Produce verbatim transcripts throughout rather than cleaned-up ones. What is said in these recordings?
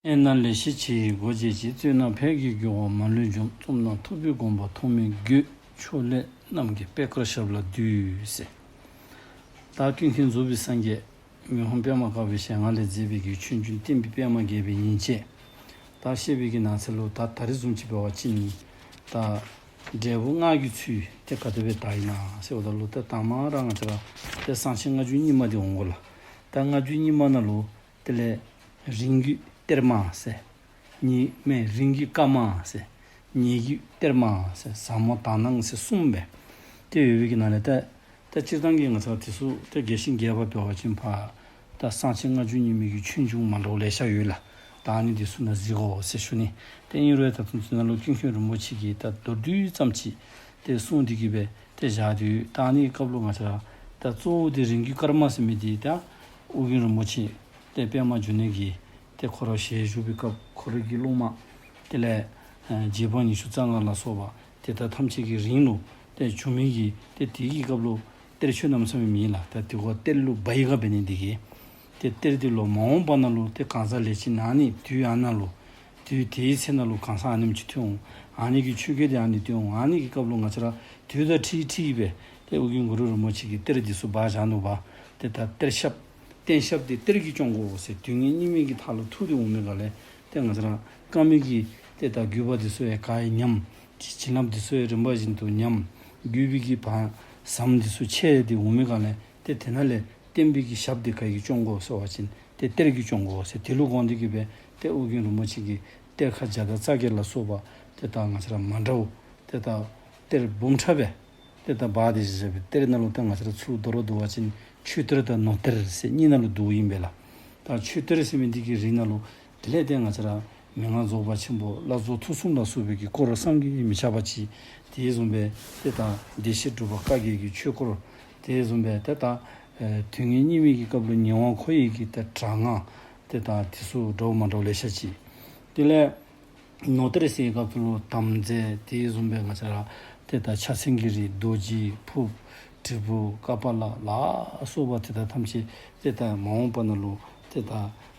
ཨེ་ན་ལེགས་བཤད་ཆོས་ཀྱི་སྒོ་འབྱེད་ཅིང་། རྩོད་ན་ཕས་ཀྱི་རྒོལ་བ་མ་ལུས་འཇོམས། རྩོམ་ན་ཐུབ་པའི་དགོངས་པ་ཐོགས་མེད་རྒྱུད། ཕྱོགས་ལས་རྣམ་རྒྱལ་པད་དཀར་ཞབས་ལ་འདུད་ཟེར། ད་ཀུན་མཁྱེན་རྫོགས་པའི་སངས་རྒྱས་མི་ཕམ་པདྨ་དཀར་པོའི་ཞལ་སྔ་ལས་མཛད་པའི་གི་ཆོས་འབྱུང་བསྟན་པའི་པདྨ་རྒྱས་པའི་ཉིན་བྱེད་ད་བཤད་པའི་གི་ནང་ཚན་ལུ་ད་ད་རིས་བཟུམ་ཅིག་འབད་བ་ཅིན་ད་འབྲས་བུ་ལྔ་གི་ཚུལ་དེ་ག་དེ་སྦེ་དར་ཡི་ན་ཟེརཝ་ད་ལུ་ད་དང་མ་ར་ང་བཅས་ར་ཏེ་གསང་ཆེན་ལྔ་བཅུ་རྙིང་མ་དེ་འོང་དགོ་ལགས། ད་ལྔ་བཅུ་རྙིང་མ་ནང་ལུ་དེ་ལས་རིང་བརྒྱུད་གཏེར་མ་ཟེར། ཉེ་མེན་རིང་བརྒྱུད་བཀའ་མ་ཟེར། ཉེ་བརྒྱུད་གཏེར་མ་ཟེར། ཟབ་མོ་དག་སྣང་ཟེར་གསུམ་སྦེ་ཏེ་ཡོད་པའི་གི་ནང་ལས་ད་ད་སྤྱིར་བཏང་གི་ང་བཅས་ར་དེ་ཚུ་ད་རྒྱས་ཤིང་རྒྱས་པ་འབད་བ་ཅིན་ཕར་ད་གསང་ཆེན་ལྔ་བཅུ་རྙིང་མའི་གི་ཆོས་འབྱུང་མ་འདྲཝ་ལེ་ཤ་ཡོད་ལགས། ད་ཨ་ནི་དེ་ཚུ་ནང་གཟིགས་དགོ་ཟེར་ཞུ་ནི། ཏེ་ཨིན་རུང་ད་ལྟོ་ཚུན་ནང་ལུ་ཀུན་མཁྱེན་རིན་པོ་ཆེ་གིས་ད་མདོར་བསྡུས་ཙམ་ཅིག་ཏེ་གསུངས་ཏེ་གི་སྦེ་ཏེ་བཞག་སྟེ་ཡོད། ད་ཨ་ནི་སྐབས་ལུ་ང་བཅས་ར་ད་གཙོ་བོ་དེ་རིང་བརྒྱུད་བཀའ་མ་ཟེར་མི་དེ་ད་ཨོ་རྒྱན་རིན་པོ་ཆེ་ཏེ་པདྨ་འབྱུང་གནས་ཀྱིས་ཏེ་ཁོ་ར་ཞལ་བཞུགས་པའི་སྐབས་ཁོ་རའི་གི་སློབ་མ་དེ་ལས་ཨེ་རྗེ་འབངས་ཉི་ཤུ་རྩ་ལྔ་ལ་སོགས་པ་ཏེ་ད་ཐམས་ཅད་ཀྱི་རིང་ལུ་ཏེ་བྱུང་མི་གི་ཏེ་དེ་གི་སྐབས་ལུ་གཏེར་ཆོས་རྣམས་ཟེར་མི་མེད་ལགས། ད་དེ་ཁོ་གཏེར་ལུ་སྦ་ཡི་ག་འབད་ནི་དེ་གིས་ཏེ་གཏེར་དེ་ལུ་མ་འོངས་པ་ནང་ལུ་ཏེ་གང་ཟག་ལས་ཅིག་ཨ་ནི་དུས་ཨ་ནཱ་ལུ་དུས་དེའི་ཚེ་ནང་ལུ་གང་ཟག་ཨ་ནེམ་ཅིག་ཐོན་འོང་། ཨ་ནི་གི་ཆོས་སྐད་དེ་ཨ་ནི་ཐོན་འོང་། ཨ་ནི་གི་སྐབས་ལུ་ང་བཅས་ར་དུས་དང་འཁྲིལ་འཁྲིལ་སྦེ་ཏེ་ཨོ་རྒྱན་གུ་རུ་རིན་པོ་ཆེ་གིས་གཏེར་འདི་ཚུ་སྦ་བཞག་ནུག་པ། ཏེ་ད་གཏེར་ཞབས་གཏེར་ཞབས་འདི་གཏེར་གྱིས་སྐྱོང་དགོ་ཟེར། དུས་ངན་སྙིགས་མའི་གི་མཐའ་ལུ་ཐུག་སྟེ་འོང་མི་ག་ལས་ཏེ་ང་བཅས་ར་བཀའ་མའི་གི་ཏེ་ད་བརྒྱུད་པ་འདི་ཚུ་ཡང་ག་ཡང་ཉམས། བྱིན་རླབས་འདི་ཚུ་ཡང་རིམ་པ་བཞིན་དུ་ཉམས། བརྒྱུད་པའི་གི་བར་ཟམ་འདི་ཚུ་ཆད་དེ་འོང་མི་ག་ལས་ཏེ་དེ་ནང་ལས་བསྟན་པའི་གི་ཞབས་འདི་ག་གིས་སྐྱོང་དགོ་ཟེར་བ་ཅིན་ཏེ་གཏེར་གྱིས་སྐྱོང་དགོ་ཟེར། དེ་ལུ་དགོངས་ཏེ་གི་སྦེ་ཏེ་ཨོ་རྒྱན་རིན་པོ་ཆེ་གིས་གཏེར་ཁ་བརྒྱ་དང་རྩ་བརྒྱད་ལ་སོགས་པ་ཏེ་ད་ང་བཅས་ར་མ་འདྲཝ་ཏེ་ད་གཏེར་འབུམ་ཕྲག་སྦེ་ཏེ་ད་སྦ་སྟེ་བཞག་པའི་གཏེར་ནང་ལུ་ད་ང་བཅས་ར་ཚུར་མདོར་བསྡུ་བ་ཅིན་ཆོས་གཏེར་དང་ནོར་གཏེར་ཟེར་གཉིས་ནང་ལུ་འདུཝ་ཨིན་པས་ལགས། ད་ཆོས་གཏེར་ཟེར་མི་འདི་གི་རིགས་ནང་ལུ་དེ་ལས་ཏེ་ང་བཅས་ར་མན་ངག་རྫོགས་པ་ཆེན་པོ་བླ་རྫོགས་ཐུགས་གསུམ་ལ་སོགས་པའི་གི་སྐོར་བསམ་གྱིས་མི་ཁྱབ་པ་ཅིག། དེ་བཟུམ་སྦེ་ཏེ་ད་བདེ་གཤེགས་སྒྲུབ་པ་བཀའ་བརྒྱད་ཀྱི་ཆོས་སྐོར། དེ་བཟུམ་སྦེ་ཏེ་ད་ཨེ་དུས་ངན་སྙིགས་མའི་གི་སྐབས་ལུ་ཉེ་བར་མཁོ་བའི་གི་ཏེ་དྲག་སྔགས་ཏེ་ད་དེ་ཚུ་འདྲཝ་མ་འདྲཝ་ལེ་ཤ་ཅིག། དེ་ལས་ནོར་གཏེར་ཟེར་བའི་སྐབས་སུ་ལུ་དམ་རྫས། དེ་བཟུམ་སྦེ་ང་བཅས་ར་ཏེ་ད་ཕྱག་མཚན་གྱི་རིགས་རྡོ་རྗེ་ཕུརཔ་དྲིལ་བུ་ཀ་པཱ་ལ་ལ་སོགས་པ་ཏེ་ད་ཐམས་ཅད་ཏེ་ད་མ་འོངས་པ་ནང་ལུ་ཏེ་ད་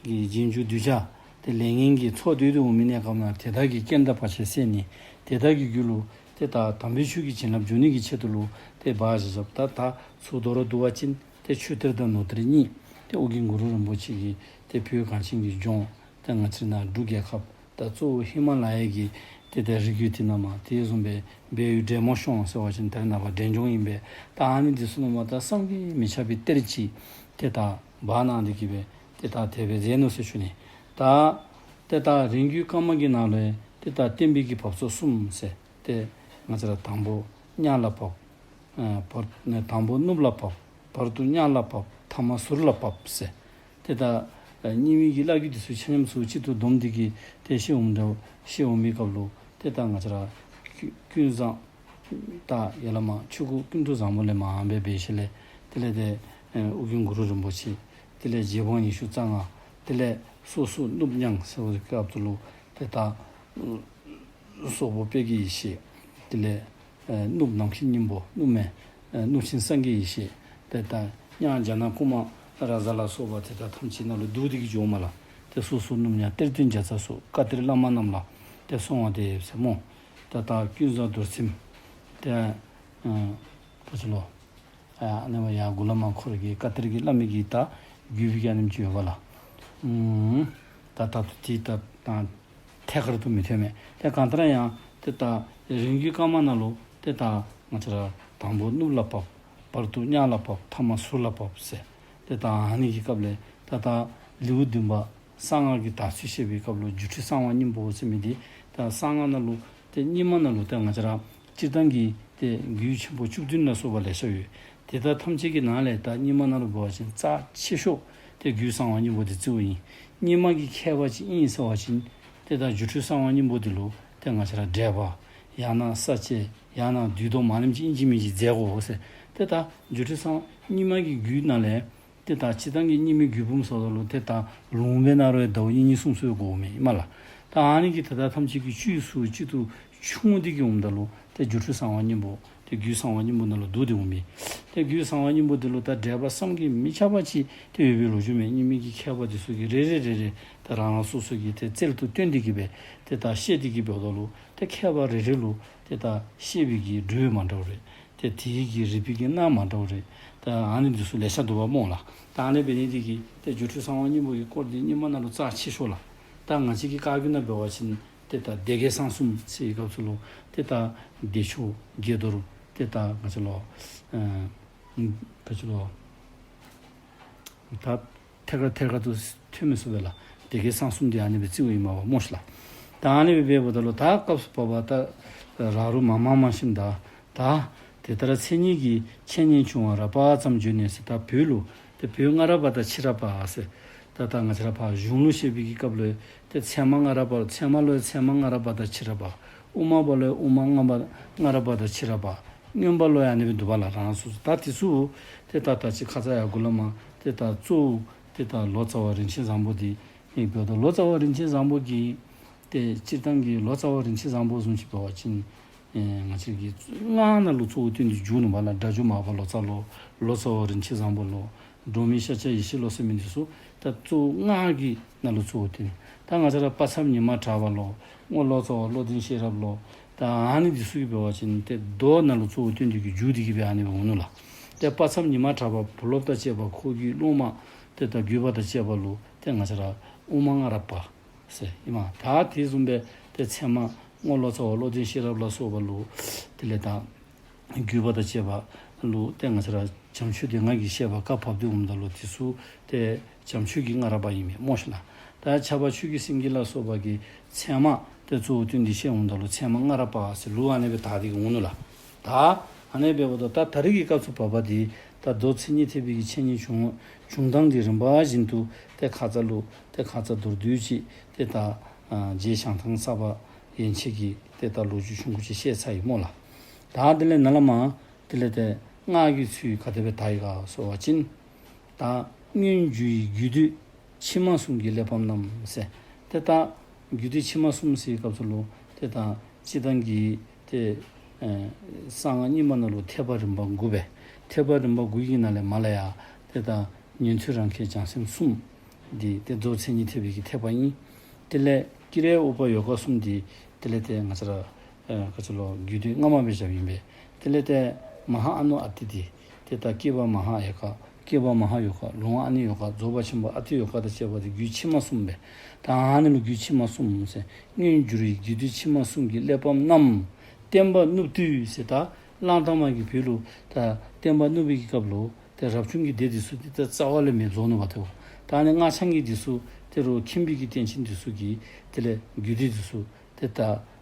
གི་རྗེས་འཇུག་གདུལ་བྱ་ཏེ་ལས་ངན་གྱི་ཚོགས་བསྡུས་ཏེ་འོང་མི་གནས་སྐབས་ནང་དེ་དག་གི་རྐྱེན་དང་བར་ཆད་སེལ་ནི། དེ་དག་གི་རྒྱུད་ལུ་ཏེ་ད་དམ་པའི་ཆོས་ཀྱི་བྱིན་རླབས་འཇུག་ནི་གི་ཆེད་དུ་ལུ་ཏེ་སྦ་བཞག་བཞགཔ། ད་ད་ཚུར་མདོར་བསྡུ་བ་ཅིན་ཏེ་ཆོས་གཏེར་དང་ནོར་གཏེར་གཉིས་ཏེ་ཨོ་རྒྱན་གུ་རུ་རིན་པོ་ཆེ་གིས་ཏེ་བོད་གངས་ཅན་གྱི་ལྗོངས་ཏེ་ང་བཅས་ནཱ་འབྲུག་རྒྱལ་ཁབ་ད་གཙོ་བོ་ཧི་མ་ལ་ཡའི་གི་ཏེ་ད་རི་རྒྱུད་དེ་ནང་མར་དེ་བཟུམ་སྦེ་སྦས་ཡུལ་འབྲས་མོ་གཤོང་ཟེར་བ་ཅིན་ད་རེས་ནངས་པ་འབྲས་ལྗོངས་ཨིན་པས། ད་ཨ་ནི་འདི་ཚུ་ནང་མར་ད་བསམ་གྱིས་མི་ཁྱབ་པའི་གཏེར་ཅིག་ཏེ་ད་སྦ་གནང་སྟེ་གི་སྦེ་ཏེ་ད་དེ་སྦེ་མཛད་ནུག་ཟེར་ཞུ་ནི། ད་ཏེ་ད་རིང་བརྒྱུད་བཀའ་མ་གི་ནང་ལུ་ཏེ་ད་བསྟན་པའི་གི་བབས་ཚུགས་གསུམ་ཟེར། ཏེ་ང་བཅས་ར་དང་པོ་གཉའ་ལ་བབས། ཨ་བར་ནས་དང་པོ་ནུབ་ལ་བབས། བར་དུ་གཉའ་ལ་བབས། ཐ་མ་ཟུར་ལ་བབས་ཟེར། ཏེ་ད་ཨ་རྙིང་མའི་གི་བླ་བརྒྱུད་འདི་ཚུ་ཆ་མཉམ་ཚུ་གཅིག་ཏུ་བསྡོམས་ཏེ་གི་ཏེ་བཤད་འོངམ་ད་བཤད་འོང་མི་སྐབས་ལུ་ཏེ་ད་ང་བཅས་ར་ཀུན་ཀུན་བཟང་ད་ཡ་ལ་མ་ཆོས་སྐུ་ཀུན་ཏུ་བཟང་པོ་ལས་མར་སྦེ་འབད་ཞིནམ་ལས་དེ་ལས་ཏེ་ཨ་ཨོ་རྒྱན་གུ་རུ་རིན་པོ་ཆེ་དེ་ལས་རྗེ་འབངས་ཉི་ཤུ་རྩ་ལྔ་དེ་ལས་སོ་སོ་གནུབས་མྱང་ཟེར་བའི་སྐབས་སུ་ལུ་ཏེ་ད་སོག་པོ་དཔལ་གྱི་ཡེ་ཤེས། དེ་ལས་ཨེ་གནུབས་ནམ་མཁའི་སྙིང་པོ། གནུབས་མེན་ཨེ་གནུབས་ཆེན་སངས་རྒྱས་ཡེ་ཤེས། ཏེ་ད་མྱང་རྒྱ་ནག་ཀུ་མ་ར་ཛ་ལ་སོགས་པ་ཏེ་ད་ཐམས་ཅད་ནང་ལུ་འདུས་ཏེ་གི་འགྱོཝ་མས་ལགས། ཏེ་སོ་སོ་གནུབས་མྱང་གཏེར་སྟོན་རྒྱ་ཚ་སོགས་བཀའ་གཏེར་བླ་མ་རྣམས་ལ་ཏེ་གསོལ་བ་འདེབས་ཟེར་སྨོ། ཏེ་ད་ཀུན་བཟང་རྡོར་སེམས། ཏེ་ཨེ་ག་ཅི་ལོ། ཨ་ཨ་ནི་བ་ཡར་གུ་ལས་མར་ཁོ་ར་གི་བཀའ་གཏེར་གྱི་བླ་མའི་གི་ད་བརྒྱུད་པའི་གི་ཨ་ནེམ་ཅིག་ཡོདཔ་ལགས། ཨུམ། ད་ད་ལྟོ་དེ་ད་ད་ཐད་ཀར་དུ་མི་ཐོན་མས། ཏེ་གང་ལྟར་ཡང་ཏེ་ད་རིང་བརྒྱུད་བཀའ་མ་ནང་ལུ་ཏེ་ད་ང་བཅས་ར་དང་པོ་གནུབས་ལ་བབས། བར་དུ་གཉའ་ལ་བབས། ཐ་མ་ཟུར་ལ་བབས་ཟེར། ཏེ་ད་ཨ་ནི་གི་སྐབས་ལས་ད་ད་ལེའུ་བདུན་པ་གསང་སྔགས་ཀྱི་དར་ཚུལ་བཤད་པའི་སྐབས་ལུ་སྒྱུ་འཕྲུལ་གསང་བ་སྙིང་པོ་ཟེར་མི་འདི་ད་གསང་སྔགས་ནང་ལུ་ཏེ་རྙིང་མ་ནང་ལུ་ཏེ་ང་བཅས་ར་སྤྱིར་བཏང་གི་ཏེ་རྒྱུད་ཆེན་པོ་བཅུ་བདུན་ལ་སོགས་པ་ལེ་ཤ་ཡོད། ཏེ་ད་ཐམས་ཅད་ཀྱི་ནང་ལས་ད་རྙིང་མ་ནང་ལུ་འབད་བ་ཅིན་རྩ་ཆེ་ཤོས་ཏེ་སྒྱུ་འཕྲུལ་གསང་བ་སྙིང་པོ་འདི་གཙོ་བོ་ཨིན། རྙིང་མ་གི་མཁས་པ་ཅིག་ཨིན་ཟེར་བ་ཅིན་ཏེ་ད་སྒྱུ་འཕྲུལ་གསང་བ་སྙིང་པོ་འདི་ལུ་ཏེ་ང་བཅས་ར་འགྲེལ་པ་ཡང་ན་ས་བཅད་ཡང་ན་བསྡུས་དོན་མ་ནེམ་ཅིག་ཨིན་ཅི་མིན་ཅི་མཛད་དགོ་ཟེར། ཏེ་ད་སྒྱུ་འཕྲུལ་གསང་རྙིང་མ་གི་རྒྱུད་ནང་ལས་ཏེ་ད་སྤྱིར་བཏང་གི་རྙིང་མའི་རྒྱུད་འབུམ་ཟེརཝ་ད་ལུ་ཏེ་ད་ལུང་སྦེ་ནཱ་རོ་ཡང་ཟླཝ་གཉིས་གཉིས་གསུམ་གསུམ་དགོ་མི་ཨིན་མས་ལགས། ད་ཨ་ནི་གི་ཏེ་ད་ཐམས་ཅད་ཀྱི་བཅུད་ཚུ་གཅིག་ཏུ་ཆུང་སྟེ་གི་འོངམ་ད་ལུ་ཏེ་སྒྱུ་འཕྲུལ་གསང་བ་སྙིང་པོ། རྒྱུད་གསང་བ་སྙིང་པོ་ནང་ལུ་བསྡུ་སྟེ་འོང་མི། ཏེ་རྒྱུད་གསང་བ་སྙིང་པོ་འདི་ལུ་ད་འགྲེལ་པ་བསམ་གྱིས་མི་ཁྱབ་པ་ཅིག་ཏེ་ཡོད་པའི་ལོ་རྒྱུས་མས། རྙིང་མའི་གི་མཁས་པ་འདི་ཚུ་གིས་རེ་རེ་རེ་རེ་ད་རང་རང་སོ་སོ་གི་ཏེ་རྩལ་དུ་བཏོན་ཏེ་གི་སྦེ་ཏེ་ད་བཤད་དེ་གི་སྦེ་འོངམ་ད་ལུ་ཏེ་མཁས་པ་རེ་རེ་ལུ་ཏེ་ད་བཤད་པའི་གི་འགྲོས་མ་འདྲཝ་རེ། ཏེ་དེའི་གི་རིག་པའི་གི་སྣ་མ་འདྲཝ་རེ། ད་ཨ་ནི་འདི་ཚུ་ལེ་ཤ་འདུག་པ་སྨོ་ལགས། ད་ཨ་ནི་འབད་ནི་འདི་གིས་ཏེ་སྒྱུ་འཕྲུལ་གསང་བ་སྙིང་པོ་གི་སྐོར་འདི་རྙིང་མ་ནང་ལུ་རྩ་ཆེ་ཤོས་ལགས། ད་ང་བཅས་ཀྱི་བཀའ་བརྒྱུད་ནང་འབད་བ་ཅིན་ཏེ་ད་སྡེ་བརྒྱད་གསང་གསུམ་ཟེར་བའི་སྐབས་སུ་ལུ་ཏེ་ད་བདེ་མཆོག་དགྱེས་རྡོར་ཏེ་ད་ང་བཅས་ལུ་ཨ་ང་བཅས་ལུ་ད་ཐད་ཀར་ཐད་ཀར་དུ་ཐོན་མི་ཚུགས་པས་ལགས། སྡེ་བརྒྱད་གསང་གསུམ་འདི་ཨ་ནི་སྦེ་རྩིཝ་ཨིན་མས་པ་སྨོ་ཤེ་ལགས། ད་ཨ་ནི་སྦེ་འབདཝ་ད་ལུ་ད་སྐབས་སུ་བབ་པ་ད་ར་རུ་མ་མང་མང་ཞིནམ་ད་ད་དེ་ལྟར་མཚན་ཉིད་ཀྱི་འཆད་ཉན་བྱུང་བ་རགས་པ་ཙམ་བརྗོད་ནས་ཟེར། ད་བོད་ལུ་ཏེ་བོད་སྔ་རབས་པ་དང་ཕྱི་རབས་པ་ཟེར། ད་ད་ང་བཅས་ར་ཕར་གཞུང་ལུ་བཤད་པའི་གི་སྐབས་ལུ་ཏེ་ཚད་མ་སྔ་རབས་པ། ཚད་མ་ལུ་ཡང་ཚད་མ་སྔ་རབས་པ་དང་ཕྱི་རབས་པ། དབུ་མ་པ་ལུ་ཡང་དབུ་མ་སྔ་མ་སྔ་རབས་པ་དང་ཕྱི་རབས་པ། མངོན་པ་ལུ་ཡང་ཨ་ནི་སྦེ་འདུག་པ་ལགས། རང་སོ་སོ་ད་དེ་ཚུ་ཏེ་ད་ད་ཅི་ཁ་ཙ་ཡར་གུ་ལས་མར་ཏེ་ད་གཙོ་བོ་ཏེ་ད་ལོ་ཙཱ་བ་རིན་ཆེན་བཟང་པོ་འདི་ཨིན་པས། ད་ལོ་ཙཱ་བ་རིན་ཆེན་བཟང་པོ་གིས་ཏེ་སྤྱིར་བཏང་གི་ལོ་ཙཱ་བ་རིན་ཆེན་བཟང་པོ་བཟུམ་ཅིག་འབད་བ་ཅིན་ཨེ་ང་བཅས་ཀྱི་སྔགས་ནང་ལུ་གཙོ་བོ་བཏོན་ཏེ་བསྒྱུར་ནུག་པ་ལགས། སྒྲ་སྒྱུར་མར་པ་ལོ་ཙཱ་ལོ། ལོ་ཙཱ་བ་རིན་ཆེན་བཟང་པོ་ལོ། འབྲོག་མི་ཤཱཀྱ་ཡེ་ཤེས་ལོ་ཟེར་མི་འདི་ཚུ་ད་གཙོ་བོ་སྔགས་ཀྱི་ནང་ལུ་གཙོ་བོ་བཏོན། ད་ང་བཅས་ར་དཔག་བསམ་ཉི་མ་གྲགས་པ་ལོ། རྔོག་ལོ་ཙཱ་བ་བློ་ལྡན་ཤེས་རབ་ལོ། ད་ཨ་ནི་འདི་ཚུ་གིས་འབད་བ་ཅིན་ཏེ་མདོ་ནང་ལུ་གཙོ་བོ་བཏོན་ཏེ་གི་བསྒྱུར་ཏེ་གི་སྦེ་ཨ་ནི་སྦེ་འོང་ནུག་ལགས། ཏེ་དཔག་བསམ་ཉི་མ་གྲགས་པ་བུ་སློབ་དང་བཅས་པ་ཁོ་གི་སློབ་མ་ཏེ་ད་བརྒྱུད་པ་དང་བཅས་པ་ལུ་ཏེ་ང་བཅས་ར་དབུ་མ་སྔ་རབས་པ་ཟེར་ཨིན་མས། ད་དེ་བཟུམ་སྦེ་ཏེ་ཚད་མ་རྔོག་ལོ་ཙཱ་བ་བློ་ལྡན་ཤེས་རབ་ལ་སོགས་པ་ལུ་དེ་ལས་ད་བརྒྱུད་པ་དང་བཅས་པ་ལུ་ཏེ་ང་བཅས་ར་བྱམས་ཆོས་སྡེ་ལྔ་གི་བཤད་པ་བཀའ་བབས་ཏེ་འོངམ་ད་ལུ་དེ་ཚུ་ཏེ་བྱམས་ཆོས་ཀྱི་སྔ་རབས་པ་ཨིན་མས་སྨོ་ཤེ་ལགས། ད་ཕྱྭ་པ་ཆོས་ཀྱི་སེང་གེ་ལ་སོགས་པ་གིས་ཚད་མ་ཏེ་གཙོ་བོ་བཏོན་ཏེ་བཤད་འོངམ་ད་ལུ་ཚད་མ་སྔ་རབས་པ་ཟེར་ལུགས་ཨ་ནི་སྦེ་དར་ཏེ་གི་འོང་ནུག་ལགས། ད་ཨ་ནི་སྦེ་འབདཝ་ད་ད་ད་རེས་ཀྱི་སྐབས་སུ་བབ་པ་འདི་ད་མདོ་མཚན་ཉིད་ཐེག་པའི་གི་འཆད་ཉན་བྱུང་བྱུང་སྟངས་འདི་རིམ་པ་བཞིན་དུ་ཏེ་ཁ་ཙ་ལུ་ཏེ་ཁ་ཙ་མདོར་བསྡུས་ཅིག་ཏེ་ད་ཨ་རྗེ་ཞང་ཐང་གསར་པ་ཡན་ཆད་ཀྱི་ཏེ་ད་ལོ་རྒྱུས་ཆུང་ཀུ་ཅིག་བཤད་ཚར་ཡི་སྨོ་ལགས། ད་དེ་ལས་ནཱ་ལས་མར་དེ་ལས་ཏེ་སྔགས་ཀྱི་ཚུལ་ག་དེ་སྦེ་དར་ཡི་ག་ཟེར་བ་ཅིན་ད་སྔོན་འཇུག་པའི་རྒྱུད་སྡེ་ཕྱི་མ་གསུམ་གྱི་གླེགས་བམ་རྣམས་ཟེར། ཏེ་ད་རྒྱུད་སྡེ་ཕྱི་མ་གསུམ་ཟེར་བའི་སྐབས་སུ་ལུ་ཏེ་ད་སྤྱིར་བཏང་གི་ཏེ་ཨེ་གསང་སྔགས་རྙིང་མ་ནང་ལུ་ཐེག་པ་རིམ་པ་དགུ་སྦེ། ཐེག་པ་རིམ་པ་དགུ་གི་ནང་ལས་མར་ལས་ཡར་ཏེ་ད་ཉན་ཐོས་རང་རྒྱལ་བྱང་སེམས་གསུམ་འདི་ཏེ་མདོ་མཚན་ཉིད་ཐེག་པའི་གི་ཐེག་པ་ཨིན། དེ་ལས་ཀྱེ་རེ་ཨུ་པ་ཡོ་ག་གསུམ་འདི་དེ་ལས་ཏེ་ང་བཅས་ར་ཨེ་ག་ཅི་ལོ་རྒྱུད་སྡེ་སྔ་མ་སྦེ་བཞགཔ་ཨིན་པས། དེ་ལས་ཏེ་མ་ཧཱ་ཨ་ནུ་ཨ་ཏི་འདི་ཏེ་ད་སྐྱེས་པ་མ་ཧཱ་ཡོ་ག། སྐྱེས་པ་མ་ཧཱ་ཡོ་ག། ལུང་ཨ་ནི་ཡོ་ག། རྫོགས་པ་ཆེན་པོ་ཨ་ཏི་ཡོ་ག་དང་བཅས་པ་འདི་རྒྱུད་ཕྱི་མ་གསུམ་སྦེ། ད་ཨ་ནི་ལུ་རྒྱུད་ཕྱི་མ་གསུམ་ཟེར། སྔོན་འཇུག་པའི་རྒྱུད་སྡེ་ཕྱི་མ་གསུམ་གྱི་གླེགས་བམ་རྣམས་བསྟན་པ་བསྣུབས་དུས་ཟེར། ད་གླང་དར་མ་གིས་བོད་ལུ་ད་བསྟན་པ་བསྣུབས་པའི་གི་སྐབས་ལུ་ཏེ་རབ་བྱུང་གི་སྡེ་འདི་ཚུ་ཏེ་ད་རྩ་བ་ལས་མེདཔ་བཟོ་ནུག་པ་ཏེ། ད་ཨ་ནི་སྔགས་འཆང་གི་འདི་ཚུ་ཏེ་རུང་མཁྱེན་པའི་གི་རྟེན་ཅན་འདི་ཚུ་གིས་དེ་ལས་རྒྱུད་སྡེ་འདི་ཚུ་ཏེ་ད་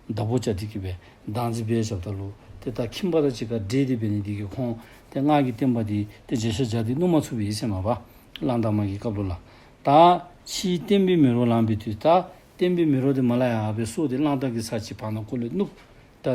བདག་པོ་རྐྱབ་སྟེ་གི་སྦེ་བདག་འཛིན་འབད་རྐྱབ་ད་ལུ་ཏེ་ད་ཁྱིམ་པ་དང་གཅིག་ཁར་འདྲེས་ཏེ་འབད་ནི་འདི་གིས་ཁོང་ཏེ་སྔགས་ཀྱི་བསྟན་པ་འདི་ཏེ་བརྗེད་བྱ་བྱ་སྟེ་བསྣུབ་མ་ཚུགས་པས་ཟེར་མས་པ། གླང་དར་མ་གི་སྐབས་ལུ་ལགས། ད་ཕྱིས་བསྟན་པའི་མེ་རོ་ལངས་པའི་དུས། ད་བསྟན་པའི་མེ་རོ་འདི་མར་ལས་ཡར་སྦེ་སོར་ཏེ་གླང་དར་གྱི་ཚར་གཅིག་བར་ན་ཁོ་ལས་བསྣུབས། ད་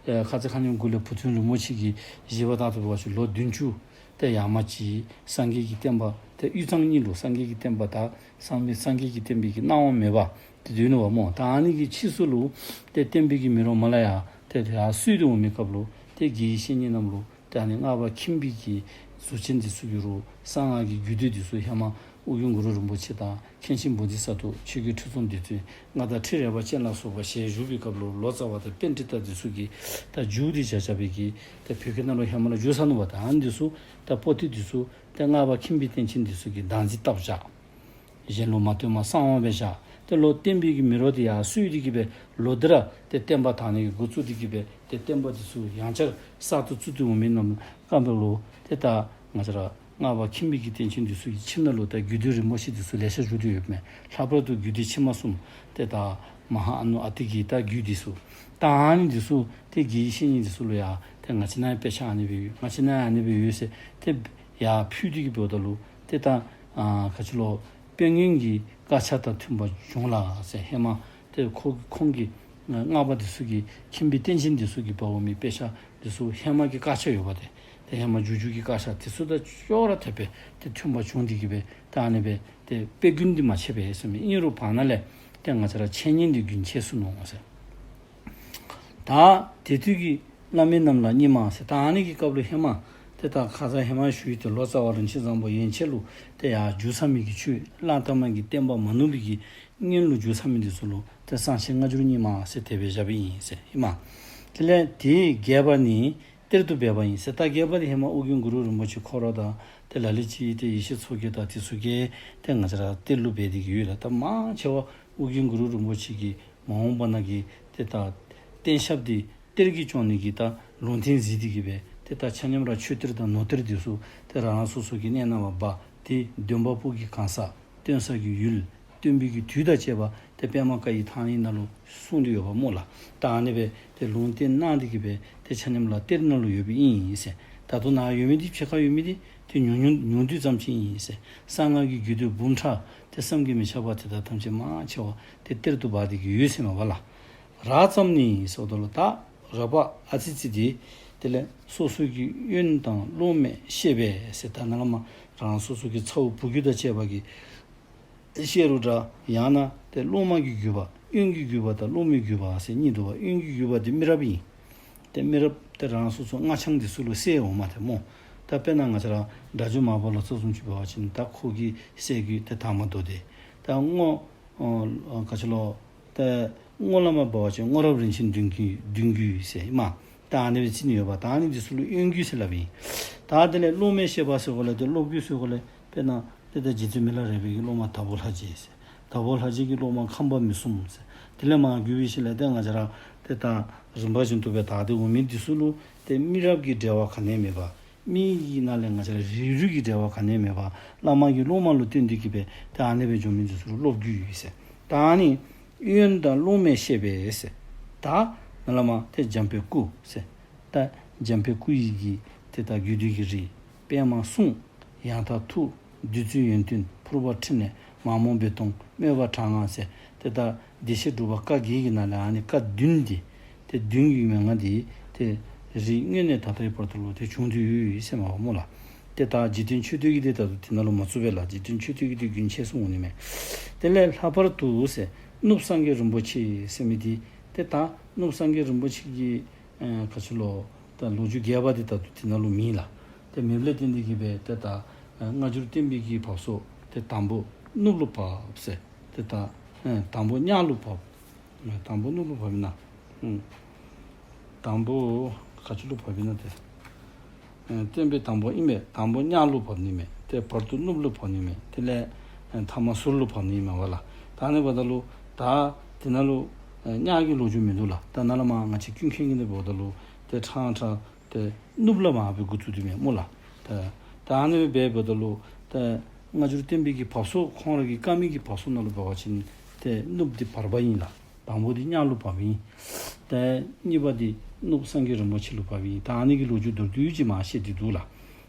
ཨེ་ཁ་ཙ་ཁ་ཉིནམ་གུ་ལས་བུ་སྟོན་རིན་པོ་ཆེ་གིས་བཞེས་པ་དང་དུ་བ་ཅིག་ལོ་བདུན་ཅུ་ཏེ་ཡར་མར་ཅིག་སངས་རྒྱས་ཀྱི་བསྟན་པ་ཏེ་དབུས་གཙང་གཉིས་ལུ་སངས་རྒྱས་ཀྱི་བསྟན་པ་ད་གསང་སྔགས་སངས་རྒྱས་ཀྱི་བསྟན་པའི་གི་སྣང་བ་མེད་པ་ཏེ་སྡོད་ནུག་པ་སྨོ། ད་ཨ་ནི་གི་ཕྱིས་སུ་ལུ་ཏེ་བསྟན་པའི་གི་མེ་རོ་མར་ལས་ཡར་ཏེ་ཡར་སོར་ཏེ་འོང་མི་སྐབས་ལུ་ཏེ་དགེ་བའི་བཤེས་གཉེན་རྣམས་ལུ་ཏེ་ཨ་ནི་སྔགས་པ་མཁྱེན་པའི་གི་གཟུགས་ཅན་འདི་ཚུ་གིས་རུང་གསང་སྔགས་ཀྱི་རྒྱུད་སྡེ་འདི་ཚུ་ཧེ་མ་ཨོ་རྒྱན་གུ་རུ་རིན་པོ་ཆེ་དང་མཁན་ཆེན་བོ་དྷི་ས་ཏྭ་ཆོས་རྒྱལ་ཁྲི་སྲོང་ལྡེ་བཙན་མངའ་བདག་ཁྲི་རལ་པ་ཅན་ལ་སོགས་པ་ཞལ་བཞུགས་པའི་སྐབས་ལུ་ལོ་ཙཱ་བ་དང་པཎྜི་ཏ་འདི་ཚུ་གིས་ད་བསྒྱུར་ཏེ་བཞག་བཞག་པའི་གི་ད་བོད་སྐད་ནང་ལུ་ཧེ་མ་ལས་བསྒྱུར་ཚར་ནུག་པ། ད་ཨ་ནི་འདི་ཚུ་ད་པོ་ཏི་འདི་ཚུ་ད་སྔགས་པ་མཁྱེན་པའི་རྟེན་ཅན་འདི་ཚུ་གིས་བདག་འཛིན་བཏབ་བཞག། གཞན་ལུ་མ་སྟོན་པར་གསང་བ་སྦེ་བཞག། ཏེ་ལོག་བསྟན་པའི་གི་མེ་རོ་འདི་ཡར་སོར་ཏེ་གི་སྦེ་ལོག་སྟེ་ར་ཏེ་བསྟན་པ་དར་ནི་གི་འགོ་བཙུགས་ཏེ་གི་སྦེ་ཏེ་བསྟན་པ་འདི་ཚུ་ཡང་བསྐྱར་གསར་དུ་བཙུགས་ཏེ་འོང་མི་ནང་སྐབས་ལུ་ཏེ་ད་ང་བཅས་ར་སྔགས་པ་མཁྱེན་པའི་གི་རྟེན་ཅན་འདི་ཚུ་གི་ཁྱིམ་ནང་ལུ་ད་རྒྱུད་སྡེ་རིམ་པ་བཞི་འདི་ཚུ་ལེ་ཤ་བཞུགས་ཏེ་ཡོདཔ་མས། ལྷག་པར་དུ་རྒྱུད་སྡེ་ཕྱི་མ་གསུམ་ཏེ་ད་མ་ཧཱ་ཨ་ནུ་ཨ་ཏི་གི་ད་རྒྱུད་འདི་ཚུ་ད་ཨ་ནི་འདི་ཚུ་ཏེ་དགེ་བའི་བཤེས་གཉེན་འདི་ཚུ་ལུ་ཡང་ཏེ་ང་བཅས་ནཱ་ཡང་དཔེ་ཆ་ཨ་ནི་སྦེ་ཡོད། ང་བཅས་ནཱ་ཡང་ཨ་ནི་སྦེ་ཡོད་ཟེར་ཏེ་ཡར་ཕུལ་ཏེ་གི་འབདཝ་ད་ལུ་ཏེ་ད་ཨ་ག་ཅི་ལོ་དཔེ་རྙིང་གི་དཀར་ཆག་དང་མཐུན་པ་བྱུང་ལགས་ཟེར། ཧེ་མ་ཏེ་ཁོ་ཁོང་གི་སྔགས་པ་འདི་ཚུ་གི་མཁྱེན་པའི་རྟེན་ཅན་འདི་ཚུ་གིས་འབག་འོང་མི་དཔེ་ཆ་འདི་ཚུ་ཧེ་མ་གི་དཀར་ཆག་ཡོདཔ་ཏེ་ཏེ་ཧེ་མ་རྒྱུད་རྒྱུད་ཀྱི་དཀར་ཆག་འདི་ཚུ་དང་ཅོག་ར་འཐདཔ་སྦེ་ཏེ་མཐུན་པ་བྱུང་སྟེ་གི་སྦེ་ད་ཨ་ནི་སྦེ་ཏེ་དཔེ་རྒྱུན་འདི་མ་ཆད་པས་ཟེར་མི་ཨིན་རུང་བར་ན་ལས་ཏེ་ང་བཅས་ར་འཆད་ཉན་འདི་རྒྱུན་ཆད་སོ་ནུག་ཟེར། ད་དེ་དུས་ཀྱི་ བླ་མེད་རྣམས་ལ་སྙིགས་མ་ཟེར། ད་ཨ་ནི་གི་སྐབས་ལུ་ཧེ་མ་ཏེ་ད་ཁ་ཙ་ཧེ་མ་ཞུ་ཡི། ཏེ་ལོ་ཙཱ་བ་རིན་ཆེན་བཟང་པོ་ཡན་ཆད་ལུ་ཏེ་ཡར་བསྒྱུར་ཚར་མི་གི་ཆོས་གླང་དར་མ་གི་བསྟན་པ་མ་ནུབ་པའི་གི་སྔོན་ལུ་བསྒྱུར་ཚར་མི་འདི་ཚུ་ལུ་ཏེ་གསང་ཆེན་སྔ་འགྱུར་སྙིགས་མ་ཟེར་དེ་སྦེ་བཞགཔ་ཨིན་ཟེར་ཧེ་མ། དེ་ལས་དེ་བརྒྱད་པ་ནི་གཏེར་དུ་སྦས་པ་ཡིན་ཟེར། ད་བརྒྱད་པ་འདི་ཧེ་མ་ཨོ་རྒྱན་གུ་རུ་རིན་པོ་ཆེ་ཁོ་ར་དང་ཏེ་ལ་ལུ་ཅིག་ཏེ་ཡེ་ཤེས་མཚོ་རྒྱལ་དང་དེ་ཚུ་གིས་ཏེ་ང་བཅས་ར་གཏེར་ལུ་སྦས་ཏེ་གི་ཡོད་ལགས། ད་མང་ཆེ་བ་ཨོ་རྒྱན་གུ་རུ་རིན་པོ་ཆེ་གིས་མ་འོངས་པ་ནང་གི་ཏེ་ད་བསྟན་ཞབས་འདི་གཏེར་གྱིས་སྐྱོང་ནི་གི་ད་ལུང་བསྟན་གཟིགས་ཏེ་གི་སྦེ་ཏེ་ད་ཆ་མཉམ་ར་ཆོས་གཏེར་དང་ནོར་གཏེར་འདི་ཚུ་ཏེ་རང་རང་སོ་སོ་གི་གནས་ནང་ལུ་སྦ་སྟེ་འདོན་པ་པོ་གི་གང་ཟག་སྟོན་ས་གི་ཡུལ་སྟོན་པའི་གི་དུས་དང་བཅས་པ་ཏེ་པདྨ་བཀའ་ཡི་ཐང་ཡིག་ནང་ལུ་གསུངས་ཏེ་ཡོདཔ་སྨོ་ལགས། ད་ཨ་ནི་སྦེ་ཏེ་ལུང་བསྟན་གནང་སྟེ་གི་སྦེ་ཏེ་ཆ་མཉམ་ར་གཏེར་ནང་ལུ་ཡོདཔ་ཨིན་ཟེར། ད་ལྟོ་ནཱ་ཡོད་མི་འདི་ཕྱི་ཁར་ཡོད་མི་འདི་ཏེ་ཉུང་ཉུང་ཉུང་བསྡུས་ཙམ་ཅིག་ཨིན་ཟེར། གསང་སྔགས་ཀྱི་རྒྱུད་སྡེ་འབུམ་ཕྲག་ཏེ་བསམ་གྱིས་མི་ཁྱབ་པ་དེ་དག་ཐམས་ཅད་མང་ཆེ་བ་ཏེ་གཏེར་དུ་སྦ་སྟེ་གི་ཡོད་ཟེར་མས་པ་ལགས། རགས་ཙམ་ནི་ཟེརཝ་ད་ལུ་ད་རགས་པ་ཨ་ཙི་ཙི་འདི་དེ་ལས་སོ་སོ་གི་དབོན་དང་སློབ་མས་བཤད་པས་ཟེར། ད་ནཱ་ལས་མར་རང་སོ་སོ་གི་ཚ་བོ་བུ་གུ་དང་བཅས་པ་གིས་བཤད་རུང་འདྲ། ཡང་ན་ཏེ་སློབ་མ་གི་བརྒྱུད་པ་དབོན་གྱི་བརྒྱུད་པ་དང་སློབ་མའི་བརྒྱུད་པ་ཟེར་གཉིས་འདུག་པ། དབོན་གྱི་བརྒྱུད་པ་འདི་མི་རབས་ཨིན། ཏེ་མི་རབས་ཏེ་རང་སོ་སོ་སྔགས་འཆང་འདི་ཚུ་ལུ་གསན་འོངམ་ཏེ་སྨོ། ད་དཔེར་ན་ང་བཅས་ར་སྒྲ་སྒྱུར་མར་པ་ལོ་ཙཱ་བཟུམ་ཅིག་འབད་བ་ཅིན་ད་ཁོ་གིས་གསན་རྒྱུ་ཏེ་དར་མ་མདོ་སྡེ། ད་སྔོ་ཨོ་ག་ཅི་ལོ། ཏེ་སྔོ་བླ་མ་འབད་བ་ཅིན་སྔོ་རབས་རིན་ཆེན་བདུན་བརྒྱུད་བདུན་བརྒྱུད་ཟེར་ཨིན་མས། ད་ཨ་ནི་སྦེ་རྩིས་ནི་ཡོདཔ། ད་ཨ་ནི་འདི་ཚུ་ལུ་དབོན་བརྒྱུད་ཟེར་སླབ་ཨིན། ད་དེ་ལས་སློབ་མས་བཤད་པ་ཟེར་གོ་ལས་ཏེ་སློབ་བརྒྱུད་ཟེར་གོ་ལས་དཔེར་ན་ཏེ་ད་རྗེ་བཙུན་མི་ལ་རས་པའི་གི་སློབ་མ་དྭགས་པོ་ལྷ་རྗེ་ཟེར། དྭགས་པོ་ལྷ་རྗེ་གི་སློབ་མ་ཁམས་པ་མི་གསུམ་ཟེར། དེ་ལས་མར་བརྒྱུད་པའི་ཤུལ་ལས་ཏེ་ང་བཅས་ར་ཏེ་ད་རིམ་པ་བཞིན་དུ་སྦེ་དར་ཏེ་འོང་མི་འདི་ཚུ་ལུ་ཏེ་མི་རབས་ཀྱི་འབྲེལ་བ་ག་ནི་ཡང་མེད་པར་མི་གི་ནང་ལས་ང་བཅས་ར་རིགས་རུས་ཀྱི་འབྲེལ་བ་ག་ནི་ཡང་མེད་པར་བླ་མ་གིས་སློབ་མ་ལུ་བསྟན་ཏེ་གི་སྦེ་ཏེ་ཨ་ནི་སྦེ་འགྱོ་མི་འདི་ཚུ་ལུ་སློབ་བརྒྱུད་ཟེར། ད་ཨ་ནི་དབོན་དང་སློབ་མས་བཤད་པས་ཟེར། ད་ནཱ་ལས་མར་ཏེ་འཇམ་དཔལ་སྐུ་ཟེར། ད་འཇམ་དཔལ་སྐུ་ཡི་གི་ཏེ་ད་རྒྱུད་སྡེ་གི་རིགས། པདྨ་གསུང་། ཡང་དག་ཐུགས། བདུད་རྩིའི་ཡོན་ཏན། ཕུར་པ་ཕྲིན་ལས། མ་རྨོས་སྦས་སྟོང་། དམོད་པ་དྲག་སྔགས་ཟེར། ཏེ་ད་བདེ་གཤེགས་འབྲུག་པ་བཀའ་བརྒྱད་ཀྱི་ནང་ལས་ཨ་ནི་བཀའ་བདུན་འདི་ཏེ་བདུན་གྱི་མན་ངག་འདི་ཏེ་རིགས་སྔོན་ནས་ད་ལྟའི་བར་དུ་ལུ་ཏེ་བྱུང་སྟེ་ཡོད་ཟེར་མས་པ་སྨོ་ལགས། ཏེ་ད་འཇིག་རྟེན་མཆོད་བསྟོད་ཀྱི་འདི་ད་ལྟོ་དེ་ནང་ལུ་མ་བཙུགས་པས་ལགས། འཇིག་རྟེན་མཆོད་བསྟོད་ཀྱི་འདི་རྒྱུན་ཆད་སོང་འོང་ནི་མས། དེ་ལས་ལྷག་པར་དུ་ཟེར་གནུབས་སངས་རྒྱས་རིན་པོ་ཆེ་ཟེར་མི་འདི་ཏེ་ད་གནུབས་སངས་རྒྱས་རིན་པོ་ཆེ་གི་ཨེ་ག་ཅི་ལོ། ད་ལོ་རྒྱུས་རྒྱས་པ་འདི་ད་ལྟོ་དེ་ནང་ལུ་མེད་ལགས། ཏེ་མེདཔ་ལས་བརྟེན་ཏེ་གི་སྦེ་ཏེ་ད་ཨེ་སྔ་འགྱུར་བསྟན་པའི་གི་བབས་སོ་ཏེ་དང་པོ་གནུབས་ལུ་བབས་ཟེར། ཏེ་ད་ཨེ་དང་པོ་གཉགས་ལུ་བབས། ཨེ་དང་པོ་གནུབས་ལུ་བབས་ཨིན་ན། ཨུམ། དང་པོ་ག་ཅི་ལུ་བབས་ཨིན་ན་ཏེ། ཨེ་བསྟན་པའི་དང་པོ་ཨིན་པས། དང་པོ་གཉགས་ལུ་བབས་ནི་མས། ཏེ་བར་དུ་གནུབས་ལུ་བབས་ནི་མས། དེ་ལས་ཨེ་ཐ་མ་ཟུར་ལུ་བབས་ནི་མས་པ་ལགས། ད་ཨ་ནི་འབདཝ་ད་ལུ་ད་དེ་ནང་ལུ་ཨེ་གཉགས་ཀྱི་ལོ་རྒྱུས་མིན་འདུག་ལགས། ད་ནཱ་ལས་མར་ང་བཅས་ཀུན་མཁྱེན་གྱི་འདི་འབདཝ་ད་ལུ་ཏེ་ཕྲང་ཕྲང་ཏེ་གནུབས་ལས་མར་སྦེ་འགོ་བཙུགས་ཏེ་མས་སྨོ་ལགས། ད་ད་ཨ་ནི་སྦེ་འབདཝ་ད་ལུ་ཏེ་སྔ་འགྱུར་བསྟན་པའི་གི་བབས་སོ་ཁོང་ར་གི་བཀའ་མའི་གི་བབས་སོ་ནང་ལུ་འབད་བ་ཅིན་ཏེ་གནུབས་འདི་བར་པ་ཨིན་ལགས། དང་པོ་འདི་གཉགས་ལུ་བབས་ཨིན། ཏེ་གཉིས་པ་འདི་གནུབས་སངས་རྒྱས་རིན་པོ་ཆེ་ལུ་བབས་ཨིན། ད་ཨ་ནི་གི་ལོ་རྒྱུས་མདོར་བསྡུས་ཅིག་མར་བཤད་དེ་འདུག་ལགས།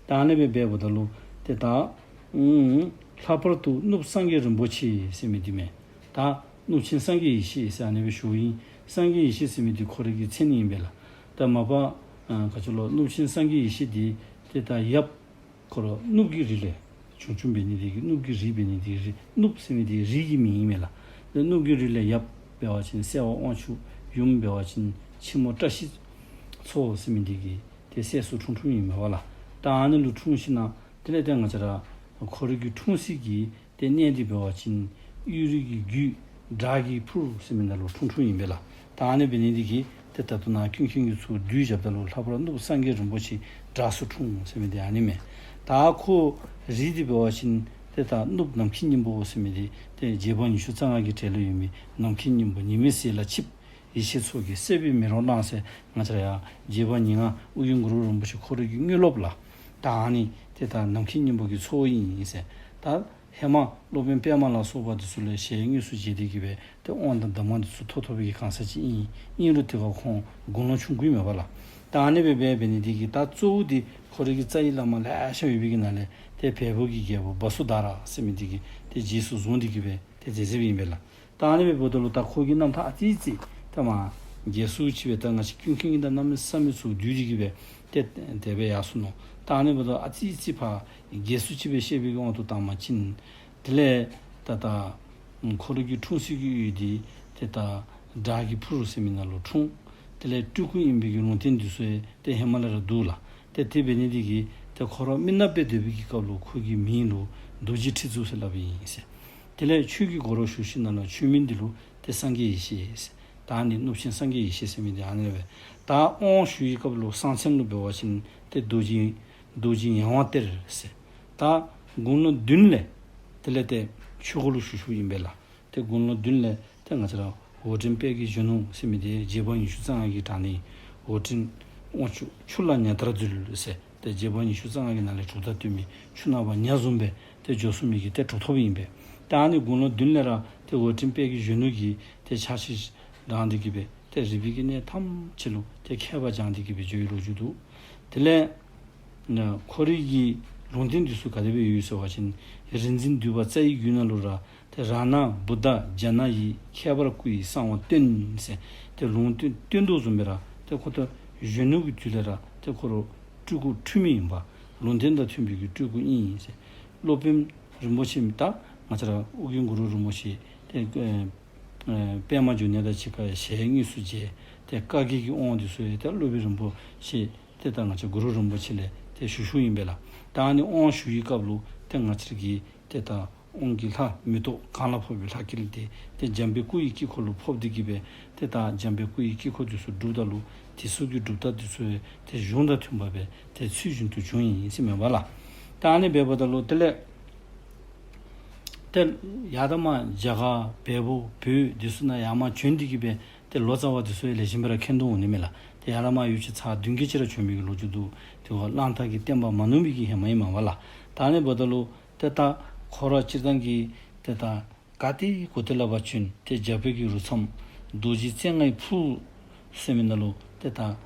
ད་ཨ་ནི་སྦེ་འབདཝ་ད་ལུ་ཏེ་ད་ཨུམ་ལྷག་པར་དུ་གནུབས་སངས་རྒྱས་རིན་པོ་ཆེ་ཟེར་མི་འདི་མས། ད་གནུབས་ཆེན་སངས་རྒྱས་ཡེ་ཤེས་ཟེར་ཨ་ནི་སྦེ་ཞུཝ་ཨིན། སངས་རྒྱས་ཡེ་ཤེས་ཟེར་མི་འདི་ཁོ་རའི་གི་མཚན་ཨིན་པས་ལགས། ད་མ་པ་ཨ་ག་ཅི་ལོ་གནུབས་ཆེན་སངས་རྒྱས་ཡེ་ཤེས་འདི་ཏེ་ད་ཡབ་ཁོ་ར་གནུབས་ཀྱི་རིགས་ལས་བྱུང་བྱུངམ་འབད་ནི་འདི་གིས་གནུབས་ཀྱི་རིགས་འབད་ནི་འདི་གིས་རིགས་གནུབས་ཟེར་མི་འདི་རིགས་ཀྱི་མིང་ཨིན་མས་ལགས། ཏེ་གནུབས་ཀྱི་རིགས་ལས་ཡབ་འབད་བ་ཅིན་སེ་བ་དབང་ཕྱུག། ཡུམ་འབད་བ་ཅིན་ཕྱི་མོ་བཀྲ་ཤིས་མཚོ་ཟེར་མི་འདི་གི་ཏེ་སྲས་སུ་འཁྲུངས་འཁྲུངསམ་ཨིན་མས་པ་ལགས། ད་ཨ་ནི་ལུ་འཁྲུངས་ཞིནམ་ལས་དེ་ལས་ཏེ་ང་བཅས་ར་ཁོ་རའི་གི་འཁྲུངས་ས་གི་ཏེ་གནས་འདི་འབད་བ་ཅིན་གཡུ་རུ་གི་རྒྱུད་བྲག་གི་ཕུར་ཟེར་མི་ནང་ལུ་འཁྲུངས་འཁྲུངསམ་ཨིན་པས་ལགས། ད་ཨ་ནི་འབད་ནི་འདི་གིས་ཏེ་ད་ལྟོ་ནཱ་ཀུན་མཁྱེན་གྱིས་ཚུར་བསྡུས་བཞགཔ་ད་ལུ་ལྷག་པར་གནུབས་སངས་རྒྱས་རིན་པོ་ཆེ་བྲག་སུ་འཁྲུངས་ཟེར་མི་འདི་ཨ་ནི་མས། ད་ཁོ་རིགས་འདི་འབད་བ་ཅིན་ཏེ་ད་གནུབས་ནམ་མཁའི་སྙིང་པོ་ཟེར་མི་འདི་ཏེ་རྗེ་འབངས་ཉི་ཤུ་རྩ་ལྔ་གི་གྲས་ལས་ཡོད་མི་ནམ་མཁའི་སྙིང་པོ་ཉི་མའི་ཟེར་ལ་ཆིབས། ཡེ་ཤེས་མཚོ་རྒྱལ་སྲས་པའི་མེ་རོ་གླང་ཟེར་ང་བཅས་ར་ཡང་རྗེ་འབངས་ཉེར་ལྔ་ཨོ་རྒྱན་གུ་རུ་རིན་པོ་ཆེ་ཁོ་རའི་གི་དངོས་སློབ་ལགས། ད་ཨ་ནི་ཏེ་ད་ནམ་མཁའི་སྙིང་པོ་གི་ཚ་བོ་ཨིན་ཟེར། ད་ཧེ་མ་སློབ་དཔོན་པདྨ་ལ་སོགས་པ་འདི་ཚུ་ལས་ཞལ་དངོས་སུ་མཇལ་ཏེ་གི་སྦེ་ཏེ་དབང་དང་གདམས་ངག་འདི་ཚུ་ཐོབ་ཐོབ་པའི་གི་གང་ཟག་ཅིག་ཨིན། ཨིན་རུང་དེ་སྒང་ཁོང་དགུང་ལོ་ཆུང་ཀུ་ཨིན་མས་པ་ལགས། ད་ཨ་ནི་སྦེ་འབད་འབད་ནི་འདི་གིས་ད་གཙོ་བོ་འདི་ཁོ་རའི་གི་རྩ་བའི་བླ་མ་ལེ་ཤ་ཡོད་པའི་གི་ནང་ལས་ཏེ་བལ་པོ་གི་རྒྱལ་པོ་བ་སུ་དྷ་ར་ཟེར་མི་འདི་གིས་ཏེ་རྗེས་སུ་བཟུང་སྟེ་གི་སྦེ་ཏེ་མཛད་མཛདཔ་ཨིན་པས་ལགས། ད་ཨ་ནི་སྦེ་འབདཝ་ད་ལུ་ད་ཁོ་གི་རྣམ་ཐར་ཨ་ཙི་ཙི་ད་མར་རྒྱས་སུ་ཅིག་སྦེ་ད་ང་བཅས་ཀུན་མཁྱེན་གྱིས་ད་གནམ་མེད་ས་མེད་ཚུར་བསྡུས་ཏེ་གི་སྦེ་ཏེ་དེ་སྦེ་ཡར་སོ་ནུག། ད་ཨ་ནི་འབདཝ་ད་ཨ་ཙི་ཙི་ཕར་རྒྱས་སུ་ཅིག་སྦེ་བཤད་པའི་གི་དབང་དུ་བཏང་བ་ཅིན་དེ་ལས་ད་ད་ཁོ་རའི་གི་འཁྲུངས་ས་གི་ཡུལ་འདི་ཏེ་ད་བྲག་གི་ཕུར་ཟེར་མི་ནང་ལུ་འཁྲུངས། དེ་ལས་སྤྲུལ་སྐུ་ཨིན་པའི་གི་ལུང་བསྟན་འདི་ཚུ་ཡང་ཏེ་ཧེ་མ་ལས་ར་འདུག་ལགས། ཏེ་དེ་འབད་ནི་འདི་གིས་ཏེ་ཁོ་ར་མི་ནག་སྦེ་སྡོད་པའི་གི་སྐབས་ལུ་ཁོ་གི་མིང་ལུ་རྡོ་རྗེ་ཁྲི་ཟུར་ཟེར་སླབ་ཨིན་ཟེར། དེ་ལས་ཆོས་ཀྱི་སྒོ་རུ་ཞུགས་ཞིནམ་ལས་ཆོས་མིང་འདི་ལུ་ཏེ་སངས་རྒྱས་ཡེ་ཤེས་ཟེར། ད་ཨ་ནི་གནུབས་ཆེན་སངས་རྒྱས་ཡེ་ཤེས་ཟེར་མི་འདི་ཨ་ནི་སྦེ། ད་དབང་ཞུ་བའི་སྐབས་ལུ་གསང་མཚན་ལུ་འབད་བ་ཅིན་ཏེ་རྡོ་རྗེ་རྡོ་རྗེ་ཡང་དབང་གཏེར་ཟེར། ད་དགུང་ལོ་བདུན་ལས་དེ་ལས་ཏེ་ཆོས་སྒོ་ལུ་ཞུགས་ཞུགསཔ་ཨིན་པས་ལགས། ཏེ་དགུང་ལོ་བདུན་ལས་ཏེ་ང་བཅས་ར་འོར་འདྲེན་དཔལ་གྱི་གཞོན་ནུ་ཟེར་མི་འདི་རྗེ་འབངས་ཉི་ཤུ་རྩ་ལྔ་གིས་དྲངས་ནི་འོར་འདྲེན་དབང་ཕྱུག་ཆུ་ལ་ཉ་ལྟར་འཛུལ་ཟེར། ཏེ་རྗེ་འབངས་ཉི་ཤུ་རྩ་ལྔ་གི་ནང་ལས་གྲུབ་མཐའ་སྟོན་མི་ཆུ་ནང་པ་ཉ་བཟུམ་སྦེ་ཏེ་འགྱོ་ཚུགས་མི་གི་ཏེ་གྲུབ་ཐོབ་ཨིན་པས། ཏེ་ཨ་ནི་དགུང་ལོ་བདུན་ལས་ར་ཏེ་འོར་འདྲེན་དཔལ་གྱི་གཞོན་ནུ་གི་ཏེ་ཕྱག་ཕྱིད་དྲངས་ཏེ་གི་སྦེ་ཏེ་རིག་པའི་གི་གནས་ཐམས་ཅད་ལུ་ཏེ་མཁས་པ་སྦྱངས་ཏེ་གི་སྦེ་འགྱོ་བའི་ལོ་རྒྱུས་འདུག། དེ་ལས་ན་ཁོ་རའི་གི་ལུང་བསྟན་འདི་ཚུ་ག་དེ་སྦེ་ཡོད་ཟེར་བ་ཅིན་རིག་འཛིན་འདུས་པ་རྩ་བའི་རྒྱུད་ནང་ལུ་ར་ཏེ་རཏྣ་བུདྡྷ་ཛྙཱ་ན་ཡིས། ཁྱད་པར་སྐུ་ཡི་གསང་བ་སྟོན་ཟེར། ཏེ་ལུང་བསྟན་སྟོན་དོ་བཟུམ་སྦེ་ར་ཏེ་ཁོ་ད་གཞོན་ནུ་གི་དུས་ལས་ར་ཏེ་ཁོ་ར་སྤྲུལ་སྐུ་འཁྲུལ་མེད་ཨིན་པས། ལུང་བསྟན་དང་མཐུན་པའི་གི་སྤྲུལ་སྐུ་ཨིན་ཟེར། སློབ་དཔོན་རིན་པོ་ཆེ་མི་ད་ང་བཅས་ར་ཨོ་རྒྱན་གུ་རུ་རིན་པོ་ཆེ་ཏེ་ཨེ་ཨེ་པདྨ་འབྱུང་གནས་དང་གཅིག་ཁར་ཞལ་དངོས་སུ་མཇལ། ཏེ་བཀའ་བརྒྱད་ཀྱི་དབང་འདི་ཚུ་ཡང་ཏེ་སློབ་དཔོན་རིན་པོ་ཆེ་ཏེ་ད་ང་བཅས་གུ་རུ་རིན་པོ་ཆེ་ལས་ཏེ་ཞུ་ཞུཝ་ཨིན་པས་ལགས། ད་ཨ་ནི་དབང་ཞུ་བའི་སྐབས་ལུ་ཏེ་ང་བཅས་ཀྱི་ཏེ་ད་དབང་གི་ལྷ་མེ་ཏོག་གང་ལ་ཕོག་པའི་ལྷ་སྐལ་ཏེ་ཏེ་འཇམ་དཔལ་སྐུ་ཡི་དཀྱིལ་འཁོར་ལུ་ཕོག་སྟེ་གི་སྦེ་ཏེ་ད་འཇམ་དཔལ་སྐུ་ཡི་དཀྱིལ་འཁོར་འདི་ཚུ་སྒྲུབ་ད་ལུ་དེ་ཚུ་གི་སྒྲུབ་རྟགས་འདི་ཚུ་ཡང་ཏེ་གཞུང་དང་མཐུན་པ་སྦེ་ཏེ་ཚུལ་བཞིན་དུ་བྱུང་ཡི་ཟེར་མས་པ་ལགས། ད་ཨ་ནི་སྦེ་འབདཝ་ད་ལུ་དེ་ལས་ཏེ་ཡར་ད་མར་རྒྱ་གར་བལ་པོ་བོད་འདི་ཚུ་ནང་ཡར་མར་བྱོན་ཏེ་གི་སྦེ་ཏེ་ལོ་ཙཱ་བ་འདི་ཚུ་ཡང་ལེགས་ཤོམ་སྦེ་ར་མཁྱེན་དོ་འོང་ནི་མས་ལགས། ཏེ་ཡར་ད་མར་ཡུལ་ཕྱོགས་ཚར་བདུན་བརྒྱད་ཅིག་ར་བྱོན་མི་གི་ལོ་རྒྱུས་འདུག། ཏེ་ཁོ་གླང་དར་གྱི་བསྟན་པ་མ་ནུབ་མི་གི་ཧེ་མ་ཨིན་མས་པ་ལགས། ད་ཨ་ནི་འབདཝ་ད་ལུ་ཏེ་ད་ཁོ་ར་སྤྱིར་བཏང་གི་ཏེ་ད་ག་ཏེ་གོ་ཏེ་ལས་ཕར་བྱོན་ཏེ་རྒྱ་བོད་ཀྱི་རུ་མཚམས་རྡོ་རྗེ་རྩེ་ལྔའི་ཕུག་ཟེར་མི་ནང་ལུ་ཏེ་ད་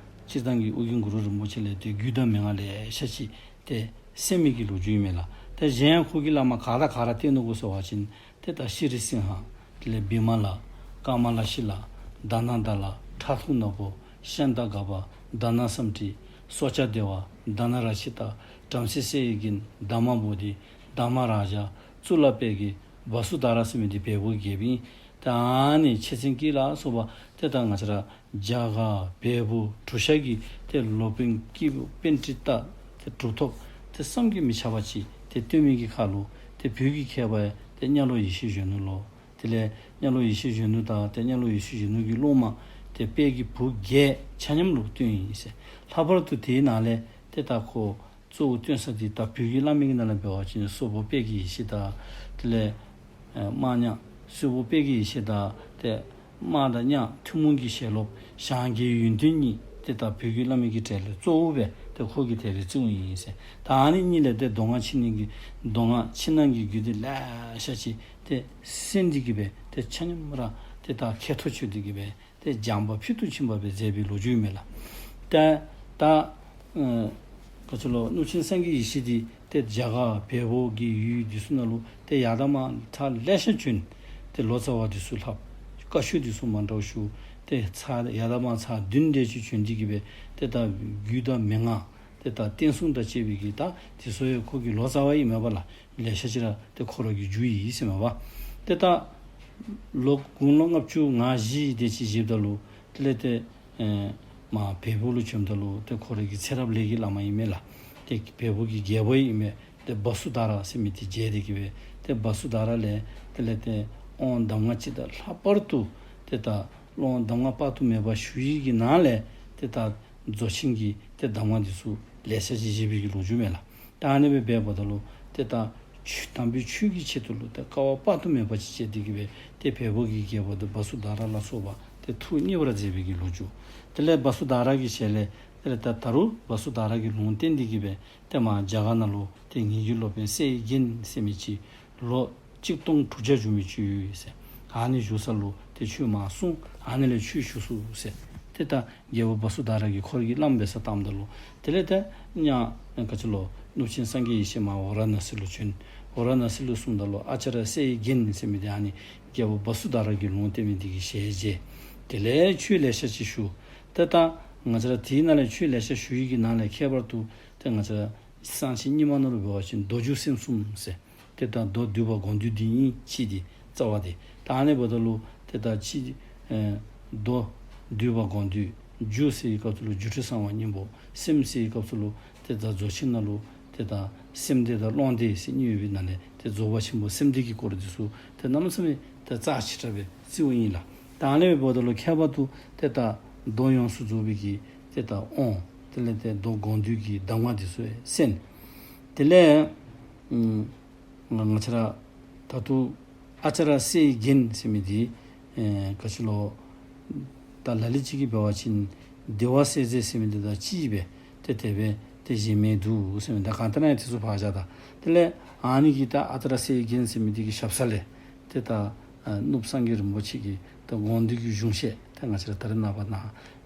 སྤྱིར་བཏང་གི་ཨོ་རྒྱན་གུ་རུ་རིན་པོ་ཆེ་ལས་ཏེ་རྒྱུད་དང་མན་ངག་ལེ་ཤ་ཅིག་ཏེ་གསན་མི་གི་ལོ་རྒྱུས་ཨིན་མས་ལགས། ཏེ་གཞན་ཡང་ཁོ་གིས་བླ་མ་ག་དང་ག་ར་བསྟེན་ནུག་གོ་ཟེར་བ་ཅིན་ཏེ་ད་ཤྲཱི་སིང་ཧ། དེ་ལས་བི་མ་ལ། ཀ་མ་ལ་ཤཱི་ལ། དྷ་ན་དཱ་ལ། ཁྲག་འཐུང་ནག་པོ། ཤཱནྟ་ག་པ། དྷ་ན་སཾ་སྐྲྀ། སྲོག་ཆགས་བདེ་བ། དྷ་ན་རཀྵི་ཏ། བྲམ་ཟེ་སྲས་ཀྱི་རྒྱན། དྷརྨ་བོ་དྷི། དྷརྨ་རཱ་ཛ། གཙུག་ལག་དཔལ་གྱི་བ་སུ་དྷ་ར་ཟེར་མི་འདི་བལ་པོ་གི་རྒྱལཔོ་ཨིན། ད་ཨ་ནི་ཆེ་ཚན་ཀྱི་ལ་སོགས་པ་ཏེ་ད་ང་བཅས་ར་རྒྱ་གར་བལ་པོ་གྲུ་ཤ་གི་ཏེ་སློབ་དཔོན་སྐྱེས་བུ་པཎྜི་ཏ་ཏེ་གྲུབ་ཐོབ་ཏེ་བསམ་གྱིས་མི་ཁྱབ་པ་ཅིག་ཏེ་བསྟེན་མི་གི་ཁར་ལུ་ཏེ་བོད་ཀྱི་མཁས་པ་ཏེ་གཉའ་ལོ་ཡེ་ཤེས་གཞོན་ནུ་ལོ། དེ་ལས་གཉའ་ལོ་ཡེ་ཤེས་གཞོན་ནུ་དང་ཏེ་གཉའ་ལོ་ཡེ་ཤེས་གཞོན་ནུ་གི་སློབ་མ་ཏེ་དཔལ་གྱི་བུ་བརྒྱད་ཆ་མཉམ་ལུ་བསྟེན་ཡི་ཟེར། ལྷག་པར་དུ་དེའི་ནང་ལས་ཏེ་ད་ཁོ་གཙོ་བོ་བསྟེན་ས་འདི་ད་བོད་ཀྱི་བླ་མའི་གི་ནང་ལས་འབད་བ་ཅིན་སོག་པོ་དཔལ་གྱི་ཡེ་ཤེས་དང་དེ་ལས་ཨེ་དམག་ཉག་སོག་པོ་དཔལ་གྱི་ཡེ་ཤེས་དང་ཏེ་དམག་དང་ཉག་ཐུན་མོང་གི་ཞལ་སློབ་ཞང་རྒྱལ་ཡོན་ཏན་གཉིས་ཏེ་ད་བོད་ཀྱི་བླ་མའི་གི་གྲས་ལས་གཙོ་བོ་སྦེ་ཏེ་ཁོ་གིས་དེ་སྦེ་བརྩིཝ་ཨིན་ཟེར། ད་ཨ་ནི་གཉིས་ལས་ཏེ་མདོ་སྔགས་ཕྱི་ནང་གི་མདོ་སྔགས་ཕྱི་ནང་གི་རྒྱུད་སྡེ་ལེ་ཤ་ཅིག་ཏེ་གསན་ཏེ་གི་སྦེ་ཏེ་ཆ་མཉམ་ར་ཏེ་ད་མཁས་མཐོ་ཆོད་དེ་གི་སྦེ་ཏེ་སྦྱངས་པ་ཕུལ་དུ་ཕྱིན་པ་སྦེ་མཛད་པའི་ལོ་རྒྱུས་ཨིན་མས་ལགས། ཏེ་ད་ཨ་ག་ཅི་ལོ་གནུབས་ཆེན་སངས་རྒྱས་ཡེ་ཤེས་འདི་ཏེ་རྒྱ་གར་བལ་པོ་གི་ཡུལ་འདི་ཚུ་ནང་ལུ་ཏེ་ཡར་ད་མར་ཚར་ལེ་ཤ་བྱོན། ཏེ་ལོ་ཙཱ་བ་འདི་ཚུ་ལྷབ། བཀའ་ཆོས་འདི་ཚུ་མ་འདྲཝ་ཞུ། ཏེ་ཚར་ཡར་ད་མར་ཚར་བདུན་དེ་ཅིག་བྱོན་ཏེ་གི་སྦེ་ཏེ་ད་རྒྱུད་དང་མན་ངག་ཏེ་ད་བསྟན་སྲུང་དང་བཅས་པའི་གི་ད་དེ་ཚུ་ཡང་ཁོ་གི་ལོ་ཙཱ་བ་ཨིན་མས་པ་ལགས། ལེ་ཤ་ཅིག་ར་ཏེ་ཁོ་ར་གིས་བསྒྱུར་ཡི་ཟེར་མས་པ། ཏེ་ད་ལོ་དགུང་ལོ་ལྔ་བཅུ་ང་བཞི་དེ་ཅིག་བཞེསཔ་ད་ལུ་དེ་ལས་ཏེ་ཨེ་མར་བལ་པོ་ལུ་བྱོནམ་ད་ལུ་ཏེ་ཁོ་ར་གི་ཚེ་རབས་ལས་ཀྱི་བླ་མ་ཨིན་མས་ལགས། ཏེ་བལ་པོ་གི་རྒྱལ་པོ་ཨིན་མས། ཏེ་བ་སུ་དྷ་ར་ཟེར་མི་འདི་མཇལ་ཏེ་གི་སྦེ་ཏེ་བ་སུ་དྷ་ར་ལས་དེ་ལས་ཏེ་དབང་གདམས་ངག་ཅིག་དང་ལྷག་པར་དུ་ཏེ་ད་སློབ་དབང་གདམས་ངག་དཔག་ཏུ་མེད་པ་ཞུ་ཡི་གི་ནང་ལས་ཏེ་ད་རྫོགས་ཆེན་གྱི་ཏེ་གདམས་ངག་འདི་ཚུ་ལེ་ཤ་ཅིག་བཞེས་པའི་གི་ལོ་རྒྱུས་མས་ལགས། ད་ཨ་ནི་སྦེ་འབདཝ་ད་ལུ་ཏེ་ད་ཆོས་དམ་པའི་ཆོས་ཀྱི་ཆེད་དུ་ལུ་ཏེ་དཀའ་བ་དཔག་ཏུ་མེད་པ་ཅིག་སྤྱད་དེ་གི་སྦེ་ཏེ་བལ་པོ་གི་རྒྱལ་པོ་ཏེ་བ་སུ་དྷ་ར་ལ་སོགས་པ་ཏེ་ཐུགས་མཉེས་པར་མཛད་པའི་གི་ལོ་རྒྱུས། དེ་ལས་བ་སུ་དྷ་ར་གི་ཞལ་ལས་དེ་ལས་ད་ད་རུང་བ་སུ་དྷ་ར་གིས་ལུང་བསྟན་ཏེ་གི་སྦེ་ཏེ་མར་རྒྱ་གར་ནང་ལུ་ཏེ་ངེད་ཀྱི་སློབ་དཔོན་སྲས་ཡི་རྒྱན་ཟེར་མི་ཅིག་ལོ་གཅིག་སྟོང་དྲུག་བརྒྱ་བཞུགས་མི་ཅིག་ཡོད་ཟེར། ཨ་ནི་བཞུགས་ས་ལུ་ཏེ་ཆོས་མར་གསུངས། ཨ་ནི་ལས་ཆོས་ཞུ་ཚུགས་ཟེར། ཏེ་ད་རྒྱལ་པོ་བ་སུ་དྷ་ར་གིས་ཁོ་ར་གི་བླམ་འབད་སར་བཏངམ་ད་ལུ་དེ་ལས་ཏེ་ཡང་ག་ཅི་ལོ་གནུབས་ཆེན་སངས་རྒྱས་ཡེ་ཤེས་མར་ཝཱ་ར་ཎ་སི་ལུ་བྱོན། ཝཱ་ར་ཎ་སི་ལུ་སོངམ་ད་ལུ་ཨ་ཙརྱ་སྲས་ཡི་རྒྱན་ཟེར་མི་འདི་ཨ་ནི་རྒྱལ་པོ་བ་སུ་དྷ་ར་གིས་ལུང་བསྟན་མི་འདི་གི་ཞལ་མཇལ། དེ་ལས་ཆོས་ལེ་ཤ་ཅིག་ཞུ། ཏེ་ད་ང་བཅས་ར་དེའི་ནང་ལས་ཆོས་ལེ་ཤ་ཞུ་ཡི་གི་ནང་ལས་ཁྱད་པར་དུ་ཏེ་ང་བཅས་ར་གསང་ཆེན་རྙིང་མ་ནང་ལུ་འབད་བ་ཅིན་མདོ་རྒྱུད་སེམས་གསུམ་ཟེར། ཏེ་ད་མདོ་འདུས་པ་སྒོམ་བསྡུས་འདི་ཨིན་གཅིག་འདི་རྩ་བ་འདི། ད་ཨ་ནི་འབདཝ་ད་ལུ་ཏེ་ད་གཅིག་ཨེ་མདོ་འདུས་པ་སྒོམ་བསྡུས། རྒྱུ་ཟེར་བའི་སྐབས་སུ་ལུ་རྒྱུ་འཕྲུལ་གསང་བ་སྙིང་པོ། སེམས་ཟེར་བའི་སྐབས་སུ་ལུ་ཏེ་ད་རྫོགས་ཆེན་ནང་ལུ་ཏེ་ད་སེམས་སྡེ་དང་ཀློང་སྡེ་ཟེར་གཉིས་ཡོད་པའི་ནང་ལས་ཏེ་རྫོགས་པ་ཆེན་པོ་སེམས་སྡེ་གི་སྐོར་འདི་ཚུ་ཏེ་གནམ་མེད་ས་མེད་ཏེ་རྩ་ཆེ་དྲགས་སྦེ་བརྩིཝ་ཨིན་ལགས། ད་ཨ་ནི་འབདཝ་ད་ལུ་ཁྱད་པར་དུ་ཏེ་ད་མདོ་ཡོངས་སུ་རྫོགས་པའི་གི་ཏེ་ད་དབང་། དེ་ལས་ཏེ་མདོ་དགོངས་འདུས་ཀྱི་གདམས་ངག་འདི་ཚུ་གསན། དེ་ལས་ཨམ་ང་བཅས་ར་ད་ལྟོ་ཨ་ཙ་ར་སྲས་ཀྱི་རྒྱན་ཟེར་མི་འདི་ཨེ་ག་ཅི་ལོ། ད་ལ་ལུ་ཅིག་གིས་འབད་བ་ཅིན་བདེ་བ་སྲས་མཛེས་ཟེར་མི་འདི་དང་གཅིག་སྦེ་ཏེ་དེ་སྦེ་ཏེ་བཞེས་མི་འདུག་ཟེར་མི་འདི་གང་ལྟར་ན་ཡང་དེ་ཚུ་ཕར་བཞག་ད། དེ་ལས་ཨ་ནི་གི་ད་ཨ་ཙ་ར་སྲས་ཀྱི་རྒྱན་ཟེར་མི་འདི་གི་ཞབས་ས་ལས་ཏེ་ད་ཨ་གནུབས་སངས་རྒྱས་རིན་པོ་ཆེ་གི་ད་དགོངས་འདུས་ཀྱི་གཞུང་བཤད་ཏེ་ང་བཅས་ར་ད་རེས་ནངས་པ་ན་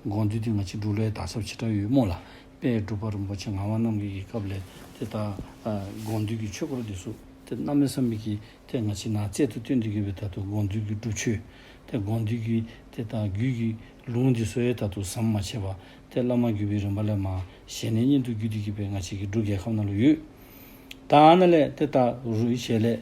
དགོངས་འདུས་འདི་ང་བཅས་འབྲུག་ལུ་ཡང་དར་ཁྱབ་ཆེ་དྲགས་ཡོད་སྨོ་ལགས། དཔལ་འབྲུག་པ་རིན་པོ་ཆེ་ངག་དབང་རྣམ་རྒྱལ་གྱི་སྐབས་ལས་ཏེ་ད་ཨ་དགོངས་འདུས་ཀྱི་ཆོས་སྐོར་འདི་ཚུ་ཏེ་གནམ་མེད་ས་མེད་ཀྱི་ཏེ་ང་བཅས་ནཱ་རྩལ་དུ་བཏོན་ཏེ་གི་སྦེ་ད་ལྟོ་དགོངས་འདུས་ཀྱི་སྒྲུབ་ཆོས་ཏེ་དགོངས་འདུས་ཀྱི་ཏེ་ད་རྒྱུད་ཀྱི་ལུང་འདི་ཚུ་ཡང་ད་ལྟོ་ཟམ་མ་ཆད་པར་ཏེ་བླ་མ་བརྒྱུད་པའི་རིམ་པ་ལས་མར་ཞལ་ནས་སྙན་དུ་བརྒྱུད་དེ་གི་སྦེ་ང་བཅས་ཀྱི་འབྲུག་རྒྱལ་ཁབ་ནང་ལུ་ཡོད། ད་ཨ་ནཱ་ལས་ཏེ་ད་རུང་ཞལ་ལས་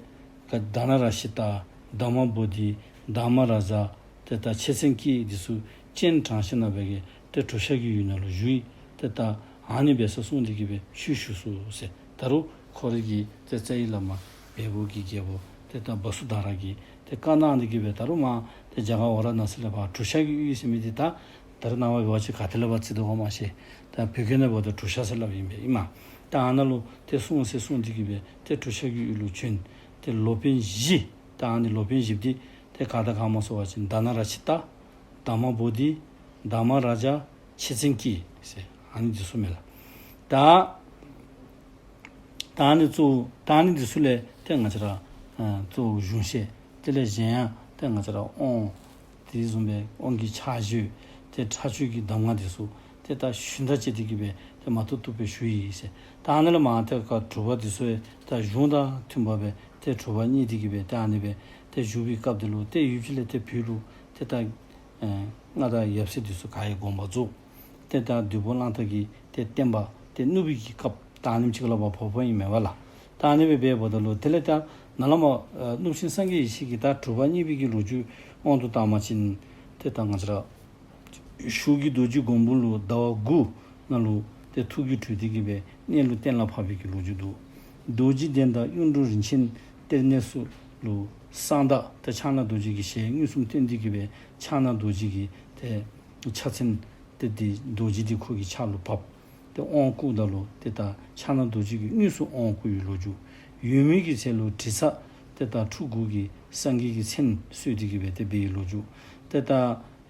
ག་དྷ་ན་རཀྵི་ཏ། དྷརྨ་བོ་དྷི། དྷརྨ་རཱ་ཛ། ཏེ་ད་མཆེད་ཚན་ཀྱི་འདི་ཚུ་སྤྱན་དྲངས་ཞིནམ་ལས་འབད་གི་ཏེ་བྲུ་ཤ་གི་ཡུལ་ནང་ལུ་བཞུགས་ཡི། ཏེ་ད་ཨ་ནི་འབད་ས་གསུངས་ཏེ་གི་སྦེ་ཆོས་ཞུ་ཚུགས་ཟེར། ད་རུང་ཁོ་རའི་གི་ཏེ་རྩ་བའི་བླ་མ་བལ་པོ་གི་རྒྱལ་པོ་ཏེ་ད་བ་སུ་དྷ་ར་གིས་ཏེ་བཀའ་གནང་སྟེ་གི་སྦེ་ད་རུང་མར་ཏེ་རྒྱ་གར་ཝཱ་ར་ཎ་སི་ལས་ཕར་བྲུ་ཤ་གི་ཡུལ་ཟེར་མི་འདི་ད་ད་རེས་ནངས་པ་འབད་བ་ཅིན་ག་ཏེ་ལས་ཕར་བརྩི་དོ་ག་མ་ཤེས། ད་བོད་སྐད་ནང་འབདཝ་ད་བྲུ་ཤ་ཟེར་སླབ་ཨིན་པས་ཨིན་མས། ད་ཨ་ནཱ་ལུ་ཏེ་སོང་ཟེར་གསུངས་ཏེ་གི་སྦེ་ཏེ་བྲུ་ཤ་གི་ཡུལ་ལུ་བྱོན། ཏེ་ལོ་པཎ་བཞི། ད་ཨ་ནི་ལོ་པཎ་བཞི་འདི་ཏེ་ག་དང་ག་སྨོ་ཟེར་བ་ཅིན་དྷ་ན་རཀྵི་ཏ། དྷརྨ་བོ་དྷི། དྷརྨ་རཱ་ཛ། མཆེད་ཚན་ཀྱི་ཟེར་ཨ་ནི་འདི་ཚུ་མས་ལགས། ད་ད་ཨ་ནི་གཙོ་བོ་ད་ཨ་ནི་འདི་ཚུ་ལས་ཏེ་ང་བཅས་ར་ཨ་གཙོ་བོ་གཞུང་བཤད། དེ་ལས་གཞན་ཡང་ཏེ་ང་བཅས་ར་དབང་དེ་བཟུམ་སྦེ་དབང་གི་ཕྱག་མཆོད་ཏེ་ཕྱག་མཆོད་ཀྱི་གདམས་ངག་འདི་ཚུ་ཏེ་ད་ཞུན་དག་བྱས་ཏེ་གི་སྦེ་ཏེ་མ་ཐུབ་ཐུབ་སྦེ་ཞུ་ཡི་ཟེར། ད་ཨ་ནཱ་ལས་མར་ཏེ་ག་གྲུབ་པ་འདི་ཚུ་ཡང་ད་གཞུང་དང་མཐུན་པ་སྦེ་ཏེ་གྲུབ་པ་བརྙེས་ཏེ་གི་སྦེ་ཏེ་ཨ་ནི་སྦེ་ཏེ་བཞུགས་པའི་སྐབས་འདི་ལུ་ཏེ་ཡུལ་གྱི་ལས་ཏེ་བོད་ལུ་ཏེ་ད་ཨེ་མངའ་བདག་ཡབ་སྲས་འདི་ཚུ་ག་ཡང་དགོངས་པ་རྫོགས། ཏེ་ད་བདུད་པོ་གླང་དར་གྱི་ཏེ་བསྟན་པ་ཏེ་བསྣུབས་པའི་གི་སྐབས་ད་ཨ་ནེམ་ཅིག་ལུ་ཕར་བབས་པ་ཨིན་མས་པ་ལགས། ད་ཨ་ནི་སྦེ་འབདཝ་ད་ལུ་དེ་ལས་ད་ནཱ་ལས་མར་ཨ་གནུབས་ཆེན་སངས་རྒྱས་ཡེ་ཤེས་ཀྱི་ད་གྲུབ་པ་བརྙེས་པའི་གི་ལོ་རྒྱུས་དབང་དུ་བཏང་བ་ཅིན་ཏེ་ད་ང་བཅས་ར་གཞུང་གི་རྡོ་རྗེ་སྒོམ་པ་ལུ་ཟླ་བ་དགུ་ནང་ལུ་ཏེ་ཐུགས་རྒྱུད་གྲོལ་ཏེ་གི་སྦེ་གནས་ལུ་གཏན་ལ་ཕབ་པའི་གི་ལོ་རྒྱུས་འདུག། རྡོ་རྗེ་གདན་དང་གཡུང་དྲུང་རིན་ཆེན་གཏེར་གནས་ཚུ་ལུ་གསང་བདག་ཏེ་ཕྱག་ན་རྡོ་རྗེ་གི་ཞལ་མངོན་སུམ་སྟོན་ཏེ་གི་སྦེ་ཕྱག་ན་རྡོ་རྗེ་གི་ཏེ་ཕྱག་མཚན་ཏེ་འདི་རྡོ་རྗེ་འདི་ཁོ་གི་ཕྱག་ལུ་བབས། ཏེ་དབང་བསྐུརཝ་ད་ལུ་ཏེ་ད་ཕྱག་ན་རྡོ་རྗེ་གིས་དངོས་སུ་དབང་བསྐུར་བའི་ལོ་རྒྱུས། ཡོད་མེད་ཀྱི་ཚལ་ལུ་དྲི་ཟ་ཏེ་ད་ཁྲུ་དགུ་གི་སངས་རྒྱས་ཀྱི་མཚན་གསོལ་ཏེ་གི་སྦེ་ཏེ་འབད་བའི་ལོ་རྒྱུས། ཏེ་ད་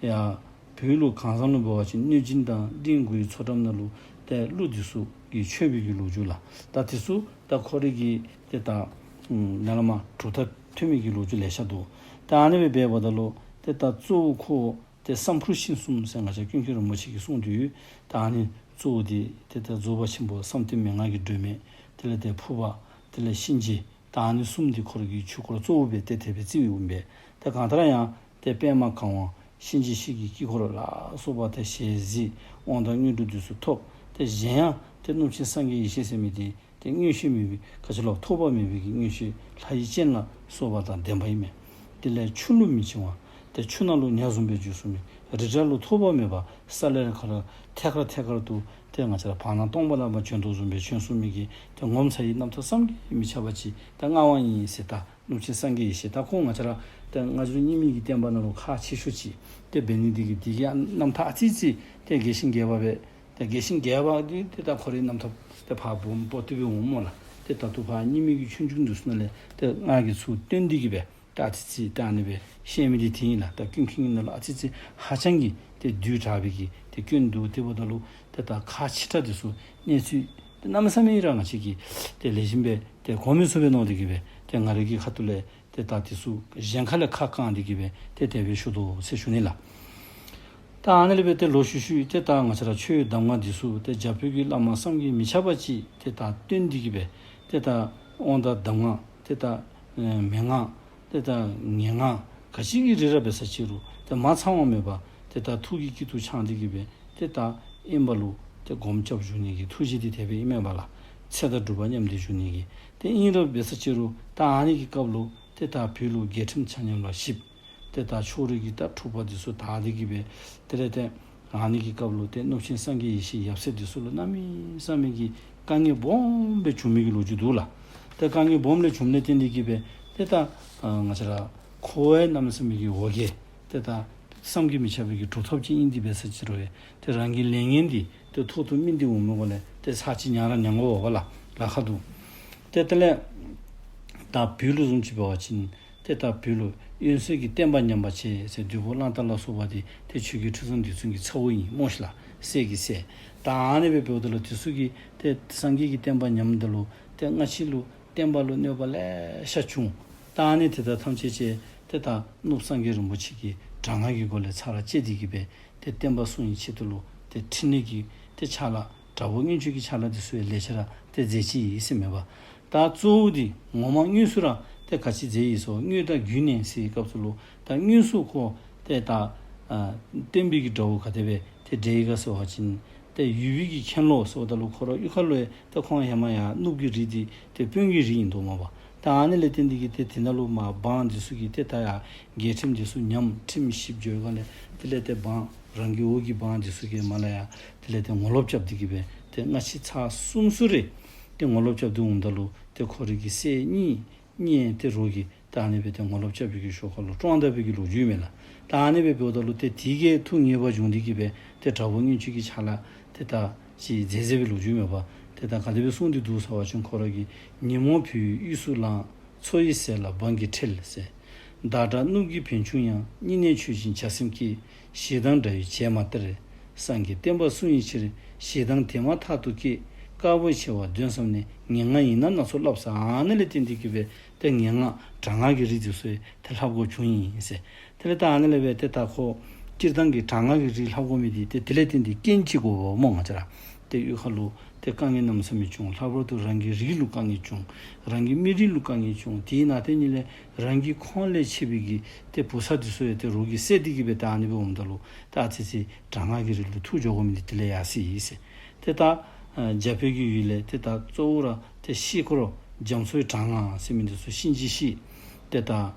ཡར་བོད་ལུ་གངས་བཟང་ལུ་འབད་བ་ཅིན་གནོད་སྦྱིན་དང་གླིང་དགུའི་མཚོ་འགྲམ་ནང་ལུ་ཏེ་ཀླུ་འདི་ཚུ་གིས་མཆོད་པའི་གི་ལོ་རྒྱུས་ལགས། ད་དེ་ཚུ་ད་ཁོ་རའི་གི་ཏེ་ད་ནཱ་ལས་མར་གྲུབ་མཐའ་ཐོན་མི་གི་ལོ་རྒྱུས་ལེ་ཤ་འདུག། ད་ཨ་ནི་སྦེ་འབདཝ་ད་ལུ་ཏེ་ད་གཙོ་བོ་ཁོ་ཏེ་སཾ་ཕུ་ར་ཤིང་གསུམ་ཟེར་ང་བཅས་ཀུན་མཁྱེན་རིན་པོ་ཆེ་གིས་གསུངས་ཏེ་ཡོད། ད་ཨ་ནི་གཙོ་བོ་འདི་ཏེ་ད་རྫོགས་པ་ཆེན་པོ་བསམ་གཏན་མན་ངག་གི་སྒྲོན་མེ། དེ་ལས་ཏེ་ཕུར་པ། དེ་ལས་གཤིན་རྗེ། ད་ཨ་ནི་གསུམ་འདི་ཁོ་རའི་གི་ཆོས་སྐོར་གཙོ་བོ་སྦེ་ཏེ་དེ་སྦེ་བརྩིཝ་ཨིན་པས། ཏེ་གང་ལྟར་ཡང་ཏེ་པདྨ་གང་བ་གཤིན་རྗེ་གཤེད་ཀྱི་དཀྱིལ་འཁོར་ལ་སོགས་པ་ཏེ་ཞལ་གཟིགས་དབང་དང་དངོས་གྲུབ་འདི་ཚུ་ཐོབ། ཏེ་གཞན་ཡང་ཏེ་གནུབས་ཆེན་སངས་རྒྱས་ཡེ་ཤེས་ཟེར་མི་འདི་ཏེ་མངོན་ཤེས་མེད་པའི་ག་ཅི་ལོ་ཐོགས་པ་མེད་པའི་གི་མངོན་ཤེས་ལྷ་ཡི་སྤྱན་ལ་སོགས་པ་དང་ལྡན་པ་ཨིན་མས། དེ་ལས་ཆུ་ལུ་མི་འཆིང་བ། ཏེ་ཆུ་ནང་ལུ་ཉ་བཟུམ་སྦེ་འཛུལ་ཚུགས་མི། རི་བྲག་ལུ་ཐོགས་པ་མེད་པར་ས་ལེར་ཁ་ལུ་ཐད་ཀར་ཐད་ཀར་དུ་ཏེ་ང་བཅས་ར་བར་སྣང་སྟོང་པ་ལས་མར་བྱོན་དོ་བཟུམ་སྦེ་བྱོན་ཚུགས་མི་གི་ཏེ་ངོ་མཚར་བའི་རྣམ་ཐར་བསམ་གྱིས་མི་ཁྱབ་པ་ཅིག་ཏེ་མངའ་དབང་ཨིན་ཟེར། ད་གནུབས་ཆེན་སངས་རྒྱས་ཡེ་ཤེས་ད་ཁོང་ང་བཅས་ར་ཏེ་སྔ་འགྱུར་རྙིང་མའི་གི་བསྟན་པ་ནང་ལུ་ཁག་ཆེ་ཤོས་ཅིག་ཏེ་འབད་ནི་འདི་གིས་འདི་གི་རྣམ་ཐར་ཨ་ཙི་ཙི་ཏེ་རྒྱས་ཤིང་རྒྱས་པ་སྦེ་ཏེ་རྒྱས་ཤིང་རྒྱས་པ་འདི་ཏེ་ད་ཁོ་རའི་རྣམ་ཐར་ཏེ་ཕར་སྦོམ་པོ་ཏི་སྦེ་འོང་སྨོ་ལགས། ཏེ་ད་ལྟོ་ཕར་རྙིང་མའི་གི་ཆོས་འབྱུང་འདི་ཚུ་ནང་ལས་ཏེ་ང་གིས་ཚུར་བཏོན་ཏེ་གི་སྦེ་ཏེ་ཨ་ཙི་ཙི་ཏེ་ཨ་ནི་སྦེ་བཤད་མི་འདི་དེ་ཨིན་ལགས། ད་ཀུན་མཁྱེན་གྱི་ནང་ལུ་ཨ་ཙི་ཙི་ཧ་ཅང་གི་ཏེ་བསྡུས་དྲགས་པའི་གི་ཏེ་སྐྱོན་འདུག། དེ་འབདཝ་ད་ལུ་ཏེ་ད་ཁག་ཆེ་དྲགས་འདི་ཚུ་གནས་ཚུལ་ཏེ་གནམ་མེད་ས་མེད་ར་ང་བཅས་ཀྱིས་ཏེ་ལེགས་ཤོམ་སྦེ་ཏེ་གོ་མི་ཚུགས་པས་མནོ་སྟེ་གི་སྦེ་ཏེ་ང་རའི་གི་ཁ་ཐུག་ལས་ཏེ་ད་འདི་ཚུ་གཞན་ཁ་ལས་ཁ་བཀང་སྟེ་གི་སྦེ་ཏེ་དེ་སྦེ་ཞུ་དོ་ཟེར་ཞུ་ནི་ལགས། ད་ཨ་ནི་ལས་སྦེ་ཏེ་ལོག་ཤུལ་ཤུལ་ཏེ་ད་ང་བཅས་ར་ཆོས་གདམས་ངག་འདི་ཚུ་ཏེ་རྒྱ་བོད་ཀྱི་བླ་མ་བསམ་གྱིས་མི་ཁྱབ་པ་ཅིག་ཏེ་ད་བཏོན་ཏེ་གི་སྦེ་ཏེ་ད་དབང་དང་གདམས་ངག་ཏེ་ད་ཨེ་མན་ངག་ཏེ་ད་ངན་ངག་ག་ཅི་གི་རིགས་ར་འབད་ས་ཅིག་རུང་ཏེ་མ་ཚང་བ་མེད་པར་ཏེ་ད་ཐུགས་ཀྱི་དཀྱིལ་དུ་འཆང་སྟེ་གི་སྦེ་ཏེ་ད་དབེན་པ་ལུ་ཏེ་སྒོམ་རྐྱབ་བཞུགས་ནི་གི་ཐུགས་བཞེད་འདི་དེ་སྦེ་ཨིན་མས་པ་ལགས། ཚེ་དང་སྒྲུབ་པ་མཉམ་སྟེ་བཞུགས་ནི་གི་ཏེ་ཨིན་རུང་འབད་ས་ཅིག་རུང་ད་ཨ་ནི་གི་སྐབས་ལུ་ཏེ་ད་བོད་ལུ་རྒྱལ་ཁྲིམས་ཆ་མཉམ་ལ་བཞིཔ། ཏེ་ད་ཕྱོགས་རིས་ཀྱི་ད་འཁྲུག་པ་འདི་ཚུ་དག་སྟེ་གི་སྦེ་དེ་ལས་ཏེ་ ཨ་ནི་གི་སྐབས་ལུ་ཏེ་གནུབས་ཆེན་སངས་རྒྱས་ཡེ་ཤེས་ཡབ་སྲས་འདི་ཚུ་ལུ་གནམ་མེད་ས་མེད་ཀྱི་དཀའ་ངལ་སྦོམ་སྦེ་བྱུང་མི་གི་ལོ་རྒྱུས་འདུག་ལགས། ཏེ་དཀའ་ངལ་སྦོམ་ལས་བྱུངམ་ལས་བརྟེན་ཏེ་གིས་སྦེ་ཏེ་ད་ཨ་ང་བཅས་ར་ཁོ་བ་གནམ་མེད་ས་མེད་ཀྱི་འོ་བརྒྱལ། ཏེ་ད་བསམ་གྱིས་མི་ཁྱབ་པའི་གི་གྲུབ་ཐོབ་ཅིག་ཨིན། དེ་འབད་ས་ཅིག་རུང་ཡང་ཏེ་རང་གི་ལས་ངན་འདི་ཏེ་ཐོག་ཏུ་སྨིན་ཏེ་འོང་མི་གུ་ལས་ཏེ་ཚར་གཅིག་མྱ་ངན་མྱང་དགོཔ་ལ་ལཱ་ཁག་འདུག། ཏེ་དེ་ལས་ད་བོད་ལུ་བཟུམ་ཅིག་འབད་བ་ཅིན་ཏེ་ད་བོད་ལུ་དབེན་སོས་ཀྱི་བསྟན་པ་ཉམས་པ་ཆེ་ཟེར་བདུད་པོ་གླང་དར་ལ་སོགས་པ་འདི་ཏེ་ཆོས་རྒྱལ་ཁྲི་སྲོང་ལྡེ་བཙན་གྱི་ཚ་བོ་ཨིན་སྨོ་ཤིག་ལགས། སྲས་ཀྱི་སྲས། ད་ཨ་ནི་སྦེ་འབདཝ་ད་ལུ་དེ་ཚུ་གིས་ཏེ་སངས་རྒྱས་ཀྱི་བསྟན་པ་ཉམསཔ་ད་ལུ་ཏེ་སྔ་ཕྱི་ལུ་བསྟན་པ་ལུ་གནོད་པ་ལེ་ཤ་བྱུང་། ད་ཨ་ནི་དེ་དག་ཐམས་ཅད་ཅིག་ཏེ་ད་གནུབས་སངས་རྒྱས་རིན་པོ་ཆེ་གིས་དྲག་སྔགས་ཀྱི་སྒོ་ལས་ཚར་བཅད་དེ་གིས་སྦེ་ཏེ་བསྟན་པ་སྲུང་བའི་ཆེད་དུ་ལུ་ཏེ་ཕྲིན་ལས་ཀྱི་ཏེ་ཕྱག་ལཱ་དྲག་པོ་མངོན་སྤྱོད་ཀྱི་ཕྱག་ལཱ་འདི་ཚུ་ཡང་ལེ་ཤ་ར་ཏེ་མཛད་ཅི་ཨིན་ཟེར་མས་པ། ད་གཙོ་བོ་འདི་ངོ་མ་དངོས་སུ་ར་ཏེ་ག་ཅི་མཛད་ཡི་ཟེར་བ་དངོས་དང་བརྒྱུད་ནས་ཟེར་བའི་སྐབས་སུ་ལུ་ད་དངོས་སུ་ཁོ་ཏེ་ད་ཨ་བསྟན་པའི་གི་དགྲ་བོ་ག་དེ་སྦེ་ཏེ་བསྒྲལ་ཡི་ག་ཟེར་བ་ཅིན་ཏེ་ཡུལ་པའི་གི་མཁན་སློབ་ཟེརཝ་ད་ལུ་ཁོ་ར་གཡུས་ཁ་ལུ་ཡང་ཏེ་ཁོང་ཧེ་མ་ཡང་གནུབས་ཀྱི་རིགས་འདི་ཏེ་དཔོན་གྱི་རིགས་ཨིན་འདུག་མས་པ། ད་ཨ་ནི་ལས་བརྟེན་ཏེ་གིས་ཏེ་དེ་ནང་ལུ་མར་འབངས་འདི་ཚུ་གིས་ཏེ་ད་ཡར་རྒྱལ་ཁྲིམས་འདི་ཚུ་ཉམས། ཁྲིམས་ཞིབ་འགྱོ་སྒང་ལས་དེ་ལས་ཏེ་འབངས་རང་གི་འོག་གི་འབངས་འདི་ཚུ་གིས་མར་ལས་ཡར་དེ་ལས་ཏེ་ངོ་ལོག་རྐྱབ་སྟེ་གིས་སྦེ་ཏེ་སྔ་ཕྱི་ཚར་གསུམ་གསུམ་རེ་ཏེ་ངོ་ལོག་རྐྱབ་སྟེ་འོངམ་ད་ལུ་ཏེ་ཁོ་རའི་གི་སྲས་གཉིས་གཉིས་ཏེ་རོགས་ཀྱིས་ད་ཨ་ནི་སྦེ་ཏེ་ངོ་ལོག་རྐྱབ་པའི་གི་ཞོར་ཁ་ལུ་བཀྲོངས་ད་པའི་གི་ལོ་རྒྱུས་མས་ལགས། ད་ཨ་ནི་སྦེ་འབདཝ་ད་ལུ་ཏེ་དེ་གིས་ཐུགས་ངེས་པ་བྱུང་སྟེ་གིས་སྦེ་ཏེ་དྲག་པོ་མངོན་སྤྱོད་ཀྱི་ཕྱག་ལཱ་ཏེ་ད་ཅིག་མཛད་མཛད་པའི་ལོ་རྒྱུས་མས་པ། ཏེ་ད་ག་དེ་སྦེ་གསུངས་ཏེ་འདུག་ཟེར་བ་ཅིན་ཁོ་ར་གིས་ཉོན་མོངས་བུའི་དབུས་སུ་ལངས། མཚོ་ཡི་ཟེར་ལ་འབངས་ཀྱིས་ཁྲེལ་ཟེར། བདག་འདྲ་གནུབས་ཀྱི་བན་ཆུང་ཡང་། སྙིང་ནས་ཆོས་བཞིན་བྱ་སེམས་བསྐྱེད། ཞེ་སྡང་དགྲ་ཡིས་བྱས་མ་སྟེར། སངས་རྒྱས་བསྟན་པ་སྲུང་བའི་ཕྱིར། ཞེ་སྡང་དེ་མ་ཐག་ཏུ་བསྐྱེད། དཀར་པོ་ཆེ་བ་འདོན་བསམས་ནས། ངན་སྔགས་ཡིན་ན་སྣ་ཚོགས་བསླབས་ཟེར། ཨ་ནི་ལས་བརྟེན་ཏེ་གིས་སྦེ་ཏེ་ངན་སྔགས་དྲག་སྔགས་ཀྱི་རིགས་འདི་ཚུ་ཡང་ཏེ་བསླབ་དགོཔ་བྱུང་ཡི་ཟེར། དེ་ལས་ད་ཨ་ནི་ལས་སྦེ་ཏེ་ད་ཁོ་སྤྱིར་བཏང་གི་དྲག་སྔགས་ཀྱི་རིགས་བསླབ་དགོ་མི་འདི་ཏེ་དེ་ལས་བརྟེན་ཏེ་རྐྱེན་ཅིག་དགོ་པས་སྨོ། ང་བཅས་ར་ཏེ་གཡུས་ཁ་ལུ་ཏེ་དཀའ་ངལ་གནམ་མེད་ས་མེད་བྱུང་། ལྷག་པར་དུ་རང་གི་རིགས་ལུ་དཀའ་ངལ་བྱུང་། རང་གི་མི་རིགས་ལུ་དཀའ་ངལ་བྱུང་། དེའི་ནང་དེ་ཉིད་ལས་རང་གི་ཁོངས་ལས་ཆད་པའི་གི་ཏེ་བུ་ཚ་འདི་ཚུ་ཡང་ཏེ་རོགས་ཀྱིས་བསད་དེ་གིས་སྦེ་ད་ཨ་ནི་སྦེ་འོངམ་ད་ལུ་ད་ཨ་ཙི་ཙི་དྲག་སྔགས་ཀྱི་རིགས་ལུ་ཐུགས་འཇོག་དགོ་མི་འདི་དེ་ལས་ཡར་སོ་ཡི་ཟེར། ཏེ་ད་ཨ་རྒྱ་བོད་ཀྱི་ཡུལ་ལས་ཏེ་ད་གཙོ་བོ་ར་ཏེ་ཤེལ་སྐོར་རྒྱ་མཚོའི་དྲག་སྔགས་ཟེར་མི་འདི་ཚུ་གཤིན་རྗེ་གཤེད་ཏེ་ད་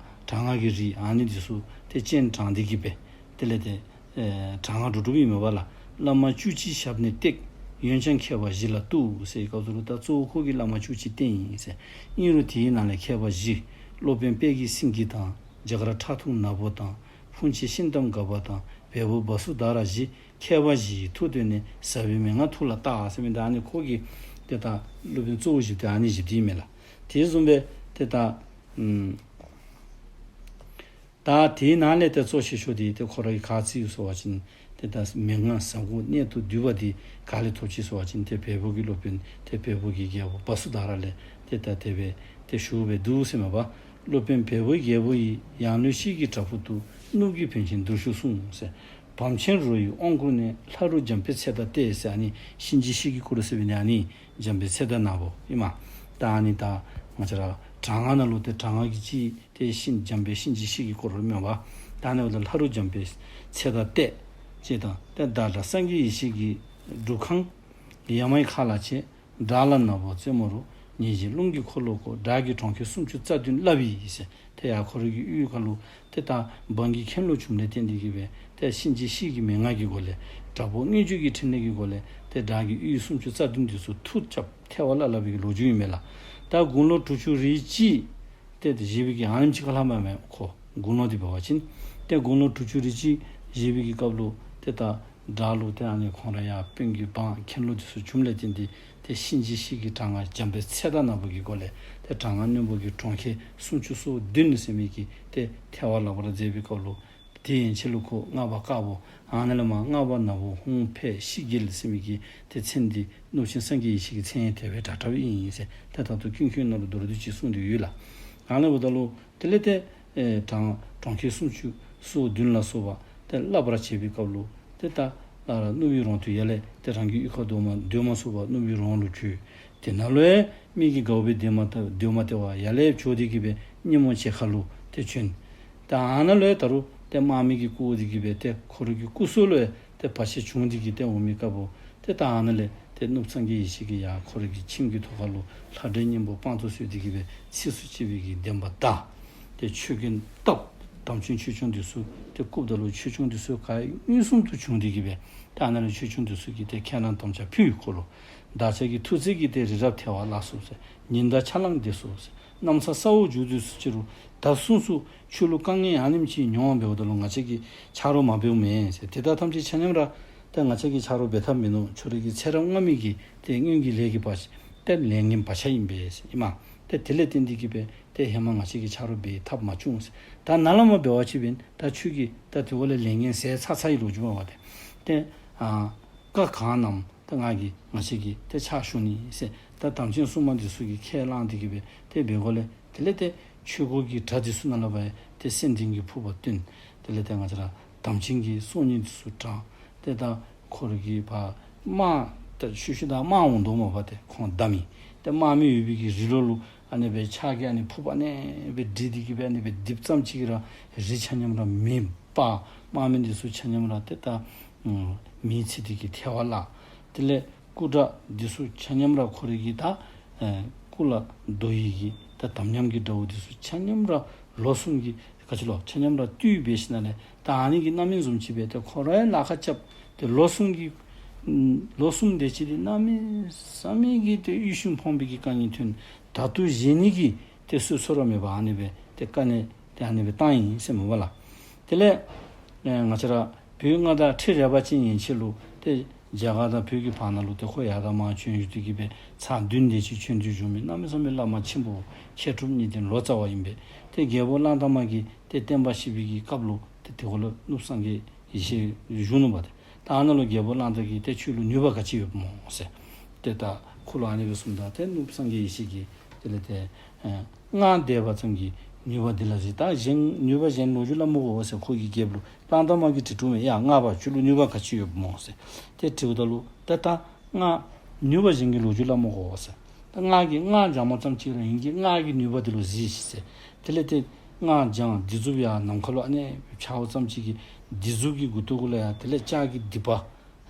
དྲག་སྔགས་ཀྱི་རིགས་ཨ་ནི་འདི་ཚུ་ཏེ་སྤྱན་དྲངས་ཏེ་གིས་སྦེ་དེ་ལས་ཏེ་ཨེ་དྲག་སྔགས་འགྲོ་དྲུག་ཨིན་མས་པ་ལགས། བླ་མ་བཅུ་གཅིག་ཞབས་ནས་བཏེགས། འོན་ཀྱང་མཁས་པ་བཞི་ལ་གཏུགས་ཟེར་བའི་སྐབས་སུ་ལུ་ད་གཙོ་བོ་ཁོ་གིས་བླ་མ་བཅུ་གཅིག་བསྟེན་ཡི་ཟེར། ཨིན་རུང་དེའི་ནང་ལས་མཁས་པ་བཞི། སློབ་དཔོན་དཔལ་གྱི་སེང་གེ་དང་། རྒྱ་གར་ཁྲག་འཐུང་ནག་པོ་དང་། ཕུང་བྱེད་ཤིང་གཏམ་དགའ་བ་དང་། བལ་པོ་བ་སུ་དྷ་ར་བཞི། མཁས་པ་བཞི་ཡི་ཐུགས་བཏོན་ནས། ཟབ་པའི་མན་ངག་ཐུགས་ལ་བཏགས་ཟེར་མི་ད་ཨ་ནི་ཁོ་གིས་ཏེ་ད་སློབ་དཔོན་གཙོ་བོ་བཞི་འདི་ཨ་ནི་བཞི་འདི་ཨིན་མས་ལགས། དེ་བཟུམ་སྦེ་ཏེ་ད་ཨམ་ད་དེའི་ནང་ལས་ཏེ་གཙོ་ཆེ་ཤོས་འདི་ཏེ་ཁོ་ར་གིས་ག་བརྩི་ཡི་ཟེར་བ་ཅིན་ཏེ་ད་མན་ངག་ཟབ་དགུ་གནད་དུ་བསྡུས་པ་འདི་ག་ལས་ཐོབ་ཅི་ཟེར་བ་ཅིན་ཏེ་བལ་པོ་གི་སློབ་དཔོན་ཏེ་བལ་པོ་གི་རྒྱལ་པོ་བ་སུ་དྷ་ར་ལས་ཏེ་ད་དེ་སྦེ་ཏེ་ཞུ་སྦེ་འདུག་ཟེར་མས་པ། སློབ་དཔོན་བལ་པོའི་རྒྱལ་པོ་ཡི། ཡང་ལོས་ཤེལ་གྱི་བྲག་ཕུག་ཏུ། གནུབས་ཀྱི་བན་ཆེན་འདུར་ཞུགས་གསུངས་ཟེར། བམ་ཆེན་རོ་ཡི་དབང་བསྐུར་ནས། ལྷ་རུ་འཇམ་དཔལ་ཚེ་བདག་བསྟེན་ཟེར། ཨ་ནི་གཤིན་རྗེ་གཤེད་ཀྱིས་བསྐུར་ཟེར་བའི་ནི་ཨ་ནི་འཇམ་དཔལ་ཚེ་བདག་ནག་པོ་ཨིན་མས། ད་ཨ་ནི་ད་ང་བཅས་ར་དྲག་སྔགས་ནང་ལུ་ཏེ་དྲག་སྔགས་ཀྱི་གཅིག་ཏེ་གཤིན་འཇམ་དཔལ་གཤིན་རྗེ་གཤེད་ཀྱིས་བསྐུར་མས་པ། ད་ཨ་ནི་འབདཝ་ད་ལྷ་རུ་འཇམ་དཔལ་ཚེ་བདག་བསྟེན་ཅེས་དང་ཏེ་བདག་འདྲ་སངས་རྒྱས་ཡེ་ཤེས་ཀྱི་སྒྲུབ་ཁང་ཡ་མའི་མཁའ་ལ་བྱས། དགྲ་ལྷ་ནག་པོ་རྩེ་མོ་རུ། ཉེ་བཞིན་རླུང་གི་འཁོར་ལོ་བསྐོར། དགྲ་བགེགས་གྲོང་ཁྱེར་སུམ་ཅུ་རྩ་བདུན་བརླབས་ཡི་ཟེར། ཏེ་ཡར་ཁོ་རའི་གི་གཡུས་ཁ་ལུ་ཏེ་ད་འབངས་ཀྱི་མཁན་སློབ་བྱུངམ་ལས་བརྟེན་ཏེ་གིས་སྦེ་ཏེ་གཤིན་རྗེ་གཤེད་ཀྱི་མན་ངག་གི་སྒོ་ལས་དྲག་པོ་མངོན་སྤྱོད་ཀྱི་ཕྲིན་ལས་ཀྱི་སྒོ་ལས་ཏེ་དགྲ་བགེགས་གཡུས་སུམ་ཅུ་རྩ་བདུན་འདི་ཚུ་མཐུ་རྐྱབ་ཐལ་བ་བརླག་བརླག་པའི་གི་ལོ་རྒྱུས་ཨིན་མས་ལགས། ད་དགུང་ལོ་དྲུག་ཅུ་རེ་གཅིག་ཏེ་བཞེས་པའི་གི་ཨ་ནེམ་ཅིག་ཁར་ལྷག་མས་མས་ཁོ་དགུང་ལོ་འདི་འབད་བ་ཅིན། ཏེ་དགུང་ལོ་དྲུག་ཅུ་རེ་གཅིག་བཞེས་པའི་གི་སྐབས་ལུ་ཏེ་ད་དགྲ་ལུ་ཏེ་ཨ་ནི་ཁོང་ར་ཡར་དཔོན་གྱི་འབངས་མཁན་སློབ་འདི་ཚུ་བྱུངམ་ལས་བརྟེན་ཏེ་ཏེ་གཤིན་རྗེ་གཤེད་ཀྱི་དྲག་སྔགས་འཇམ་དཔལ་ཚེ་བདག་ནག་པོ་གི་སྒོ་ལས་ཏེ་དྲག་སྔགས་རྣོན་པོ་གི་གྲོང་ཁྱེར་སུམ་ཅུ་སོ་བདུན་ཟེར་མི་གི་ཏེ་ཐལ་བ་བརླག་པར་མཛད་པའི་སྐབས་ལུ་དེ་ཡན་ཆད་ལུ་ཁོ་སྔགས་པ་དཀར་པོ་ཨ་ནཱ་ལས་མར་སྔགས་པ་ནག་པོ་ཧཱུྃ་ཕཊ་ཤྲཱི་རྒྱལ་ཟེར་མི་གི་ཏེ་མཚན་འདི་གནུབས་ཆེན་སངས་རྒྱས་ཡེ་ཤེས་ཀྱི་མཚན་ཡང་དེ་སྦེ་གྲགས་གྲགསཔ་ཨིན་ཟེར་ཏེ་ད་ལྟོ་ཀུན་མཁྱེན་ནོར་བུ་མདོར་བསྡུས་ཅིག་གསུངས་ཏེ་ཡོད་ལགས། ཨ་ནཱ་འབདཝ་ད་ལུ་དེ་ལས་ཏེ་ཨེ་དྲག་སྔགས་གྲོང་ཁྱེར་སུམ་ཅུ་སོ་བདུན་ལ་སོགས་པ་ཏེ་བརླག་པར་བྱེད་པའི་སྐབས་ལུ་ཏེ་ད་ཨ་གནུབས་པའི་རོང་དུ་ཡར་ལས་ཏེ་རང་གི་གཡུས་ཁར་སྡོད་མ་སྡོད་མ་ཚུགས་པར་གནུབས་པའི་རོང་ལུ་བྱོན། དེ་ནང་ལུ་ཡང་མི་གིས་དགའཝ་སྦེ་སྡོད་མ་ད་སྡོད་མ་སྟེར་བར་ཡར་ལས་བྱོག་སྟེ་གིས་སྦེ་སྙེ་མོ་བྱེ་ཁ་ལུ་ཏེ་བྱོན། ཏེ་ཨ་ནཱ་ལུ་ཡང་ད་རུང་ཏེ་དམག་མི་གིས་བསྐོར་ཏེ་གིས་སྦེ་ཏེ་ཁོ་རའི་གི་སྐུ་སྲོག་ལུ་ཡང་ཏེ་བར་ཆད་བྱུང་སྟེ་གིས་ཏེ་འོང་མི་སྐབས་ཏེ་ད་ཨ་ནཱ་ལས་ཏེ་གནུབས་སངས་རྒྱས་ཡེ་ཤེས་ཀྱིས་ཡར་ཁོ་རའི་གི་ཁྱིམ་གྱི་ཐོག་ཁ་ལུ་ལྷ་འདྲེ་གཉན་པོ་དཔང་དུ་གསོལ་ཏེ་གིས་སྦེ་ཚིགས་སུ་བཅད་པའི་གི་བདེན་པ་བདའ། ཏེ་ཆོས་གོས་བཏབ། དམ་ཅན་ཆོས་སྐྱོང་འདི་ཚུ་ཏེ་བཀུགཔ་ད་ལུ་ཆོས་སྐྱོང་འདི་ཚུ་ག་ཡང་མངོན་སུམ་དུ་བྱུང་སྟེ་གི་སྦེ་ད་ཨ་ནཱ་ལུ་ཆོས་སྐྱོང་འདི་ཚུ་གིས་ཏེ་ཁས་བླངས་དམ་བཅའ་ཕུལ་ཁོ་ལུ། བདག་ཅག་གི་ཐུགས་བརྩེ་གིས་ཏེ་རི་རབ་ཐལ་བ་བརླགས་སོ་ཟེར། ཉི་ཟླ་ཆ་ལང་འདས་སོ་ཟེར། གནམ་ས་ས་འོག་འཇུག་འདོད་སུ་ཅི་རུང་བདག་བསྲུང་སོ། ཁྱོད་ལུ་དཀའ་ངལ་ཨ་ནེམ་ཅིག་མྱོང་འབདཝ་ད་ལུ་ང་བཅས་ཀྱིས་ཆ་རོགས་མ་འབདཝ་མེན་ཟེར། དེ་དག་ཐམས་ཅད་ཆ་མཉམ་ར་ཏེ་ང་བཅས་ཀྱིས་ཆ་རོགས་འབད་ཐབས་མིན་ནུག། ཁྱོད་རའི་གི་ཚེ་རབས་སྔ་མའི་གི་ཏེ་སྔོན་གྱི་ལས་ཀྱི་བག་ཆགས་ཏེ་ལས་ངན་བག་ཆགས་ཨིན་པས་ཟེར་ཨིན་མས། ཏེ་དེ་ལས་བརྟེན་ཏེ་གི་སྦེ་ཏེ་ཧེ་མ་ང་བཅས་ཀྱིས་ཆ་རོགས་འབད་ཐབས་མ་བྱུང་ཟེར། ད་ནཱ་ལས་མར་འབད་བ་ཅིན་ད་ཁྱོད་ཀྱིས་ད་དེ་འོག་ལས་ལས་ངན་ཟད་ཚར་ཚར་བའི་ལོ་རྒྱུས་མས་པ་ཏེ། ཏེ་ཨ་བཀའ་གང་གནངམ་ད་ང་གིས་ང་བཅས་ཀྱིས་ཏེ་ཕྱག་ཞུ་ནི་ཟེར། ད་དམ་ཅན་སྲུང་མ་འདི་ཚུ་གིས་ཁས་བླངས་ཏེ་གི་སྦེ་ཏེ་འབད་འགོ་ལས་དེ་ལས་ཏེ་ཆོས་འཁོར་གྱི་གྲྭ་འདི་ཚུ་ནང་ལས་འབད་ཏེ་སེམས་ལྡན་གྱི་ཕུར་པ་བཏོན། དེ་ལས་ཏེ་ང་བཅས་ར་དམ་ཅན་གྱི་སྲོག་སྙིང་འདི་ཚུ་དྲངས། ཏེ་ད་ཁོ་ར་གི་ཕར་དམག་ད་ཤུལ་ཤུལ་ད་དམག་འོང་དོ་མས་པ་ཏེ་ཁོང་བདའ་མི། ཏེ་དམག་མི་ཡོད་པའི་གི་རི་ལོགས་ལུ་ཨ་ནི་སྦེ་ཕྱག་གིས་ཨ་ནི་ཕུར་པ་ཨ་ནི་སྦེ་སྒྲིལ་ཏེ་གི་སྦེ་ཨ་ནི་སྦེ་རྡིབ་ཙམ་ཅིག་ར་རི་ཆ་མཉམ་ར་མེ་སྤར། དམག་མི་འདི་ཚུ་ཆ་མཉམ་ར་ཏེ་ད་ཨམ་མེ་འཚིག་སྟེ་གི་ཐལ་བར་བརླག། དེ་ལས་སྐུ་དགྲ་འདི་ཚུ་ཆ་མཉམ་ར་ཁོ་རའི་གི་ད་ཨེ་སྐུ་ལ་རྡོ་ཡི་གི་ད་དམ་ཉམས་ཀྱི་དགྲ་བོ་འདི་ཚུ་ཆ་མཉམ་ར་ལོ་གསུམ་གྱི་ག་ཅི་ལོ་ཆ་མཉམ་ར་བཏུལ་འབད་ཞིནམ་ལས་ད་ཨ་ནི་གི་རྣམ་སྨིན་བཟུམ་ཅིག་སྦེ་ཏེ་ཁོ་རའི་ལ་ཁ་རྐྱབ། ཏེ་ལོ་གསུམ་གྱི་ཨམ་ལོ་གསུམ་དེ་ཅིག་ཏེ་གནམ་མེད་ས་མེད་ཀྱི་ཏེ་དབུལ་ཞིང་ཕོངས་པའི་གི་དཀའ་ངལ་ཐོན། ད་ལྟོ་བཞེས་ནི་གི་ཏེ་སོ་སོ་ར་མེད་པར་ཨ་ནི་སྦེ་ཏེ་དཀའ་ངལ་ཏེ་ཨ་ནི་སྦེ་བཏང་ཡི་ཟེར་མས་པ་ལགས། དེ་ལས་ཨེ་ང་བཅས་ར་བོད་མངའ་བདག་ཁྲི་རལ་པ་ཅན་ཡན་ཆད་ལུ་ཏེ་རྒྱ་གར་དང་བོད་ཀྱི་བར་ན་ལུ་ཏེ་ཁོ་ཡར་དང་མར་བྱོན་བཞུགས་ཏེ་གི་སྦེ་ཚར་བདུན་དེ་ཅིག་བྱོན་ཏེ་བཞུགས་མི་གནམ་མེད་ས་མེད་བླ་མ་ཆེན་པོ་མཁས་གྲུབ་གཉིས་ལྡན་ལོ་ཙཱ་བ་ཨིན་པས། ཏེ་རྒྱལ་པོ་གླང་དར་མ་གིས་ཏེ་བསྟན་པ་བཤིག་པའི་གི་སྐབས་ལུ་ཏེ་དེ་ཁར་ལུ་གནུབས་སངས་རྒྱས་ཡེ་ཤེས་བཞུགས་ནུག་པ་ཏེ། ད་ཨ་ནཱ་ལུ་རྒྱལ་པོ་གླང་དར་གྱིས་ཏེ་ཁྱོད་ལུ་ནུས་པ་ག་ཅི་ཡོདཔ་སྨོ་ཟེར། ཏེ་ད་ཁོ་ལུ་ཨ་ནི་སྦེ་གསུངམ་ད་ཏེ་གནུབས་སངས་རྒྱས་ཡེ་ཤེས་ཀྱིས་དེ་ལས་ཏེ་ཨེ་སྔགས་བཟླས་པ་ཙམ་གྱིས་ནུས་པ་འདི་ལ་གཟིགས། ད་གཞན་ནུས་པ་གཞན་ལོ་རྒྱུས་སླབ་མི་དགོ་ཟེར། ཁོ་གིས་རྒྱལཔོ་ལུ་གླང་དར་མ་གིས་དྲི་དྲིཝ་མས། ཡ་སྔགས་པ་ཁྱོད་ལུ་ནུས་པ་ག་ཅི་ཡོདཔ་སྨོ་ཟེར། ཏེ་དྲིཝ་ད་ལུ་ད་ད་སྔགས་ནུས་པ་གཞན་གྱི་ལོ་རྒྱུས་སླབ་མི་དགོ་ཟེར། ད་སྔགས་ཀྱི་སྔགས་བགྱང་བ་ཙམ་ཅིག་ར་ཨིན་གྱི་སྔགས་ཀྱི་ནུས་པ་འདི་ལུ་གཟིགས་ཤིག་ཟེར། དེ་ལས་ཏེ་སྔགས་བགྱང་སྡིག་མཛུབ་ཡར་ནམ་མཁའ་ལུ་ཨ་ནི་ཕྱརཝ་ཙམ་ཅིག་གིས་སྡིག་མཛུབ་ཀྱི་མགུ་ཏོ་གུ་ལུ་ཡང་དེ་ལས་ལྕགས་ཀྱི་སྡིག་པ་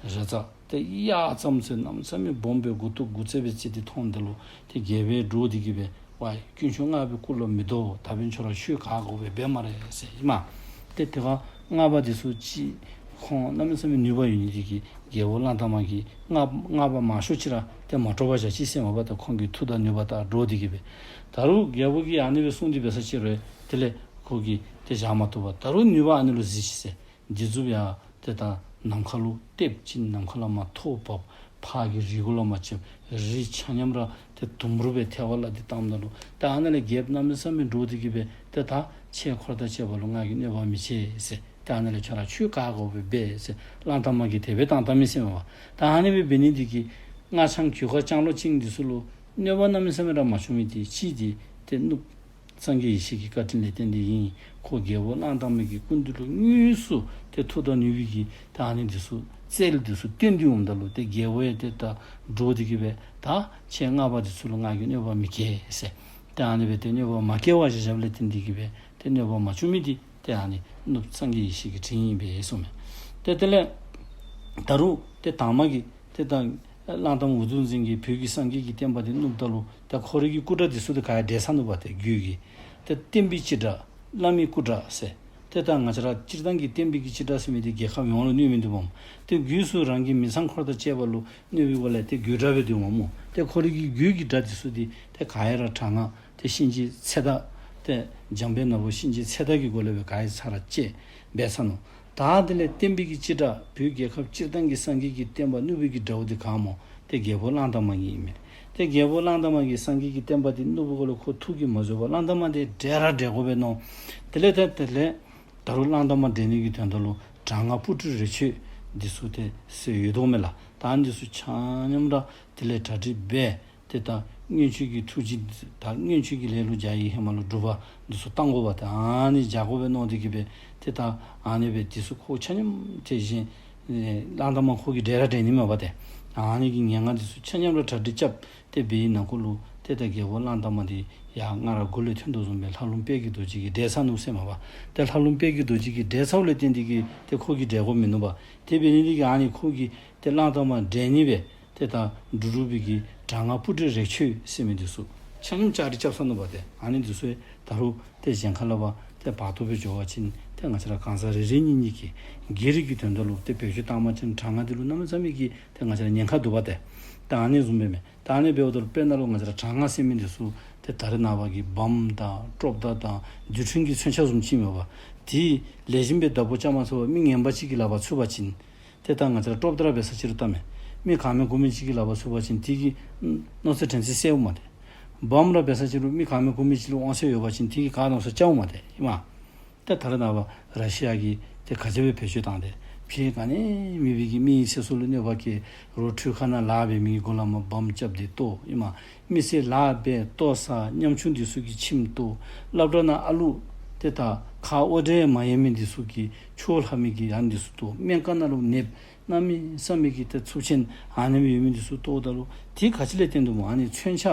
རེག་ཙ་ཏེ་གཡའ་ཙམ་ཟེར་གནམ་མེད་ས་མེད་སྦོམ་སྦེ་མགུ་ཏོ་དགུ་རྩེག་སྦེ་རྩེ་སྟེ་མཐོངམ་ད་ལུ་ཏེ་རྒྱལཔོ་འདྲོགས་ཏེ་གི་སྦེ་ཝའི་དཀོན་མཆོག་སྔགས་པའི་སྐུ་ལུ་མི་སྡོད། ད་འབདན་ཁྱོད་ར་ཆོས་ག་དགོ་སྦེ་འབད་སྨ་རེ་ཟེར་ཨིན་མས། ཏེ་དེ་ཁར་སྔགས་པ་འདི་ཚུ་ཅིག་ཁོང་གནམ་མེད་ས་མེད་ནུས་པ་ཡོད་ནི་འདི་གིས་རྒྱལཔོ་གླང་དར་མ་གིས་སྔགས་སྔགས་པ་མང་ཤོས་ཅིག་ར་ཏེ་མ་དཀྲོགས་པར་བཞག་ཅི་ཟེར་མས་པ། ཏེ་ཁོང་གི་མཐུ་དང་ནུས་པ་དང་འདྲོགས་ཏེ་གི་སྦེ། ད་རུང་རྒྱལཔོ་གིས་ཨ་ནི་སྦེ་གསུངས་ཏེ་འབད་ས་ཅིག་རུང་དེ་ལས་ཁོ་གིས་ཏེ་བཞག་མ་བཏུབ་པར་ད་རུང་ནུས་པ་ཨ་ནི་ལུ་གཟིགས་ཤིག་ཟེར། སྡིག་མཛུབ་ཡར་ཏེ་ད་ནམ་མཁའ་ལུ་གཏདཔ་ཅིག་ནམ་མཁའ་ལས་མར་ཐོག་བབས། ཕར་གྱི་རི་གུ་ལས་མར་ཆིབས། རི་ཆ་མཉམ་ར་ཏེ་དུམ་བུར་སྦེ་ཐལ་བར་བརླག་སྟེ་བཏངམ་ད་ལུ་ཏེ་ཨ་ནཱ་ལས་རྒྱལཔོ་གནམ་མེད་ས་མེད་འདྲོགས་ཏེ་གི་སྦེ་ཏེ་ད་ཁྱེད་འཁོར་དང་བཅས་པ་ལུ་ང་གིས་གནོད་པ་མི་བྱེད་ཟེར། ཏེ་ཨ་ནཱ་ལས་ཁྱོད་ར་ཆོས་ག་དགོ་སྦེ་འབད་ཟེར་གླང་དར་མ་གིས་དེ་སྦེ་བཏང་བཏངམ་ཨིན་ཟེར་མས་པ། ད་ཨ་ནི་སྦེ་འབད་ནི་འདི་གིས་སྔགས་འཆང་གོས་དཀར་ལྕང་ལོ་ཅན་འདི་ཚུ་ལུ་གནོད་པ་གནམ་མེད་ས་མེད་ར་མ་བྱུང་མི་འདི་གཅིག་འདི་ཏེ་གནུབས་སངས་རྒྱས་ཡེ་ཤེས་ཀྱི་བཀའ་དྲིན་ལས་བརྟེན་ཏེ་ཨིན། ཁོ་རྒྱལཔོ་གླང་དར་མ་གི་སྐུ་མདུན་ལུ་དངོས་སུ་ཏེ་མཐུ་དང་ནུས་པའི་གི་ད་ཨ་ནི་འདི་ཚུ་རྩལ་འདི་ཚུ་སྟོན་ཏེ་འོངམ་ད་ལུ་ཏེ་རྒྱལཔོ་ཡང་ཏེ་ད་འདྲོགས་ཏེ་གི་སྦེ་ད་ཁྱེད་སྔགས་པ་འདི་ཚུ་ལུ་ང་གིས་གནོད་པ་མི་བཀལ་ཟེར། ཏེ་ཨ་ནི་སྦེ་ཏེ་གནོད་པ་མ་བཀལ་བར་བཞག་བཞགཔ་ལས་བརྟེན་ཏེ་གི་སྦེ་ཏེ་གནོད་པ་མ་བྱུང་མི་འདི་ཏེ་ཨ་ནི་གནུབས་སངས་རྒྱས་ཡེ་ཤེས་ཀྱི་དྲིན་ཨིན་པས་གསུངས་མས། ཏེ་དེ་ལས་ད་རུང་ཏེ་དང་མ་གི་ཏེ་ད་གླང་དར་མ་འུ་དུམ་འཛིན་གྱིས་བོད་ཀྱི་སངས་རྒྱས་ཀྱི་བསྟན་པ་འདི་བསྣུབས་ད་ལུ་ད་ཁོ་རའི་གི་སྐུ་དགྲ་འདི་ཚུ་ཏེ་ག་ཡང་བསྒྲལ་ཚར་ནུག་པ་ཏེ་རྒོད་ཀྱིས། ཏེ་བསྟན་པའི་སྤྱི་དགྲ་བླ་མའི་སྐུ་དགྲ་ཟེར། ཏེ་ད་ང་བཅས་ར་སྤྱིར་བཏང་གི་བསྟན་པའི་གི་སྤྱི་དགྲ་ཟེར་མི་འདི་རྒྱལ་ཁབ་ཡོངས་ལུ་གནོད་མི་འདུག་པ་སྨོ། ཏེ་སྒོས་སུ་རང་གི་མི་ཚང་འཁོར་དང་བཅས་པ་ལུ་གནོད་པའི་སྒོ་ལས་ཏེ་རྒོད་དགྲ་སྦེ་སྡོདཔ་སྨོ། ཏེ་ཁོ་རའི་གི་རྒོད་ཀྱི་དགྲ་འདི་ཚུ་འདི་ཏེ་ག་ཡང་ར་དྲག་སྔགས་ཏེ་གཤིན་རྗེ་ཚེ་བདག་ཏེ་འཇམ་དཔལ་ནག་པོ་གཤིན་རྗེ་ཚེ་བདག་གི་སྒོ་ལས་སྦེ་ག་ཡང་ཚར་ར་བཅད་འབད་ཚར་ནུག། ད་དེ་ལས་བསྟན་པའི་གི་སྤྱི་དགྲ་བོད་རྒྱལ་ཁབ་སྤྱིར་བཏང་གི་སངས་རྒྱས་ཀྱི་བསྟན་པ་བསྣུབས་པའི་གི་དགྲ་བོ་འདི་ག་སྨོ། ཏེ་རྒྱལ་པོ་གླང་དར་མ་གིས་ཨིན་མས། ཏེ་རྒྱལ་པོ་གླང་དར་མ་གིས་སངས་རྒྱས་ཀྱི་བསྟན་པ་འདི་བསྣུབས་པའི་སྒོ་ལས་ཁོ་ཐུགས་ཀྱིས་མ་བཟོད་པར་གླང་དར་མ་འདི་བསྒྲལ་ར་བསྒྲལ་དགོ་པས་མནོ། དེ་ལས་ཏེ་དེ་ལས་ད་རུང་གླང་དར་མ་བསྒྲལ་ནི་གི་དོན་དག་ལུ་དྲག་སྔགས་སྤུ་གྲི་རས་ཆོད་འདི་ཚུ་ཏེ་ཟེར་ཡོད་དོ་མས་ལགས། ད་འདི་ཚུ་ཆ་མཉམ་ར་དེ་ལས་གྲ་སྒྲིག་འབད། ཏེ་ད་མངོན་སྤྱོད་ཀྱི་ཐུགས་རྗེ་ད་མངོན་སྤྱོད་ཀྱི་ལས་ལུ་སྦྱར་ཡི་ཧེ་མ་ལུ་སྒྲུབ་པ་འདི་ཚུ་བཏང་དགོ་པ་ཏེ་ཨ་ནི་སྦྱར་དགོ་པས་མནོ་སྟེ་གི་སྦེ་ཏེ་ད་ཨ་ནི་སྦེ་འདི་ཚུ་ཁོ་ཆ་མཉམ་ཏེ་གཞན་ཨེ་གླང་དར་མ་ཁོ་གིས་བསྒྲལ་ར་བསྒྲལ་ནི་མས་པ་ཏེ། ཨ་ནི་གི་ངན་སྔགས་འདི་ཚུ་ཆ་མཉམ་ར་གྲ་སྒྲིག་རྐྱབ་སྟེ་འབད་བའི་ནང་འཁོད་ལུ་ཏེ་ད་རྒྱལ་པོ་གླང་དར་མ་འདི་ཡར་སྔར་མགུ་ལས་ཐོན་དོ་བཟུམ་སྦེ་ལྷ་ལུང་དཔལ་གྱི་རྡོ་རྗེ་གིས་བསྒྲལ་ཚར་ནུག་ཟེར་མས་པ། ཏེ་ལྷ་ལུང་དཔལ་གྱི་རྡོ་རྗེ་གིས་བསྒྲལ་ཚརཝ་ལས་བརྟེན་ཏེ་གི་ཏེ་ཁོ་གིས་བསྒྲལ་དགོཔ་མིན་ནུག་པ། དེ་འབད་ནི་འདི་གིས་ཨ་ནི་ཁོ་གིས་ཏེ་གླང་དར་མ་བསྒྲལ་ནི་སྦེ་ཏེ་ད་འབྲུག་སྒྲུབ་པའི་གི་དྲག་སྔགས་སྤུ་གྲི་རས་ཆོད་ཟེར་མི་འདི་ཚུ་ཆ་མཉམ་གྲ་སྒྲིག་རྐྱབ་ཚར་ནུག་པ་ཏེ། ཨ་ནི་འདི་ཚུ་ད་རུང་ཏེ་གཞན་ཁ་ལས་ཕར་ ཏེ་བར་དོ་སྦེ་འགྱོ་བ་ཅིན་ཏེ་ང་བཅས་ར་གང་ཟག་རེ་རེ་གཉིས་གཉིས་ཀྱིས་སྒེར་གྱི་དོན་དག་ལུ་ཏེ་བེད་སྤྱོད་བཏང་པ་ཅིན་དྲག་སྔགས་འདི་ལུ་གནམ་མེད་ས་མེད་ཀྱི་ཏེ་ང་བཅས་ར་ཉེན་ཁ་འདུག་པ་ཏེ། ད་ཨ་ནི་བཟུམ་སྦེ་མས། ད་ཨ་ནི་འབདཝ་ད་ལུ་དཔེར་ན་ལུ་ང་བཅས་ར་དྲག་སྔགས་ཟེར་མི་འདི་ཚུ་ཏེ་ད་རེས་ནངས་པ་གི་བམ་དང་ཀྲོབ་མདའ་དང་རྡུལ་ཕྲན་གྱི་མཚོན་ཆ་བཟུམ་ཅིག་མས་པ། དེ་ལེགས་ཤོམ་སྦེ་བདག་པོ་རྐྱབ་མ་ཚུགས་པར་མི་ངན་པ་ཅིག་གི་ལག་པར་ཚུད་པ་ཅིན་ཏེ་ད་ང་བཅས་ར་ཀྲོབ་མདའ་ར་འབད་ས་ཅིག་རུང་ད་མས། མི་གང་མེད་གོ་མེད་ཅིག་གི་ལག་པར་ཚུད་པ་ཅིན་དེ་གིས་གནོད་འཚེ་དྲག་ཚད་སེལཝ་མས་ཏེ། བམ་ར་འབད་ས་ཅིག་རུང་མི་གང་མེད་གོ་མེད་ཅིག་ལུ་དབང་ཚད་ཡོད་པ་ཅིན་དེ་གིས་ག་གནམ་མེད་ས་མེད་རྐྱབ་མས་ཏེ་ཨིན་མས། ཏེ་ད་རེས་ནངས་པ་ར་ཤི་ཡ་གིས་ཏེ་ག་ཅི་སྦེ་བེད་སྤྱོད་བཏང་སྟེ་ཕྱི་ག་ནི་མེད་པའི་གི་མི་ཡི་ཚེ་སྲོག་ལུ་གནོད་པ་བཀལ། རོགས་འཕྲུལ་ཁང་ནང་ལཱ་འབད་མི་གི་གོ་ལ་མར་བམ་རྐྱབ་སྟེ་གཏོར་ཨིན་མས། མི་སེར་ལཱ་འབད་ལྟོ་ཟ་ཉམ་ཆུང་འདི་ཚུ་གི་ཁྱིམ་གཏོར། སློབ་གྲྭ་ནང་ཨ་ལུ་ཏེ་ད་ཁ་དབོར་འདྲེན་མ་ཡལ་མི་འདི་ཚུ་གི་ཆོས་ལྷབ་མི་གི་ཨ་ནི་འདི་ཚུ་གཏོར། སྨན་ཁང་ནང་ལུ་ནདཔ་གནམ་མེད་ས་མེད་ཀྱི་ཏེ་ཚབས་ཆེན་ཨ་ནེམ་ཡོད་མི་འདི་ཚུ་གཏོརཝ་ད་ལུ་དེ་ག་ཅི་ལས་བརྟེན་དོ་སྨོ། ཨ་ནི་མཚོན་ཆ་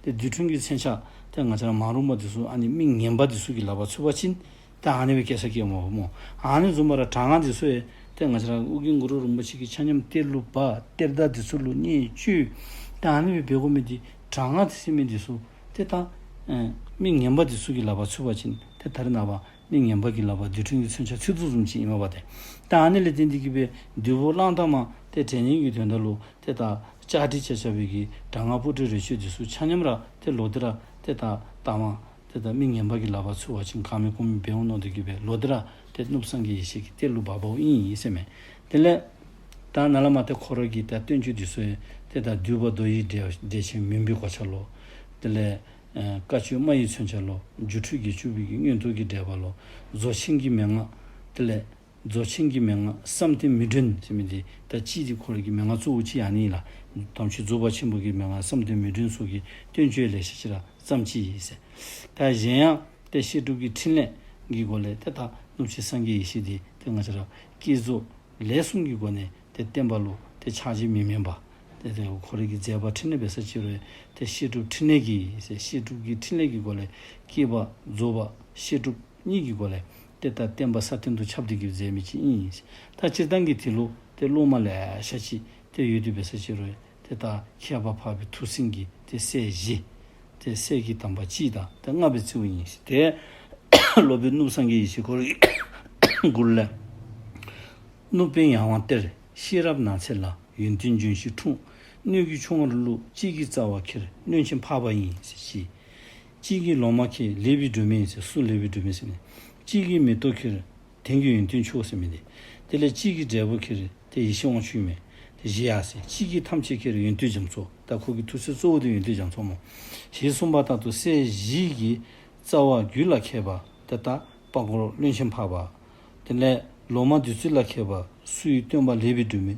ཏེ་རྡུལ་ཕྲན་གྱི་མཚོན་ཆ་ཏེ་ང་བཅས་ར་མ་རུངས་པ་འདི་ཚུ་ཨ་ནི་མི་ངན་པ་འདི་ཚུ་གི་ལག་པར་ཚུད་པ་ཅིན་ཏེ་ཨ་ནི་སྦེ་སྐྱེ་ས་སྐྱེཝ་མས་པ་སྨོ། ཨ་ནི་བཟུམ་སྦེ་ར་དྲག་སྔགས་འདི་ཚུ་ཡང་ཏེ་ང་བཅས་ར་ཨོ་རྒྱན་གུ་རུ་རིན་པོ་ཆེ་གི་ཆ་མཉམ་གཏེར་ལུ་སྦ། གཏེར་བདག་འདི་ཚུ་ལུ་བརྙས་བཅོས། ཏེ་ཨ་ནི་སྦེ་འབད་དགོ་མི་འདི་དྲག་སྔགས་ཟེར་མི་འདི་ཚུ་ཏེ་ད་ཨེ་མི་ངན་པ་འདི་ཚུ་གི་ལག་པར་ཚུད་པ་ཅིན་ཏེ་ད་རེས་ནངས་པ་མི་ངན་པ་གི་ལག་པར་རྡུལ་ཕྲན་གྱི་མཚོན་ཆ་ཚུད་དོ་བཟུམ་ཅིག་ཨིན་མས་པ་ཏེ། ད་ཨ་ནི་ལས་བརྟེན་ཏེ་གིས་སྦེ་བདུད་པོ་གླང་དར་མ་ཏེ་དྲལ་ནི་གི་དོན་དག་ལུ་ཏེ་ད་བཅའ་སྒྲིག་རྐྱབ་རྐྱབ་པའི་གི་དྲག་སྔགས་སྤུ་གྲི་རས་ཆུང་འདི་ཚུ་ཆ་མཉམ་ར་ཏེ་ལོག་སྟེ་ར་ཏེ་ད་ད་མ་ཏེ་ད་མི་ངན་པ་གི་ལག་པར་ཚུད་པ་ཅིན་གང་མེད་གོ་མེད་འབད་འོང་མནོ་སྟེ་གིས་སྦེ་ལོག་སྟེ་ར་ཏེ་གནུབས་སངས་རྒྱས་ཡེ་ཤེས་ཀྱི་གཏེར་ལུ་སྦ་སྦཝ་ཨིན་ཟེར་མས། དེ་ལས་ད་ནཱ་ལས་མར་ཏེ་ཁོ་ར་གི་ད་བསྟན་བཅོས་འདི་ཚུ་ཡང་ཏེ་ད་འདུས་པ་མདོ་ཡི་འགྲེལ་འགྲེལ་ཆེན་མུན་པའི་གོ་ཆ་ལོ། དེ་ལས་ཨེ་བཀའ་བརྒྱུད་སྨྲ་ཡི་མཚོན་ཆ་ལོ། སྒྱུ་འཕྲུལ་དགེ་བཅུ་པའི་གི་མངོན་རྟོགས་ཀྱི་འགྲེལ་པ་ལོ། རྫོགས་ཆེན་གྱི་མན་ངག། དེ་ལས་རྫོགས་ཆེན་གྱི་མན་ངག་བསམ་གཏན་མི་སྒྲོན་ཟེར་མི་འདི་ད་གཅིག་འདི་ཁོ་ར་གི་མན་ངག་གཙོ་བོ་གཅིག་ཨ་ནི་ལགས། དམ་ཆོས་རྫོགས་པ་ཆེན་པོ་གི་མན་ངག་བསམ་གཏན་མི་སྒྲོན་སོགས་ཀྱི་བསྟན་བཅོས་ལེ་ཤ་ཅིག་ར་བརྩམས་ཅི་ཟེར། ད་གཞན་ཡང་ཏེ་བཤད་སྒྲུབ་ཀྱི་ཕྲིན་ལས་ཀྱི་སྒོ་ལས་ཏེ་ད་གནུབས་ཆེན་སངས་རྒྱས་ཡེ་ཤེས་འདི་ཏེ་ང་བཅས་ར་བསྐྱེད་རྫོགས་ལས་གསུམ་གྱི་སྒོ་ནས་ཏེ་བསྟན་པ་ལུ་ཏེ་ཆགས་འཇིག་མི་དམན་པ། ཏེ་ཏེ་ཁོ་ར་གི་མཛད་པ་ཕྲིན་ལས་འབད་ས་ཅིག་རུང་ཏེ་བཤད་སྒྲུབ་ཕྲིན་ལས་ཀྱི་ཟེར་བཤད་སྒྲུབ་ཀྱི་ཕྲིན་ལས་ཀྱི་སྒོ་ལས་བསྐྱེད་པ་རྫོགས་པ་བཤད་སྒྲུབ་གཉིས་ཀྱི་སྒོ་ལས་ཏེ་ད་བསྟན་པ་སྲ་བརྟན་དུ་ཁྱབ་སྟེ་གིས་མཛད་མི་ཅིག་ཨིན། ད་སྤྱིར་བཏང་གི་དེ་ལུ་ཏེ་སློབ་མ་ལེ་ཤ་ཅིག་ཏེ་ཡོད་དེ་འབད་ས་ཅིག་རུང་ཏེ་ད་ཁྱད་པར་འཕགས་པའི་ཐུགས་སེང་གི་ཏེ་སྲས་བཞི། ཏེ་སྲས་ཀྱི་དམ་པ་གཅིག་དང་ཏེ་ལྔ་སྦེ་བརྩིཝ་ཨིན། ཏེ་སློབ་དཔོན་གནུབས་སངས་རྒྱས་ཡེ་ཤེས་ཁོ་རའི་མགུར་ལས། གནུབས་པའི་ཡང་དབང་གཏེར་ཤེས་རབ་ནགས་ཚལ་ལ། ཡོན་ཏན་ལྗོན་ཤིང་འཁྲུངས་སྣོད་ཀྱི་ཆུང་བར་བླུགས། གཅིག་གིས་རྩ་བ་ཁྱེར་བློན་ཆེན་འཕགས་པ་ཡིན་ཟེར་ཅིག། གཅིག་གིས་ལོ་མ་ཁྱེར་ལེགས་པའི་སྒྲོན་མེ་ཟེར། སུ་ལེགས་པའི་སྒྲོན་མེ་ཟེར་མི། གཅིག་གིས་མེ་ཏོག་ཁྱེར་དེང་གི་ཡོན་ཏན་མཆོག་ཟེར་མི་འདི། དེ་ལས་གཅིག་གིས་འབྲས་བུ་ཁྱེར་ཏེ་ཡེ་ཤེས་དབང་ཕྱུག་མས། ཏེ་བཞི་ཡ་ཟེར། གཅིག་གིས་ཐམས་ཅད་ཁྱེར་ཡོན་ཏན་རྒྱ་མཚོ། ད་ཁོ་གི་ཐུགས་སྲས་གཙོ་བོ་འདི་ཡོན་ཏན་རྒྱ་མཚོ་སྨོ། ཞེས་གསུངས་པ་ལྟར་དུ་སྲས་བཞི་གི་རྩ་བ་རྒྱུད་ལ་མཁས་པ་ཏེ་ད་དཔའ་བརྐོ་བློན་ཆེན་འཕགས་པ། དེ་ལས་ལོ་མ་བདུད་རྩི་ལ་མཁས་པ་སུ་ཡི་སྟོན་པ་ལེགས་པའི་སྒྲོན་མེ།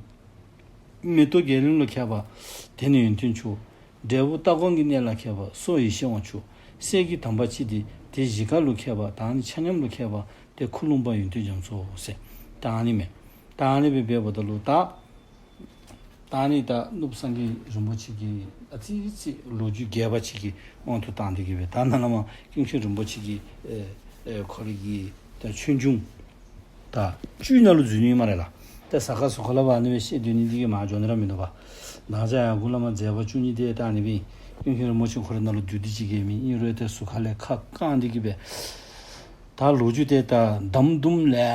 མེ་ཏོག་རྒྱལ་བློན་ལ་མཁས་པ་དེ་ནི་ཡོན་ཏན་མཆོག། འབྲས་བུ་ལྟ་སྒོམ་གྱི་གནས་ལ་མཁས་པ་སོགས་ཡེ་ཤེས་དབང་ཕྱུག། སྲས་ཀྱི་དམ་པ་གཅིག་འདི་དེ་བཞི་ཀ་ལུ་མཁས་པ་དང་ནི་ཆ་མཉམ་ལུ་མཁས་པ་ཏེ་ཁུ་ལུང་པ་ཡོན་ཏན་རྒྱ་མཚོ་ཟེར། ད་ཨ་ནི་མས། ད་ཨ་ནི་སྦེ་འབདཝ་ད་ལུ་ད་ད་ཨ་ནི་ད་གནུབས་སངས་རྒྱས་རིན་པོ་ཆེ་གི་ཨ་ཙི་ཙི་ལོ་རྒྱུས་རྒྱས་པ་ཅིག་གི་དབང་དུ་བཏང་སྟེ་གིས་སྦེ་ད་ནཱ་ལས་མར་ཀུན་མཁྱེན་རིན་པོ་ཆེ་གི་ཨེ་ཨེ་ཁོ་རའི་གི་ད་ཆོས་འབྱུང་ད་བཅུད་ནང་ལུ་འཛུལ་ནི་སྨ་རེ་ལགས། ད་ས་ཁ་ཟུར་ཁ་ལས་ཕར་ཨ་ནི་སྦེ་བཤད་སྡོད་ནི་འདི་གིས་མར་འགྱོ་ནི་ར་མིན་འདུག་པ། ད་ཅི་ཡར་མགུ་ལས་མར་མཛད་པ་བཅུ་གཉིས་དེ་ད་ཨ་ནི་སྦེ་ཀུན་མཁྱེན་རིན་པོ་ཆེ་ཁོ་རའི་ནང་ལུ་བསྡུས་ཏེ་ཅིག་གི་མེད། ཨིན་རུང་ཏེ་ཟུར་ཁ་ལས་ཁ་བཀང་སྟེ་གིས་སྦེ་ད་ལོ་རྒྱུས་དེ་ད་དམ་དུམ་ལེ་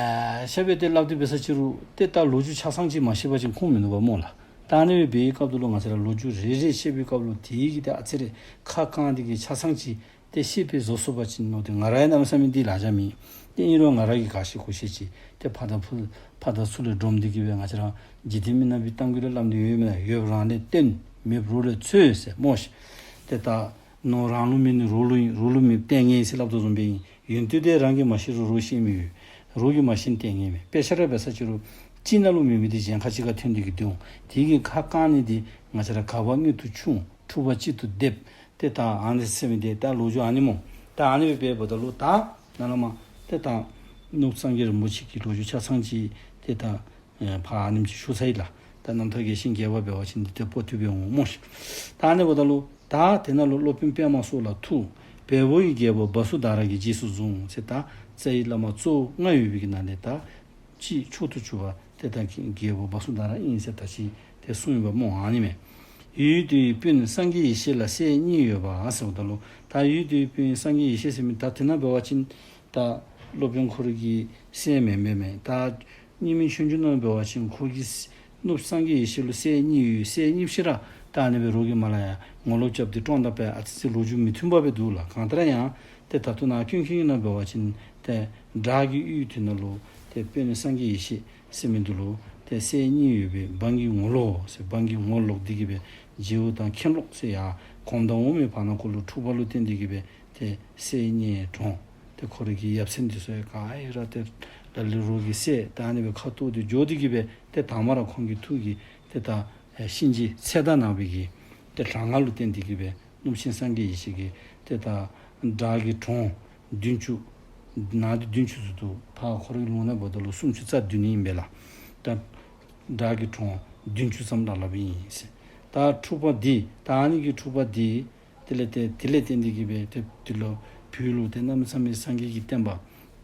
ཤ་སྦེ་ཏེ་སླབ་སྟེ་འབད་ས་ཅིག་རུང་ཏེ་ད་ལོ་རྒྱུས་ཆ་ཚང་ཅིག་མ་ཤེས་པ་ཅིན་ཁུངས་མིན་འདུག་པ་སྨོ་ལགས། ད་ཨ་ནི་སྦེ་འབད་བའི་སྐབས་དེ་ལུ་ང་བཅས་ར་ལོ་རྒྱུས་རེ་རེ་བཤད་པའི་སྐབས་ལུ་དེ་གི་ཏེ་ཨ་ཙི་རེ་ཁ་བཀང་སྟེ་གིས་ཆ་ཚང་ཅིག་ཏེ་ཤེས་པའི་བཟོ་ཚུགས་པ་ཅིན་མནོ་སྟེ་ང་ར་ཡང་གནམ་མེད་ས་མེད་འདི་ལ་ཆ་མེད། ཏེ་ཨིན་རུང་ང་ར་གིས་ག་ཤེས་གོ་ཤེས་ཅིག་ཏེ་ཕར་དང་ཕུ་ཕར་དང་ཚུར་ལས་སྒྲོམ་སྟེ་གིས་སྦེ་ང་བཅས་ར་འཇིག་རྟེན་མི་ནག་པའི་གཏམ་རྒྱུད་ལས་སླབ་ནི་ཡོད་མེན་ན། ཡོདཔ་རང་ལས་བཏོན་མེདཔ་རོགས་ལས་འཚོལ་ཟེར་སྨོ་ཤིག། ཏེ་ད་ནོར་རང་ལུ་མེད་ནི་རོགས་ལུ་ཨིན། རོགས་ལུ་མེདཔ་ལྟས་ངན་ཨིན་ཟེར་སླབ་དོ་བཟུམ་སྦེ་ཨིན། ཡོན་ཏན་དེ་རང་གིས་མ་ཤེས་རུང་རོགས་ཤེས་མི་ཡོད། རོགས་ཀྱིས་མ་ཤེས་ལྟས་ངན་མས། དཔེ་ཆ་ར་འབད་ས་ཅིག་རུང་གཅིག་ནང་ལུ་མེད་མི་དེ་གཞན་ཁ་ཅིག་ཁར་ཐོན་ཏེ་གིས་སྡོད་འོང་། དེ་གི་ཁ་བཀང་ནི་དེ་ང་བཅས་ར་ག་བ་མངོན་དུ་ཕྱུང་། འཁྲུལ་པ་གཅིག་ཏུ་སྡེབ། ཏེ་ད་ཨ་ནི་ཟེར་མི་དེ་ད་ལོ་རྒྱུས་ཨ་ནི་སྨོ། ད་ཨ་ནི་སྦེ་འབདཝ་ད་ལུ་ད་ནཱ་ལས་མར་ཏེ་ད་གནུབས་སངས་རྒྱས་རིན་པོ་ཆེ་གི་ལོ་རྒྱུས་ཆ་ཚང་ཅིག་ཏེ་ད་ཨེ་ཕར་ཨ་ནེམ་ཅིག་ཞུ་ཚར་ཡི་ལགས། ད་རྣམ་ཐར་རྒྱས་ཤིང་རྒྱས་པ་འབད་བ་ཅིན་འདི་ཏེ་པོ་ཏི་སྦེ་འོང་སྨོ་ཤིག། ད་ཨ་ནི་འབདཝ་ད་ལུ་ད་དེ་ནང་ལུ་སློབ་དཔོན་པདྨ་སོགས་ལ་ཐུགས། བལ་པོ་ཡི་རྒྱལ་པོ་བ་སུ་དྷ་ར་གིས་རྗེས་སུ་བཟུང་ཟེར། ད་རྩ་བའི་བླ་མ་གཙོ་བོ་ལྔ་ཡོད་པའི་གི་ནང་ལས་ད་གཅིག་མཆོག་ཏུ་གྱུར་པ་ཏེ་ད་རྒྱལ་པོ་བ་སུ་དྷ་ར་ཨིན་ཟེར་ད་ཅི་ཏེ་གསུངས་ཡོདཔ་སྨོ། ཨ་ནི་མས། ཡུལ་དེའི་དཔོན་སངས་རྒྱས་ཡེ་ཤེས་ལ་སྲས་གཉིས་ཡོད་པ་ཟེརཝ་ད་ལུ་ད་ཡུལ་དེའི་དཔོན་སངས་རྒྱས་ཡེ་ཤེས་ཟེར་མི་ད་དེ་ནང་འབད་བ་ཅིན་ད་ སློབ་དཔོན་ཁོ་ར་གི་སྲས་མེན་པས་མེན། ད་རྙིང་མའི་ཆོས་འབྱུང་ནང་འབད་བ་ཅིན་ཁོ་གི་སྲས་གནུབས་སངས་རྒྱས་ཡེ་ཤེས་ལུ་སྲས་གཉིས་ཡོད། སྲས་གཉིས་ཤིག་ར་ད་ཨ་ནི་སྦེ་རོགས་ཀྱིས་མར་ལས་ཡར་ངོ་ལོག་རྐྱབ་སྟེ་བཀྲོངས་ད་པས། ཨ་ཙི་ཅིག་ལོ་རྒྱུས་མི་མཐུན་པ་སྦེ་འདུག་ལགས། གང་ལྟར་ཡང་ཏེ་ད་ལྟོ་ནཱ་ཀུན་མཁྱེན་ནང་འབད་བ་ཅིན་ཏེ་བྲག་གི་ཡུལ་དེ་ནང་ལུ་ཏེ་དཔོན་སངས་རྒྱས་ཡེ་ཤེས་ཟེར་མི་འདི་ལུ་ཏེ་སྲས་གཉིས་ཡོད་པའི་འབངས་ཀྱི་ངོ་ལོག་ཟེར། འབངས་ཀྱི་ངོ་ལོག་སྟེ་གི་སྦེ་རྗེ་བོ་དང་མཁན་སློབ་ཟེར་ཡར་གོམ་དང་འོག་མའི་བར་ན་ཁོ་ལུ་འཁྲུག་པ་ལུ་བརྟེན་ཏེ་གི་སྦེ་ཏེ་སྲས་གཉིས་གྲོངས། ཏེ་ཁོ་རའི་གི་ཡབ་སྲས་འདི་ཚུ་ཡང་ག་ར་ཏེ་ལ་ལུ་རོགས་ཀྱི་སྲས་ད་ཨ་ནི་སྦེ་ཁ་འཐོར་ཏེ་འགྱོ་སྟེ་གི་སྦེ་ཏེ་དང་པ་ར་ཁོང་གི་ཐུགས་ཀྱི་ཏེ་ད་གཤིན་རྗེ་ཚེ་བདག་ནག་པོའི་གི་ཏེ་དྲག་སྔགས་ལུ་བརྟེན་ཏེ་གི་སྦེ་གནུབས་ཆེན་སངས་རྒྱས་ཡེ་ཤེས་ཀྱིས་ཏེ་ད་བྲག་གི་གྲོང་བདུན་ཅུ་ནང་དེ་བདུན་ཅུ་ཚུ་འདུག། ཕར་ཁོ་རའི་ལུང་ནང་འབདཝ་ད་ལུ་སུམ་ཅུ་རྩ་བདུན་ཨིན་པས་ལགས། ད་བྲག་གི་གྲོང་བདུན་ཅུ་ཙམ་ར་སླབ་ཨིན་ཟེར། ད་འཁྲུག་པ་འདི་ད་ཨ་ནི་གི་འཁྲུག་པ་འདི་དེ་ལས་ཏེ་དེ་ལས་བརྟེན་ཏེ་གི་སྦེ་ཏེ་དེ་ལུ་བོད་ལུ་ཏེ་གནམ་མེད་ས་མེད་སངས་རྒྱས་ཀྱི་བསྟན་པ་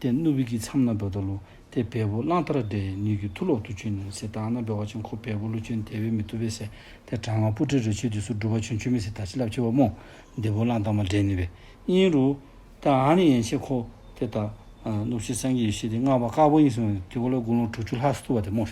ཏེ་གནུབས་པའི་གི་མཚམས་ནང་འབདཝ་ད་ལུ་ཏེ་བལ་པོ་གླང་དར་འདྲེ་ནུས་ཀྱི་མཐུ་ལོག་ཏུ་བྱོན་ཟེར། ད་ཨ་ནཱ་འབད་བ་ཅིན་ཁོ་བལ་པོ་ལུ་བྱོན་དེ་སྦེ་མི་བཏུབ་པས་ཟེར། ཏེ་དྲག་སྔགས་སྤུ་གྲི་རས་ཆུང་འདི་ཚུ་སྒྲུབ་པ་བྱོན་བྱོན་མི་ཟེར་ད་ཅི་སླབ་ཅི་བ་སྨོ། འདི་བོ་གླང་དར་མ་འདྲེ་ནུས་པས། ཨིན་རུང་ད་ཨ་ནི་ཡན་ཆད་ཁོ་ཏེ་ད་ཨ་གནུབས་ཆེན་སངས་རྒྱས་ཡེ་ཤེས་འདི་སྔགས་པ་དཀར་པོ་ཨིན་ཟེར་དེ་ཁོ་ལུ་དགུང་ལོ་དྲུག་ཅུ་ལྷག་སོང་བ་དེ་སྨོ།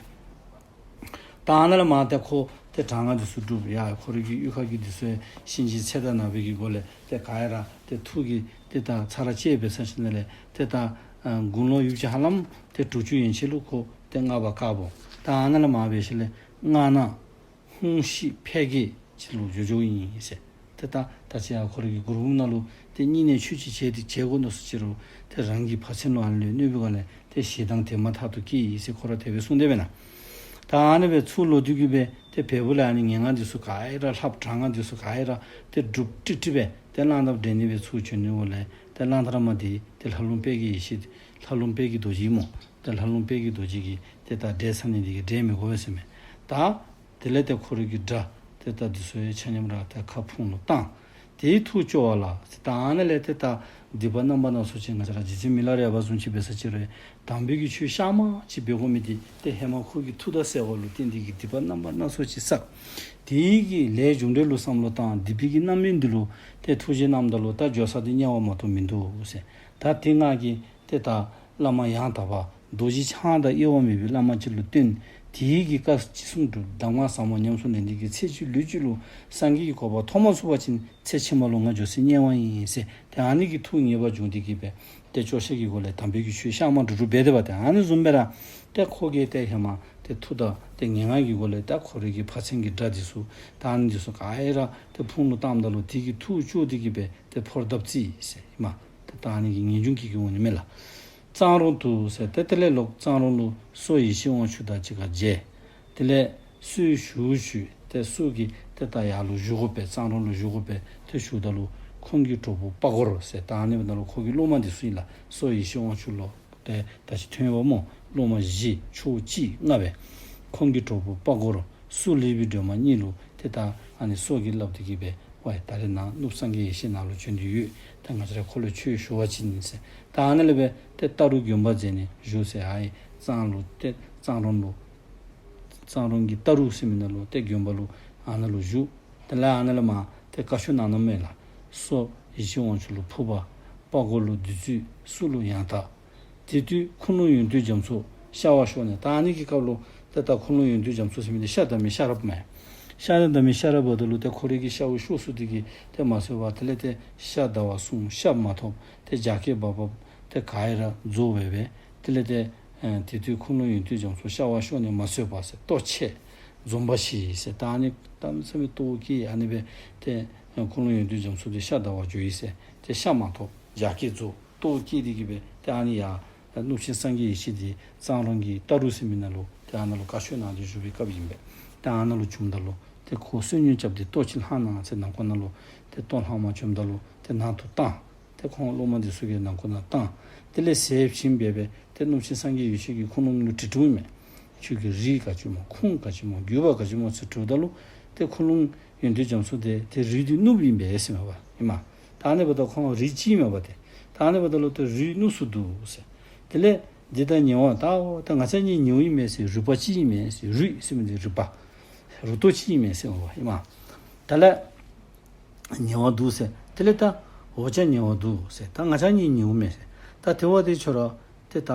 ད་ཨ་ནཱ་ལས་མར་ཏེ་ཁོ་ཏེ་དྲག་སྔགས་འདི་ཚུ་སྒྲུབ་ཡར་ཁོ་རའི་གི་གཡུས་ཁ་གི་འདི་ཚུ་གཤིན་རྗེ་ཚེ་བདག་ནག་པོའི་གི་སྒོ་ལས་ཏེ་ག་ཡ་ར་ཏེ་ཐུགས་ཀྱི་ཏེ་ད་ཚར་བཅད་འབད་ས་ཅིག་ནང་ལས་ཏེ་ད་ཨ་དགུང་ལོ་ཡུདཔ་ཅིག་ཧ་ལམ་ཏེ་དྲུག་ཅུ་ཡན་ཆད་ལུ་ཁོ་ཏེ་སྔགས་པ་དཀར་པོ། ད་ཨ་ནཱ་ལས་མར་འབད་ཞིནམ་ལས་སྔགས་ནག་ཧཱུྃ་ཤི་ཕཊ་ཀྱི་ཅིག་ལུ་འགྱོ་འགྱོཝ་ཨིན་ཟེར། ཏེ་ད་ད་ཅི་ཡང་ཁོ་རའི་གི་མགུར་མ་ནང་ལུ་ཏེ་སྙིང་ནས་ཆོས་ཅིག་བྱས་ཏེ་བྱེད་དགོ་མནོ་ས་ཅིག་རུང་ཏེ་རང་གི་བར་ཆད་ལུ་ཨ་ནི་ལུ་གནོད་པའི་སྒང་ལས་ཏེ་ཞེ་སྡང་དེ་མ་ཐག་ཏུ་སྐྱེས་ཡི་ཟེར་ཁོ་ར་དེ་སྦེ་གསུངས་ཏེ་འབད་ན། ད་ཨ་ནི་སྦེ་ཚུར་ལོག་སྟེ་གི་སྦེ་ཏེ་བལ་པོ་ལས་ཨ་ནི་ངན་སྔགས་འདི་ཚུ་ག་ཡ་ར་ལྷབ། དྲག་སྔགས་འདི་ཚུ་ག་ཡ་ར་ཏེ་སྒྲུབ་ཀྲིག་ཀྲི་སྦེ་ཏེ་གླང་དར་མ་འདྲེ་ནུས་པའི་ཚུར་བྱོན་ནུག་ལས་ཏེ་གླང་དར་མ་འདི་ཏེ་ལྷ་ལུང་དཔལ་གྱི་ཡེ་ཤེས་ལྷ་ལུང་དཔལ་གྱི་རྡོ་རྗེ་སྨོ། ཏེ་ལྷ་ལུང་དཔལ་གྱི་རྡོ་རྗེ་གིས་ཏེ་ད་བསྒྲལ་ཚར་ནི་འདི་གིས་བསྒྲལ་མི་དགོ་པས་ཟེར་མས། ད་དེ་ལས་ཏེ་ཁོ་རའི་གི་དགྲ་ཏེ་ད་འདི་ཚུ་ཡང་ཆ་མཉམ་ར་ཏེ་ཁ་ཕུང་ལུ་བཏང་། དེའི་ཐུགས་སྐྱོ་བ་ལ་ཟེར། ད་ཨ་ནཱ་ལས་ཏེ་ད་སྡིག་པ་རྣམ་པ་སྣ་ཚོགས་ཅིག་ང་བཅས་ར་རྗེ་བཙུན་མི་ལ་རས་པ་བཟུམ་ཅིག་འབད་ས་ཅིག་རུང་དམ་པའི་གི་ཆོས་གཤའ་མ་ཅིག་འབད་དགོ་མི་འདི་ཏེ་ཧེ་མ་ཁོ་གི་མཐུ་དང་བསྲེ་བ་ལུ་བརྟེན་ཏེ་གི་སྡིག་པ་རྣམ་པ་སྣ་ཚོགས་ཅིག་བསགས། དེའི་གི་ལས་རྒྱུ་འབྲས་ལུ་བསམ་བློ་བཏང་སྡིག་པའི་གི་རྣམ་སྨིན་འདི་ལུ་ཏེ་ཐུགས་རྗེ་གནངམ་ད་ལུ་ད་འགྱོ་ས་འདི་དམྱལ་བ་མ་གཏོགས་མིན་འདུག་ཟེར། ད་དེ་ང་གིས་ཏེ་ད་བླ་མ་ཡང་དག་པ་རྡོ་རྗེ་འཆང་དང་དབྱེ་བ་མེད་པའི་བླ་མ་ཅིག་ལུ་བསྟེན། དེའི་གི་བཀའ་ཅི་གསུང་སྒྲུབ་གདམས་ངག་ཟབ་མོ་ཉམས་སུ་ལེན་ཏེ་གི་ཚེ་གཅིག་ལུས་གཅིག་ལུ་སངས་རྒྱས་ཀྱི་གོ་འཕང་ཐོབ་མ་ཚུགས་པ་ཅིན་ཚེ་ཕྱི་མ་ལུ་ང་འགྱོ་ས་དམྱལ་བ་ཨིན་ཟེར། ཏེ་ཨ་ནི་གི་ཐུགས་ངེས་པར་བྱུང་སྟེ་གི་སྦེ་ཏེ་སྐྱོ་ཤས་ཀྱི་སྒོ་ལས་དམ་པའི་གི་ཆོས་གཤའ་མ་འདྲུག་འདྲུག་འབད་དེ་འབད་དེ་ཨ་ནི་བཟུམ་སྦེ་ར་ཏེ་ཁོ་གིས་ཏེ་ཧེ་མ་ཏེ་མཐུ་དང་ཏེ་ངན་སྔགས་ཀྱི་སྒོ་ལས་ད་ཁོ་རའི་གི་ཕ་ཚན་གྱི་དགྲ་འདི་ཚུ་ད་ཨ་ནི་འདི་ཚུ་ག་ཡ་ར་ཏེ་ཕུང་ལུ་བཏངམ་ད་ལུ་དེ་གི་ཐུགས་སྐྱོ་སྟེ་གི་སྦེ་ཏེ་ཕོར་བརྡབ་རྩིས་ཟེར་ཨིན་མས། ཏེ་ད་ཨ་ནི་གི་ངེས་འབྱུང་གིས་གི་འོང་ནི་མས་ལགས། གཙང་རོང་དུ་ཟེར་ཏེ་དེ་ལས་ལོག་གཙང་རོང་ལུ་སོ་ཡེ་ཤེས་དབང་ཕྱུག་དང་གཅིག་ཁར་མཇལ། དེ་ལས་སོ་བཞུགས་བཞུགས་ཏེ་སོ་གིས་ཏེ་ད་ཡར་ལུ་བཞུགས་དགོ་པས། གཙང་རོང་ལུ་བཞུགས་དགོ་པས། ཏེ་བཞུགསཔ་ད་ལུ་ཁོང་གི་གྲོགས་པོ་པ་གོར་ཟེར་ད་ཨ་ནི་འབདཝ་ད་ལུ་ཁོ་གི་སློབ་མ་འདི་ཚུ་ཨིན་ལགས། སོ་ཡེ་ཤེས་དབང་ཕྱུག་ལུ་ཏེ་ད་ཅི་ཐོན་པ་སྨོ། སློབ་མ་བཞི་ཕྱོགས་གཅིག་ལྔ་སྦེ། ཁོང་གི་གྲོགས་པོ་པ་གོར་སོ་ལེགས་པའི་སྒྲོལ་མ་གཉིས་ལུ་ཏེ་ད་ཨ་ནི་སོ་གིས་སླབ་སྟེ་གི་སྦེ་ཝའི་ད་རེས་ནཱ་གནུབས་སངས་རྒྱས་ཡེ་ཤེས་ནཱ་ལུ་བྱོན་ཏེ་ཡོད། ད་ང་བཅས་ར་ཁོ་ལུ་ཆོས་ཞུ་བ་ཅིན་ཟེར། ད་ཨ་ནཱ་ལས་སྦེ་ཏེ་རྟ་རུ་དགོན་པ་མཛད་ནི་བཞུགས་ཟེར། ཨའི་གཙང་ལུ་ཏེ་གཙང་རོང་ལུ་གཙང་རོང་གི་རྟ་རུ་ཟེར་མི་ནང་ལུ་ཏེ་དགོན་པ་ལུ་ཨ་ནཱ་ལུ་བཞུགས། དེ་ལས་ཨ་ནཱ་ལས་མར་ཏེ་བཀའ་ཆོས་གནང་གནངམ་མས་ལགས། སོ་ཡེ་ཤེས་དབང་ཕྱུག་ལུ་ཕུར་པ། པ་གོར་ལུ་བདུད་རྩི། སོ་ལུ་ཡང་དག། དེ་དུས་ཁུངས་ལུང་ཡོན་ཏན་རྒྱ་མཚོ་ཤར་བ་ཤོར་ནས། ད་ཨ་ནི་གི་སྐབས་ལུ་ཏེ་ད་ཁུངས་ལུང་ཡོན་ཏན་རྒྱ་མཚོ་ཟེར་མི་འདི་ཤར་ཟླ་མེད་ཤར་རབ་མས། ཤར་ཟླ་མེད་ཤར་རབ་འབདཝ་ད་ལུ་ཏེ་ཁོ་རའི་གི་ཤརཝ་ཤོར་སོང་སྟེ་གི་ཏེ་མ་ཚད་པར་དེ་ལས་ཏེ་ཤར་ཟླ་བ་གསུམ་ཤར་མ་ཐོབ། ཏེ་རྒྱ་སྐྱེགས་འབབ་འབབ་ཏེ་ག་ཡ་ར་རྫོགས་སྦེ་སྦེ། དེ་ལས་ཏེ་ཨེ་དེ་དུས་ཁུངས་ལུང་ཡོན་ཏན་རྒྱ་མཚོ་ཤར་བ་ཤོར་ནས་མ་ཚད་པར་ཟེར་ལྟོ་འཕྱེ་འཛོམས་པ་ཞིག་ཟེར། ད་ཨ་ནི་གཏམ་ཚ་མི་ལྟོཝ་བཀྱེས་ཨ་ནི་སྦེ་ཏེ་ཨེ་ཁུངས་ལུང་ཡོན་ཏན་རྒྱ་མཚོ་འདི་ཤར་ཟླ་བ་འགྱོ་ཡི་ཟེར། ཏེ་ཤར་མ་ཐོབ། རྒྱ་སྐྱེགས་རྫོགས། ལྟོཝ་བཀྱེས་ཏེ་གི་སྦེ་ཏེ་ཨ་ནི་ཡར་གནུབས་ཆེན་སངས་རྒྱས་ཡེ་ཤེས་འདི་གཙང་རོང་གི་རྟ་རུ་ཟེར་མི་ནང་ལུ་ཏེ་ཨ་ནཱ་ལུ་བཀའ་ཆོས་གནང་སྟེ་བཞུགས་པའི་སྐབས་ཨིན་པས། ཏེ་ཨ་ནཱ་ལུ་བྱོནམ་ད་ལུ་ཏེ་ཁོ་བསོད་སྙོམས་རྐྱབ་སྟེ་ལྟོ་ཅིག་ལྷང་གནང་ཟེར་ནང་འཁོད་ནང་ལུ་ཏེ་ལྟོ་ལྷང་མ་བྱོནམ་ད་ལུ་ཏེ་ནང་དུ་བཏང་། ཏེ་ཁོང་སློབ་མ་འདི་ཚུ་གིས་ནང་འཁོད་ནང་བཏང་། དེ་ལས་ཟས་བྱིན་འབད་སྦེ་ཏེ་གནུབས་ཆེན་སངས་རྒྱས་ཡེ་ཤེས་ཀྱིས་ཁུངས་ལུང་ལུ་དྲི་དྲིཝ་མས། ཁྱོད་ཀྱི་རིགས་ག་ཅི་སྨོ། ཁུངས་ག་ཅི་སྨོ། བརྒྱུད་པ་ག་ཅི་སྨོ་ཟེར་དྲིཝ་ད་ལུ་ཏེ་ཁུངས་ལུང་ཡོན་ཏན་རྒྱ་མཚོ་འདི་ཏེ་རིགས་འདི་གནུབས་ཨིན་པས་ཟེར་མས་པ་ཨིན་མས། ད་ཨ་ནི་འབདཝ་ད་ཁོང་རིགས་གཅིག་ཨིན་མས་པ་ཏེ། ད་ཨ་ནི་འབདཝ་ད་ལུ་ཏེ་རིགས་གནུབས་སུ་འདུག་ཟེར། དེ་ལས་འདི་དང་ཉེ་བ་ད་འོ་ད་ང་བཅས་གཉིས་ཉེཝ་ཨིན་མས་ཟེར། རུས་པ་གཅིག་ཨིན་མས་ཟེར། རུས་ཟེར་མི་འདི་རུས་པ། རུ་ཏོ་གཅིག་ཨིན་མས་ཟེར་མས་པ་ཨིན་མས། དེ་ལས་ཉེ་བ་འདུག་ཟེར། དེ་ལས་ད་འོ་ཅག་ཉེ་བ་འདུག་ཟེར། ད་ང་བཅས་གཉིས་ཉེཝ་མས་ཟེར། ད་དེ་བ་དེ་ཁྱོད་ར་ ཏེ་ད་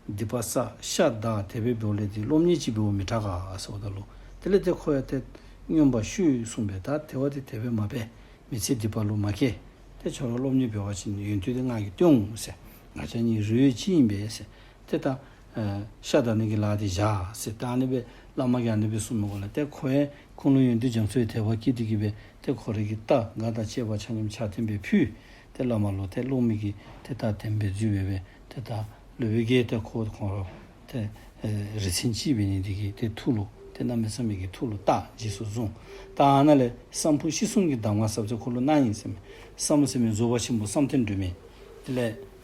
སྡིག་པ་བསགས་ཤ་བདའ་དེ་སྦེ་འབདཝ་ལས་ཏེ་སློབ་གཉེར་ཅིག་འབདཝ་མི་དྲག་ག་ཟེརཝ་ད་ལུ་དེ་ལས་ཏེ་ཁོ་ཡང་ཏེ་རྔོན་པ་ཤོད་གསུངས་པས། ད་དེ་བ་ཏེ་དེ་སྦེ་མ་འབད། མི་ཚེ་སྡིག་པ་ལུ་མ་སྐྱེལ། ཏེ་ཁྱོད་ར་སློབ་གཉེར་འབད་བ་ཅིན་ཡོན་ཏན་དེ་ང་གིས་སྟོན་འོང་ཟེར། ང་བཅས་གཉིས་རུས་གཅིག་ཨིན་པས་ཟེར། ཏེ་ད་ཨེ་ཤ་བདའ་ནི་གི་ལཱ་འདི་བཞག་ཟེར། ད་ཨ་ནི་སྦེ་བླ་མ་གིས་ཨ་ནི་སྦེ་གསུངས་མི་གོ་ལ། ཏེ་ཁོ་ཡང་ཁུངས་ལུང་ཡོན་ཏན་རྒྱ་མཚོ་ཡང་དད་པ་སྐྱེས་ཏེ་གི་སྦེ་ཏེ་ཁོ་རའི་གི་རྟ་སྒ་དང་བཅས་པ་ཆ་མཉམ་ཕྱག་འཐེན་སྦེ་ཕུལ། ཏེ་བླ་མ་ལུ་ཏེ་སློབ་མའི་གི་ཏེ་ད་དམ་པའི་རྫུས་སྦེ་སྦེ་ཏེ་ད་ལུས་པོའི་གི་ཏེ་ཁོ་ཁོང་ར་ཏེ་ཨེ་རིགས་ཚན་གཅིག་འབད་ནི་འདི་གིས་ཏེ་ཐུགས་ལུ་ཏེ་གནམ་མེད་ས་མེད་ཀྱི་ཐུགས་ལུ་བཏགས་རྗེས་སུ་བཟུང་། ད་ཨ་ནཱ་ལས་སམ་ཕུ་ཤི་གསུམ་གྱི་གདམས་ངག་ཟབ་ཟེར་ཁོ་ལུ་གནང་ཡི་ཟེར་མས། སམ་ཟེར་མི་རྫོགས་པ་ཆེན་པོ་བསམ་གཏན་སྒྲོན་མེ། དེ་ལས་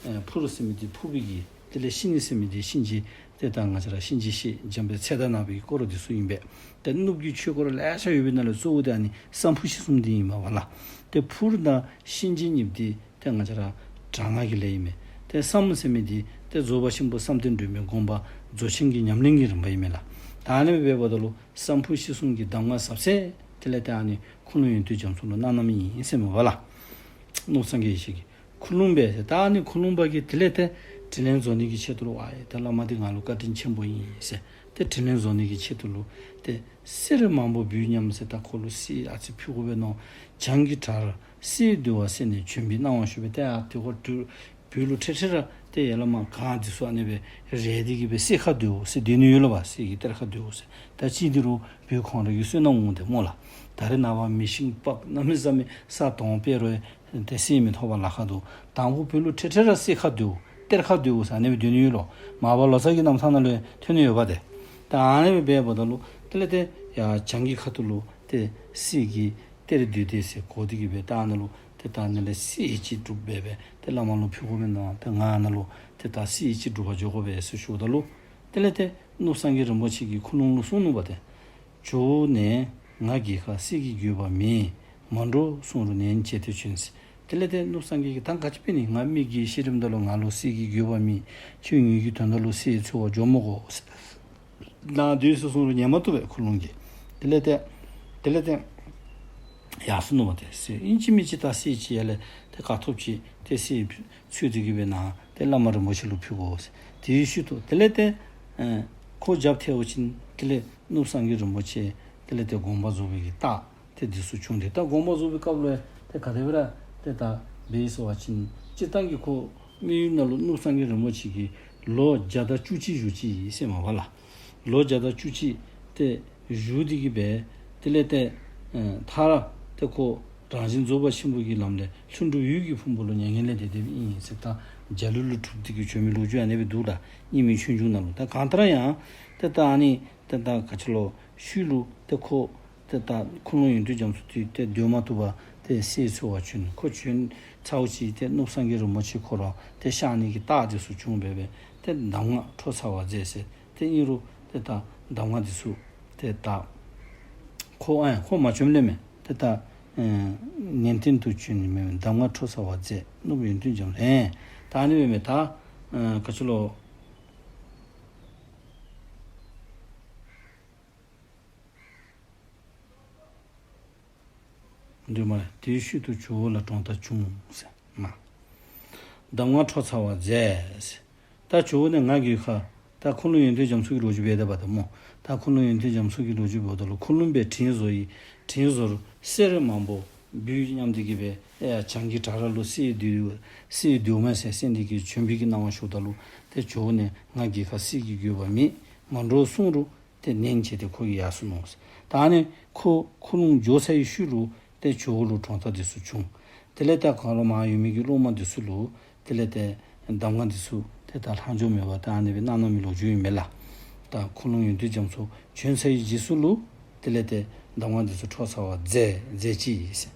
ཨེ་ཕུར་ཟེར་མི་འདི་ཕུར་པའི་གི། དེ་ལས་ཤི་ནི་ཟེར་མི་འདི་གཤིན་རྗེ། ཏེ་ད་ང་བཅས་ར་གཤིན་རྗེ་གཤེད་འཇམ་དཔལ་ཚེ་དང་ནག་པོའི་སྐོར་འདི་ཚུ་ཨིན་པས། ཏེ་གནུབས་ཀྱི་ཆོས་སྐོར་ལེ་ཤ་ཡོད་པའི་ནང་ལས་གཙོ་བོ་དེ་ཨ་ནི་སམ་ཕུ་ཤི་གསུམ་འདི་ཨིན་མས་པ་ལགས། ཏེ་ཕུར་དང་གཤིན་རྗེ་གཉིས་འདི་ཏེ་ང་བཅས་ར་དྲག་སྔགས་ཀྱི་ལས་ཨིན་མས། ཏེ་སམ་ཟེར་མི་འདི་ཏེ་རྫོགས་པ་ཆེན་པོ་བསམ་གཏན་སྒྲོན་མེའི་དགོངས་པ་རྫོགས་ཆེན་གྱི་ཉམས་ལེན་གྱི་རིམ་པ་ཨིན་མས་ལགས། ད་ཨ་ནི་སྦེ་འབདཝ་ད་ལུ་སམ་ཕུ་ཤི་གསུམ་གྱི་གདམས་ངག་ཟབ་ཟེར་དེ་ལས་ཏེ་ཨ་ནི་ཁུངས་ལུང་ཡོན་ཏན་རྒྱ་མཚོ་ལུ་གནང་གནངམ་ཨིན་ཟེར་མས་པ་ལགས། གནུབས་སངས་རྒྱས་ཡེ་ཤེས་ཀྱིས། ཁུངས་ལུང་སྦེ་ཟེར། ད་ཨ་ནི་ཁུངས་ལུང་པ་གིས་དེ་ལས་ཏེ་དྲིན་ལན་བཟོ་ནི་གི་ཆེད་དུ་ལུ་ཨ་ཡེ་ད་བླ་མ་འདི་ང་ལུ་བཀའ་དྲིན་ཆེན་པོ་ཨིན་ཟེར། ཏེ་དྲིན་ལན་བཟོ་ནི་གི་ཆེད་དུ་ལུ་ཏེ་གསེར་མང་པོ་འབུལ་སྙམ་ཟེར། ད་ཁོ་ལུ་གསེར་ཨ་ཙི་ཕུལ་དགོ་པས་མནོ། བྱང་གི་བྲག་ར་གསེར་འདུ་བ་གསན་ནས་བྱོན་པའི་སྣང་བ་ཤོར་བས། ཏེ་ཨ་ཏེ་ཁོ་བོད་ལུ་འཕྲལ་འཕྲལ་ར་ཏེ་ཡར་ལས་མར་གངས་འདི་ཚུ་ཨ་ནི་སྦེ་རལ་ཏེ་གི་སྦེ་གསེར་ཁ་འདུཝ་ཟེར་སྡོད་ནི་ཡོད་ལོ་པ། གསེར་གྱི་གཏེར་ཁ་འདུཝ་ཟེར། ད་ཅི་འདི་རུང་བོད་ཁོང་ར་གི་བསོད་ནམས་འོང་སྟེ་སྨོ་ལགས། ད་རེས་ནངས་པ་མེ་ཤིང་སྤག་གནམ་མེད་ས་མེད་ས་དོང་སྤེལ་རུང་ཏེ་གསེར་མི་ཐོབ་པར་ལཱ་ཁག་འདུག། དང་ཕུ་བོད་ལུ་འཕྲལ་འཕྲལ་ར་གསེར་ཁ་འདུཝ་གཏེར་ཁ་འདུཝ་ཟེར་ཨ་ནི་སྦེ་སྡོད་ནི་ཡོད་ལོ། མར་པ་ལོ་ཙཱ་གི་རྣམ་ཐར་ནང་ལུ་ཡང་ཐོན་ནི་ཡོད་པ་ཏེ། ད་ཨ་ནི་སྦེ་འབདཝ་ད་ལུ་དེ་ལས་ཏེ་ཡར་བྱང་གི་ཁ་ཐུག་ལུ་ཏེ་གསེར་གྱི་གཏེར་འདུས་ཏེ་ཟེར་གོ་སྟེ་གི་སྦེ་ད་ཨ་ནཱ་ལུ་ཏེ་ད་ཨ་ནཱ་ལས་གསེར་ཅིག་སྒྲུབ་སྦེ་སྦེ་ཏེ་བླ་མ་ལུ་ཕུལ་དགོ་པས་མནོ། ཏེ་ང་ཨ་ནཱ་ལུ་ཏེ་ད་གསེར་ཅིག་སྒྲུབ་པར་འགྱོ་དགོ་པས་ཟེར་ཞུཝ་ད་ལུ་དེ་ལས་ཏེ་གནུབས་སངས་རྒྱས་རིན་པོ་ཆེ་གིས་ཁུངས་ལུང་ལུ་གསུངས་ནུག་པ་ཏེ། ཇོ་བོ་ནས་ང་རྒྱལ་ཁ་གསེར་གྱི་དགོས་པ་མེད། མ་འགྲོ་གསུངས་རུང་ནན་བྱས་ཏེ་བྱོན་ཟེར། དེ་ལས་ཏེ་གནུབས་སངས་རྒྱས་ཀྱིས་ད་ག་ཅི་འབད་ནི། ང་མི་དགེ་བཤེས་རནམ་ད་ལུ་ང་ལུ་གསེར་གྱི་དགོས་པ་མེད། ཁྱོད་ངེའི་གི་དོན་དག་ལུ་གསེར་འཚོལ་བར་འགྱོ་མི་དགོ་ཟེར། ནཱ་སྡོད་ཟེར་གསུངས་རུང་ཉན་མ་བཏུབ་པས་ཁུངས་ལུང་གིས། དེ་ལས་ཏེ་དེ་ལས་ཏེ་ཡར་སོ་ནུག་པ་ཏེ་ཟེར། ཨིན་ཅི་མིན་ཅི་ད་གསེར་ཅིག་ཡར་ལས་ཏེ་ག་ཐོབ་ཅི། ཏེ་གསེར་འཚོལ་ཏེ་གི་སྦེ་ནཱ་ཏེ་བླ་མ་རིན་པོ་ཆེ་ལུ་ཕུལ་དགོ་ཟེར། དེའི་ཤུལ་དུ་དེ་ལས་ཏེ་ཨེ་ཁོ་རྒྱབ་ཐལ་བ་ཅིན་དེ་ལས་གནུབས་སངས་རྒྱས་རིན་པོ་ཆེ་དེ་ལས་ཏེ་དགོངས་པ་རྫོགས་པའི་གི་རྟགས་ཏེ་འདི་ཚུ་བྱུང་སྟེ། ད་དགོངས་པ་རྫོགས་པའི་སྐབས་ལུ་ཡང་ཏེ་ག་དེ་སྦེ་ར་ཏེ་ད་འབད་ཡི་ཟེར་བ་ཅིན་སྤྱིར་བཏང་གི་ཁོ་མི་ཡུལ་ནང་ལུ་གནུབས་སངས་རྒྱས་རིན་པོ་ཆེ་གིས་ལོ་བརྒྱ་དང་བཅུ་གཅིག་བཞུགས་ཅི་ཟེར་མས་པ་ལགས། ལོ་བརྒྱ་དང་བཅུ་གཅིག་ཏེ་བཞུགས་ཏེ་གི་སྦེ་དེ་ལས་ཏེ་ཨེ་མཐར་ཏེ་ཁོ་རང་བཞིན་རྫོགས་པ་ཆེན་པོ་གི་ལམ་ལས་ལྷུན་གྲུབ་འོད་ཀྱི་ཕུང་པོ་ལུ་མྱ་ངན་ལས་འདས་འདསཔ་ཨིན་ཟེར། ད་འཇའ་ལུས་ལུ་གྲུབ་སྟེ་གི་བྱོན་མི་ལོ་རྒྱུས་ཨ་ནི་སྦེ་འདུག་ལགས། རྙིང་མའི་ཆོས་འབྱུང་ནང་ལུ། ད་གང་ལྟར་ཡང་ཏེ་ད་ཨ་ནི་ཏེ་ད་ག་ཅི་ལོ་ཤུལ་ལུ་ཏེ་ཁོ་ཏེ་ད་ཁུངས་ལུང་ཡོན་ཏན་རྒྱ་མཚོ་འདི་ཏེ་སྡོད་མ་བཏུབ་པར་ཏེ་གསེར་འཚོལ་བར་བྱོན། ཁོ་བྱོན་ཚརཝ་ཅིག་ཏེ་གནུབས་སངས་རྒྱས་རིན་པོ་ཆེ་ཁོ་ར་ཏེ་གཤགས་ནི་གི་རྟགས་འདི་ཚུ་བྱུང་སྦེ་སྦེ་ཏེ་གདམས་ངག་འཕྲོག་ཚར་བ་མཛད་ཟེར། ཏེ་ཨིན་རུང་ཏེ་ད་གདམས་ངག་འདི་ཚུ་ཏེ་ད་ཁོ་ཨ་ཁོ་མ་བྱོནམ་ལས་མས། ཏེ་ད་ཨེ་ནན་ཏན་དུ་བྱོན་ནི་མས། གདམས་ངག་འཕྲོག་ཚར་བ་མཛད། གནུབས་ཡོན་ཏན་རྒྱ་མཚོ་ཨེ་ད་ཨ་ནི་སྦེ་མས། ད་ཨེ་ག་ཅི་ལོ། འདུས་མ་རེད། དེའི་ཤུལ་དུ་ཇོ་བོ་ལ་གྲོངས་རྟགས་བྱུང་ཟེར་མས། གདམས་ངག་འཕྲོག་ཚར་བ་མཛད་ཟེར། ད་ཇོ་བོ་ནས་ང་རྒྱལ་ཁ། ད་ཁུངས་ལུང་ཡོན་ཏན་རྒྱ་མཚོ་གི་ལོ་རྒྱུས་འབདཝ་ད་པ་ད་སྨོ། ད་ཁུངས་ལུང་ཡོན་ཏན་རྒྱ་མཚོ་གི་ལོ་རྒྱུས་འབདཝ་ད་ལུ་ཁུངས་ལུང་སྦེ་དྲིན་གཟོ་ཡི། དྲིན་གཟོ་རུང་གསེར་མང་པོ་འབུལ་སྙམ་སྟེ་གི་སྦེ་ཨེ་བྱང་གི་བྲག་ར་ལུ་གསེར་འདུས་གསེར་འདུས་མས་ཟེར་གསན་ཏེ་གི་བྱོན་པའི་གི་སྣང་བ་ཤོརཝ་ད་ལུ་ཏེ་ཇོ་བོ་ནས་ང་རྒྱལ་ཁ་གསེར་གྱི་དགོས་པ་མེད། མ་འགྲོ་གསུངས་རུང་ཏེ་ནན་བྱས་ཏེ་ཁོ་གིས་ཡར་སོ་ནུག་ཟེར། ད་ཨ་ནི་ཁོ་ཁུངས་ལུང་འགྱོ་ཚར་བའི་ཤུལ་ལུ་ཏེ་ཇོ་བོ་ལུ་གྲོངས་རྟགས་འདི་ཚུ་བྱུང་། དེ་ལས་ད་ག་ལུ་མར་ཡོད་མི་གི་སློབ་མ་འདི་ཚུ་ལུ་དེ་ལས་ཏེ་གདམས་ངག་འདི་ཚུ་ཏེ་ད་ལྷག་འཕྲོ་མེད་པར་ད་ཨ་ནི་སྦེ་གནང་གནང་མི་ལོ་རྒྱུས་ཨིན་མས་ལགས། ད་ཁུངས་ལུང་ཡོན་ཏན་རྒྱ་མཚོ་བྱོན་ཚར་བའི་རྗེས་སུ་ལུ་དེ་ལས་ཏེ་གདམས་ངག་འདི་ཚུ་འཕྲོག་ཚར་བ་མཛད་མཛད་ཅི་ཟེར།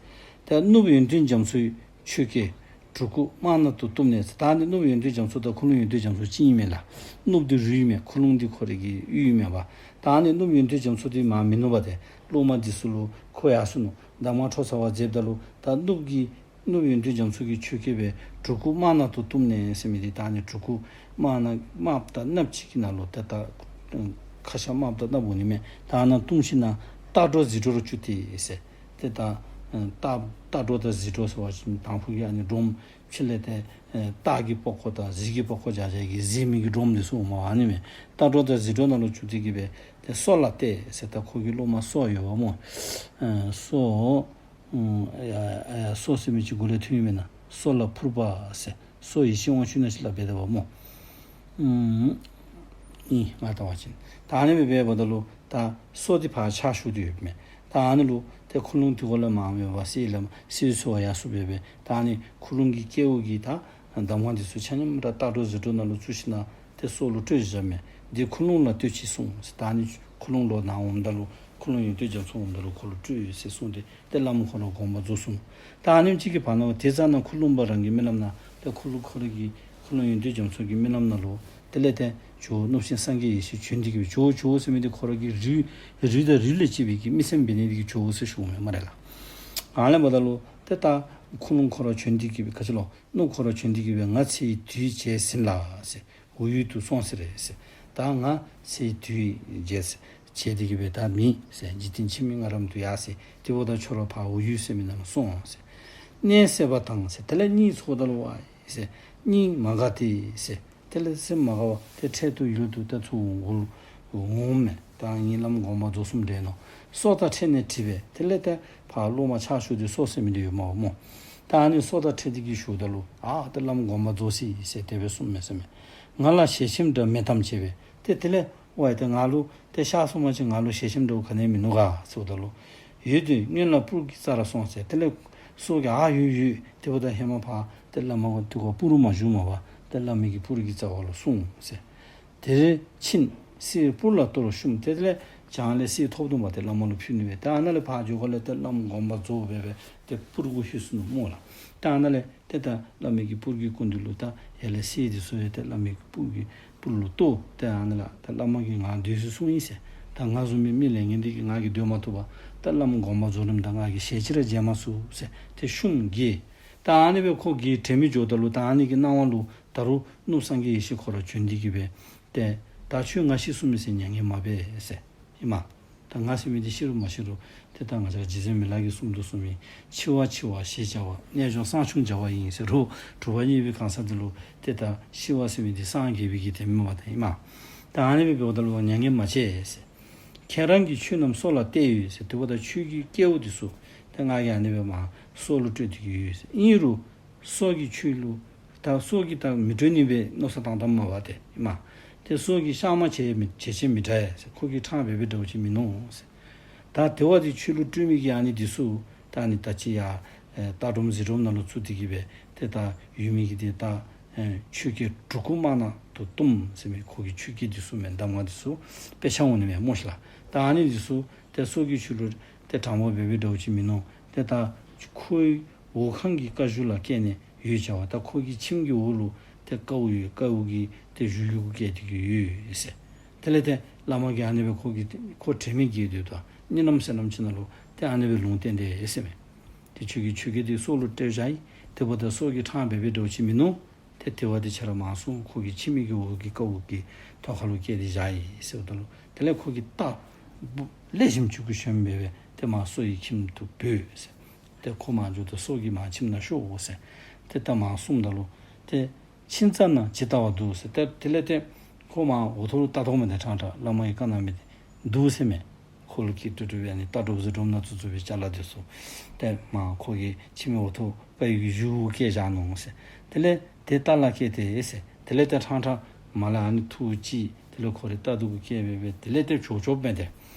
ད་གནུབས་ཡོན་ཏན་རྒྱ་མཚོའི་ཆོས་སྐད་གྲུ་གུ་དམར་ནག་ཏུ་གཏུམས་ནས། ད་ཨ་ནི་གནུབས་ཡོན་ཏན་རྒྱ་མཚོ་དང་ཁུངས་ལུང་ཡོན་ཏན་རྒྱ་མཚོ་གཅིག་ཨིན་མས་ལགས། གནུབས་འདི་རུས་ཨིན་མས། ཁུངས་ལུང་འདི་ཁོ་རའི་གི་ཡུལ་ཨིན་མས་པ། ད་ཨ་ནི་གནུབས་ཡོན་ཏན་རྒྱ་མཚོ་འདི་མར་མི་ནུབ་པ་ཏེ་སློབ་མ་འདི་ཚུ་ལུ་ཁོ་ཡར་སོ་ནུག། གདམས་ངག་འཕྲོག་ཚར་བ་མཛདཔ་ད་ལུ་ད་གནུབས་ཀྱི་གནུབས་ཡོན་ཏན་རྒྱ་མཚོ་གི་ཆོས་སྐད་སྦེ་གྲུ་གུ་དམར་ནག་ཏུ་གཏུམས་ནས་ཟེར་མི་འདི་ད་ཨ་ནི་གྲུ་གུ་དམར་ནག་དམརཔོ་དང་གནགཔོ་ཅིག་གི་ནང་ལུ་ད་ད་ཁ་ཤ་དམརཔོ་དང་གནགཔོ་འོང་ནི་མས། ད་ཨ་ནཱ་གཏུམས་ཞིནམ་ལས་རྟ་སྒྲོ་གཟིག་སྒྲོ་ར་བཅུག་སྟེ་ཟེར། ཏེ་ད་ཨ་རྟ་རྟ་སྒྲོ་དང་གཟིག་སྒྲོ་ཟེར་བ་ཅིན་དང་ཕུ་གི་ཨ་ནི་སྒྲོམ་ ཕྱི་ལས་ཏེ་ཨེ་སྟག་གི་པགས་ཀོ་དང་གཟིག་གི་པགས་ཀོ་བཞག་བཞག་གི་གཟིག་མི་གི་སྒྲོམ་འདི་ཚུ་འོངམ་ཨ་ནི་མས། སྟག་སྒྲོ་དང་གཟིག་སྒྲོ་ནང་ལུ་བཙུགས་ཏེ་གི་སྦེ་ཏེ་སོ་ལ་གཏད་ཟེར། ད་ཁོ་གི་སློབ་མ་སོ་ཡོདཔ་སྨོ། ཨེ་སོ་ཨུམ་ཡ་ཡ་སོ་ཟེར་མི་ཅིག་གུ་ལས་ཐོན་ཡི་མེན་ན། སོ་ལ་ཕུར་པ་ཟེར། སོ་ཡེ་ཤེས་དབང་ཕྱུག་ན་ཅིག་ལ་འབད་དོ་བ་སྨོ། ཨུམ་ཨིན་ང་བལྟ་བ་ཅིན། ད་ཨ་ནི་སྦེ་འབདཝ་ད་ལུ་ད་སོ་འདི་ཕར་ཕྱག་ཞུ་སྟེ་ཡོདཔ་མས། ད་ཨ་ནི་ལུ་ཏེ་ཁུ་ལུང་འདི་གུ་ལས་མར་འབད་བ་གསེར་ལས་གསེར་འཚོལ་བར་ཡར་སོང་སྦེ་སྦེ་ད་ཨ་ནི་ཁུ་ལུང་གི་སྐལཝ་གི་ད་གདམས་ངག་འདི་ཚུ་ཆ་མཉམ་ར་སྟག་སྒྲོ་གཟིག་སྒྲོ་ནང་ལུ་བཙུགས་ཞིནམ་ལས་ཏེ་སོ་ལུ་སྤྲོད་བཞགཔ་མས། འདི་ཁུ་ལུང་ལ་སྟོན་ཅིག་གསུངས་ཟེར། ད་ཨ་ནི་ཁུ་ལུང་ལོག་ནཱ་འོངམ་ད་ལུ་ཁུ་ལུང་ཡོན་ཏན་རྒྱ་མཚོ་འོངམ་ད་ལུ་ཁོ་ལུ་སྤྲོད་ཟེར་གསུངས་ཏེ་ཏེ་བླམ་ཁོ་ར་དགོངས་པ་རྫོགས་སོང་། ད་ཨ་ནེམ་ཅིག་གི་བར་ན་དེ་ཙ་ན་ཁུ་ལུང་པ་རང་གི་རྨི་ལམ་ནང་ཏེ་ཁུ་ལུང་ཁོ་ར་གི་ཁུ་ལུང་ཡོན་ཏན་རྒྱ་མཚོ་གི་རྨི་ལམ་ནང་ལུ་དེ་ལས་ཏེ་ཇོ་བོ་གནུབས་ཆེན་སངས་རྒྱས་ཡེ་ཤེས་བྱོན་ཏེ་གི་སྦེ་ཇོ་བོ་ཇོ་བོ་ཟེར་མི་འདི་ཁོ་ར་གི་རུས་རུས་དང་རུས་ལས་སྐྱེས་པའི་གི་མི་སེམས་འབད་ནི་འདི་གིས་ཇོ་བོ་ཟེར་ཞུཝ་མས་སྨ་རེ་ལགས། ཨ་ནི་འབདཝ་ད་ལུ་ཏེ་ད་ཁུ་ལུང་ཁོ་ར་བྱོན་ཏེ་གི་སྦེ་ག་ཅི་ལོ་གནུབས་ཁོ་ར་བྱོན་ཏེ་གི་སྦེ་ང་ཚེ་ཡི་དུས་བྱས་ཟིན་ལགས་ཟེར། འོག་ཡུལ་དུ་སོང་ཟེར་རེ་ཟེར། ད་ང་ཚེ་དུས་བྱས་བྱས་ཏེ་གི་སྦེ་ད་མེད་ཟེར། འཇིག་རྟེན་ཕྱི་མའི་ངང་རམ་དུ་ཡར་ཟེར། དེ་འབདཝ་ད་ཁྱོད་ར་ཕར་འོག་ཡུལ་ཟེར་མི་ནང་ལུ་སོང་ཟེར། གནས་སད་པ་དང་ཟེར། དེ་ལས་གཉིད་ཚོརཝ་ད་ལུ་ཝའི་ཟེར། གཉིད་མ་དགའ་སྟེ་ཟེར། དེ་ལས་སེམས་མ་དགའ་བར་ཏེ་འཕྲལ་དུ་ཡུལ་དུ་ཏེ་ཚུར་འོང་འོང་མས། ད་ངེའི་བླམ་དགོངས་པ་རྫོགས་སོངམ་འདྲས་མནོ། སོ་དང་འཕྲད་ནས་དྲིས་པས། དེ་ལས་ཏེ་ཕར་སློབ་མ་ཕྱག་ཞུ་སྟེ་སོ་ཟེར་མི་འདི་ཡོདཔ་མས་སྨོ། ད་ཨ་ནི་སོ་དང་འཕྲད་དེ་གི་ཞུཝ་ད་ལུ་ཨ་ཏེ་བླམ་དགོངས་པ་རྫོགས་སོ་ཡི་ཟེར་དེ་སྦེ་གསུངམ་མས་ཟེར་མས། ང་ལ་ཞལ་ཆེམས་འདྲ་མེད་དམ་ཅེས་པས། ཏེ་དེ་ལས་ཝའི་ཏེ་ང་ལུ་ཏེ་གཤགས་སོང་པ་ཅིན་ང་ལུ་ཞལ་ཆེམས་འདྲཝ་ག་ནི་ཡང་མིན་ནུག་ག་ཟེརཝ་ད་ལུ་ཡོད་དེ་སྔོན་ལ་སྤུར་གྱི་རྩར་སོང་ཟེར། དེ་ལས་སོ་གིས་ཨ་ཡོད་ཡོད། དེ་འབདཝ་ད་ཧེ་མ་ཕར་ཏེ་བླ་མ་གི་ཏེ་གོ་སྤུ་རུ་མ་བཞུགས་མ་པ་ཏེ་བླ་མའི་གི་སྤུར་གྱི་རྩ་བ་ལུ་སོང་ཟེར། དེར་ཕྱིན་གསེར་སྤུར་ལ་གཏོར་བཤུམས། དེ་ལས་བྱང་ལས་གསེར་ཐོབ་དུ་མ་ཏེ་བླ་མ་ལུ་ཕུལ་ནི་སྦེ། ད་ཨ་ནཱ་ལས་ཕར་འགྱོ་ག་ལས་ཏེ་བླམ་དགོངས་པ་རྫོགས་སྦེ་སྦེ་ཏེ་སྤུར་གུ་ལྷོད་སོ་ནུག་སྨོ་ལགས། ད་ཨ་ནཱ་ལས་ཏེ་ད་བླ་མའི་གི་སྤུར་གྱི་སྐུ་མདུན་ལུ་ད་ཡར་ལས་གསེར་འདི་ཚུ་ཡང་ཏེ་བླ་མའི་གི་སྤུར་གྱི་སྤུར་ལུ་གཏོར། ཏེ་ཨ་ནཱ་ལས་ད་བླ་མ་གིས་ང་སྡོད་ཟེར་གསུངས་ཡི་ཟེར། ད་ང་བཟུམ་མའི་མི་ལས་ངན་འདི་གིས་ང་གིས་སྡོད་མ་བཏུབ་པར་ད་བླམ་དགོངས་པ་རྫོགས་རནམ་ད་ང་གིས་ཞལ་ཅིག་ར་མཇལ་མ་ཚུགས་ཟེར་ཏེ་བཤུམས་བརྒྱལ། ད་ཨ་ནི་སྦེ་ཁོ་བརྒྱལ་དྲན་མི་འགྱོཝ་ད་ལུ་ད་ཨ་ནི་གི་སྣང་བ་ལུ་ད་རུང་གནུབས་སངས་རྒྱས་ཡེ་ཤེས་ཁོ་ར་བྱོན་ཏེ་གི་སྦེ་ཏེ་ད་ཁྱོད་ང་ཤི་སོང་མི་ཟེར་མྱ་ངན་མ་འབད་ཟེར། ཨིན་མས། ད་ང་ཟེར་མི་འདི་ཤི་རུང་མ་ཤི་རུང་ཏེ་ད་ང་བཅས་ར་རྗེ་བཙུན་མི་ལ་གིས་གསུངས་དོ་གསུངས་མི་འཆི་བ་འཆི་བ་ཞེས་བྱ་བ། རྣལ་འབྱོར་སངས་ཆུང་བྱ་བ་ཡིན་ཟེར་རུང་གྲུབ་པ་བརྙེས་པའི་གང་ཟག་འདི་ལུ་ཏེ་ད་ཤི་བ་ཟེར་མི་འདི་སངས་རྒྱས་པའི་གི་དེ་མེན་པ་ད་ཨིན་མས། ད་ཨ་ནི་སྦེ་འབདཝ་ད་ལུ་མྱ་ངན་མ་བྱེད་ཟེར། ཁྱེད་རང་གི་ཆོས་རྣམས་སོ་ལ་གཏད་ཡོད་ཟེར། དེ་འབདཝ་ད་ཁྱོད་ཀྱི་སྐལཝ་འདི་ཚུ་ཏེ་ང་གིས་ཨ་ནི་སྦེ་མར་སོ་ལུ་སྤྲོད་དེ་གི་ཡོད་ཟེར། ཨིན་རུང་སོ་གིས་ཁྱོད་ལུ་ད་སོ་གིས་ད་མི་སྤྲོད་ནི་སྦེ་མནོ་བསམ་བཏང་བཏངམ་མས་པ་ཏེ་ཨིན་མས། ཏེ་སོ་གིས་གཤགས་མ་བྱེད་མི་བྱེད་ཅེས་མི་འདྲ་ཟེར། ཁོ་གིས་ཕྲང་སྦེ་སྦེ་འདྲཝ་ཅིག་མིན་ནུག་ཟེར། ད་དེ་བ་འདི་ཁྱོད་ལུ་སྤྲོད་མི་གི་ཨ་ནི་འདི་ཚུ་ད་ཨ་ནི་ད་ཅི་ཡ་ཨེ་སྟག་སྒྲོམ་གཟིག་སྒྲོམ་ནང་ལུ་བཙུགས་ཏེ་གི་སྦེ་ཏེ་ད་ཡོད་མི་གི་འདི་ད་ཨེ་ཆོས་སྐད་གྲུ་གུ་དམར་ནག་ཏུ་གཏུམས་ཟེར་མི་ཁོ་གི་ཆོས་སྐད་འདི་ཚུ་མས། གདམས་ངག་འདི་ཚུ་དཔེ་ཆ་འོང་ནི་མས་སྨོ་ཤིག་ལགས། ད་ཨ་ནི་འདི་ཚུ་ཏེ་སོ་གིས་ཁྱོད་ལུ་ཏེ་དྲང་པོ་སྦེ་སྦེ་འདྲཝ་ཅིག་མིན་ནུག། ཏེ་ད་ཁོའི་འོ་ཁང་གི་ཀ་གཞུ་ལ་བཀལ་ནས་ཡོད་བྱ་བ། ད་ཁོ་གི་ཁྱིམ་གྱི་འོག་ལུ་ཏེ་ཀཝ་ཡོད། ཀཝ་གི་ཏེ་གཞུ་ཡུ་གུ་བཀལ་ཏེ་གི་ཡོད་ཟེར། དེ་ལས་ཏེ་བླ་མ་གིས་ཨ་ནི་སྦེ་ཁོ་གི་ཁོ་དྲན་མེད་བརྒྱལ་ཏེ་ད་གཉིད་ལམ་ཟེར་ནམ་ཅིག་ནང་ལུ་ཏེ་ཨ་ནི་སྦེ་ལུང་བསྟན་དེས་ཟེར་མས། ཏེ་ཁྱོད་ཀྱི་ཆོས་སྐད་འདི་སོ་ལུ་སྤྲོད་བཞག་ཡི། དེ་འབདཝ་ད་སོ་གིས་ཕྲང་སྦེ་སྦེ་འདྲཝ་ཅིག་མིན་ནུག། ཏེ་དེ་བ་འདི་ཁྱོད་ར་མར་སོང་ཁོ་གི་ཁྱིམ་གྱི་འོག་གི་ཀཝ་གི་ཐོག་ཁ་ལུ་བཀལ་ཏེ་བཞག་ཡི་ཟེརཝ་ད་ལུ་དེ་ལས་ཁོ་གིས་རྟ་སྦུག་ལེགས་ཤོམ་ཅིག་གུ་ཞོན་སྦེ་སྦེ་ཏེ་མར་སོ་ཡི་ཁྱིམ་དུ་བུད་ཟེར། ཏེ་ཁོ་མར་འགྱོ་ད་སོ་གིས་མར་ཁྱིམ་ནང་ཤོག་ཟེར། ཏེ་ད་མར་སོངམ་ད་ལུ་ཏེ་ཕྱིན་ཙམ་ན་ཇི་ལྟ་བར་འདུག་ཟེར། ཏེ་དེ་ལས་ཏེ་ཁོ་མར་འོག་ཐོག་ལུ་ལྟ་དོ་མས། ཏེ་ཕྲང་ཕྲང་བླ་མ་གིས་བཀའ་གནང་མི་འདི་འདུག་ཟེར་མས། ཁོ་ལུ་སྐད་དྲག་དྲག་སྦེ་ཨ་ནི་སྟག་སྒྲོམ་གཟིག་སྒྲོམ་ནང་བཙུགས་བཙུགས་པའི་ཅ་ལ་འདི་ཚུ་ཏེ་མར་ཁོ་གི་ཁྱིམ་གྱི་འོག་ཐོག་ཀཝ་གི་གཞུ་བཀལ་བཞག་ནུག་ཟེར། དེ་ལས་ཏེ་རྟ་ལ་བཀལ་ཏེ་ཟེར། དེ་ལས་ཏེ་ཕྲང་ཕྲང་མར་ལས་ཨ་ནི་ཐུག་ཅི། དེ་ལས་ཁོ་རའི་རྟ་དུ་གུ་བཀལ་སྦེ་སྦེ་དེ་ལས་ཏེ་བྱོག་བྱོགཔ་མས་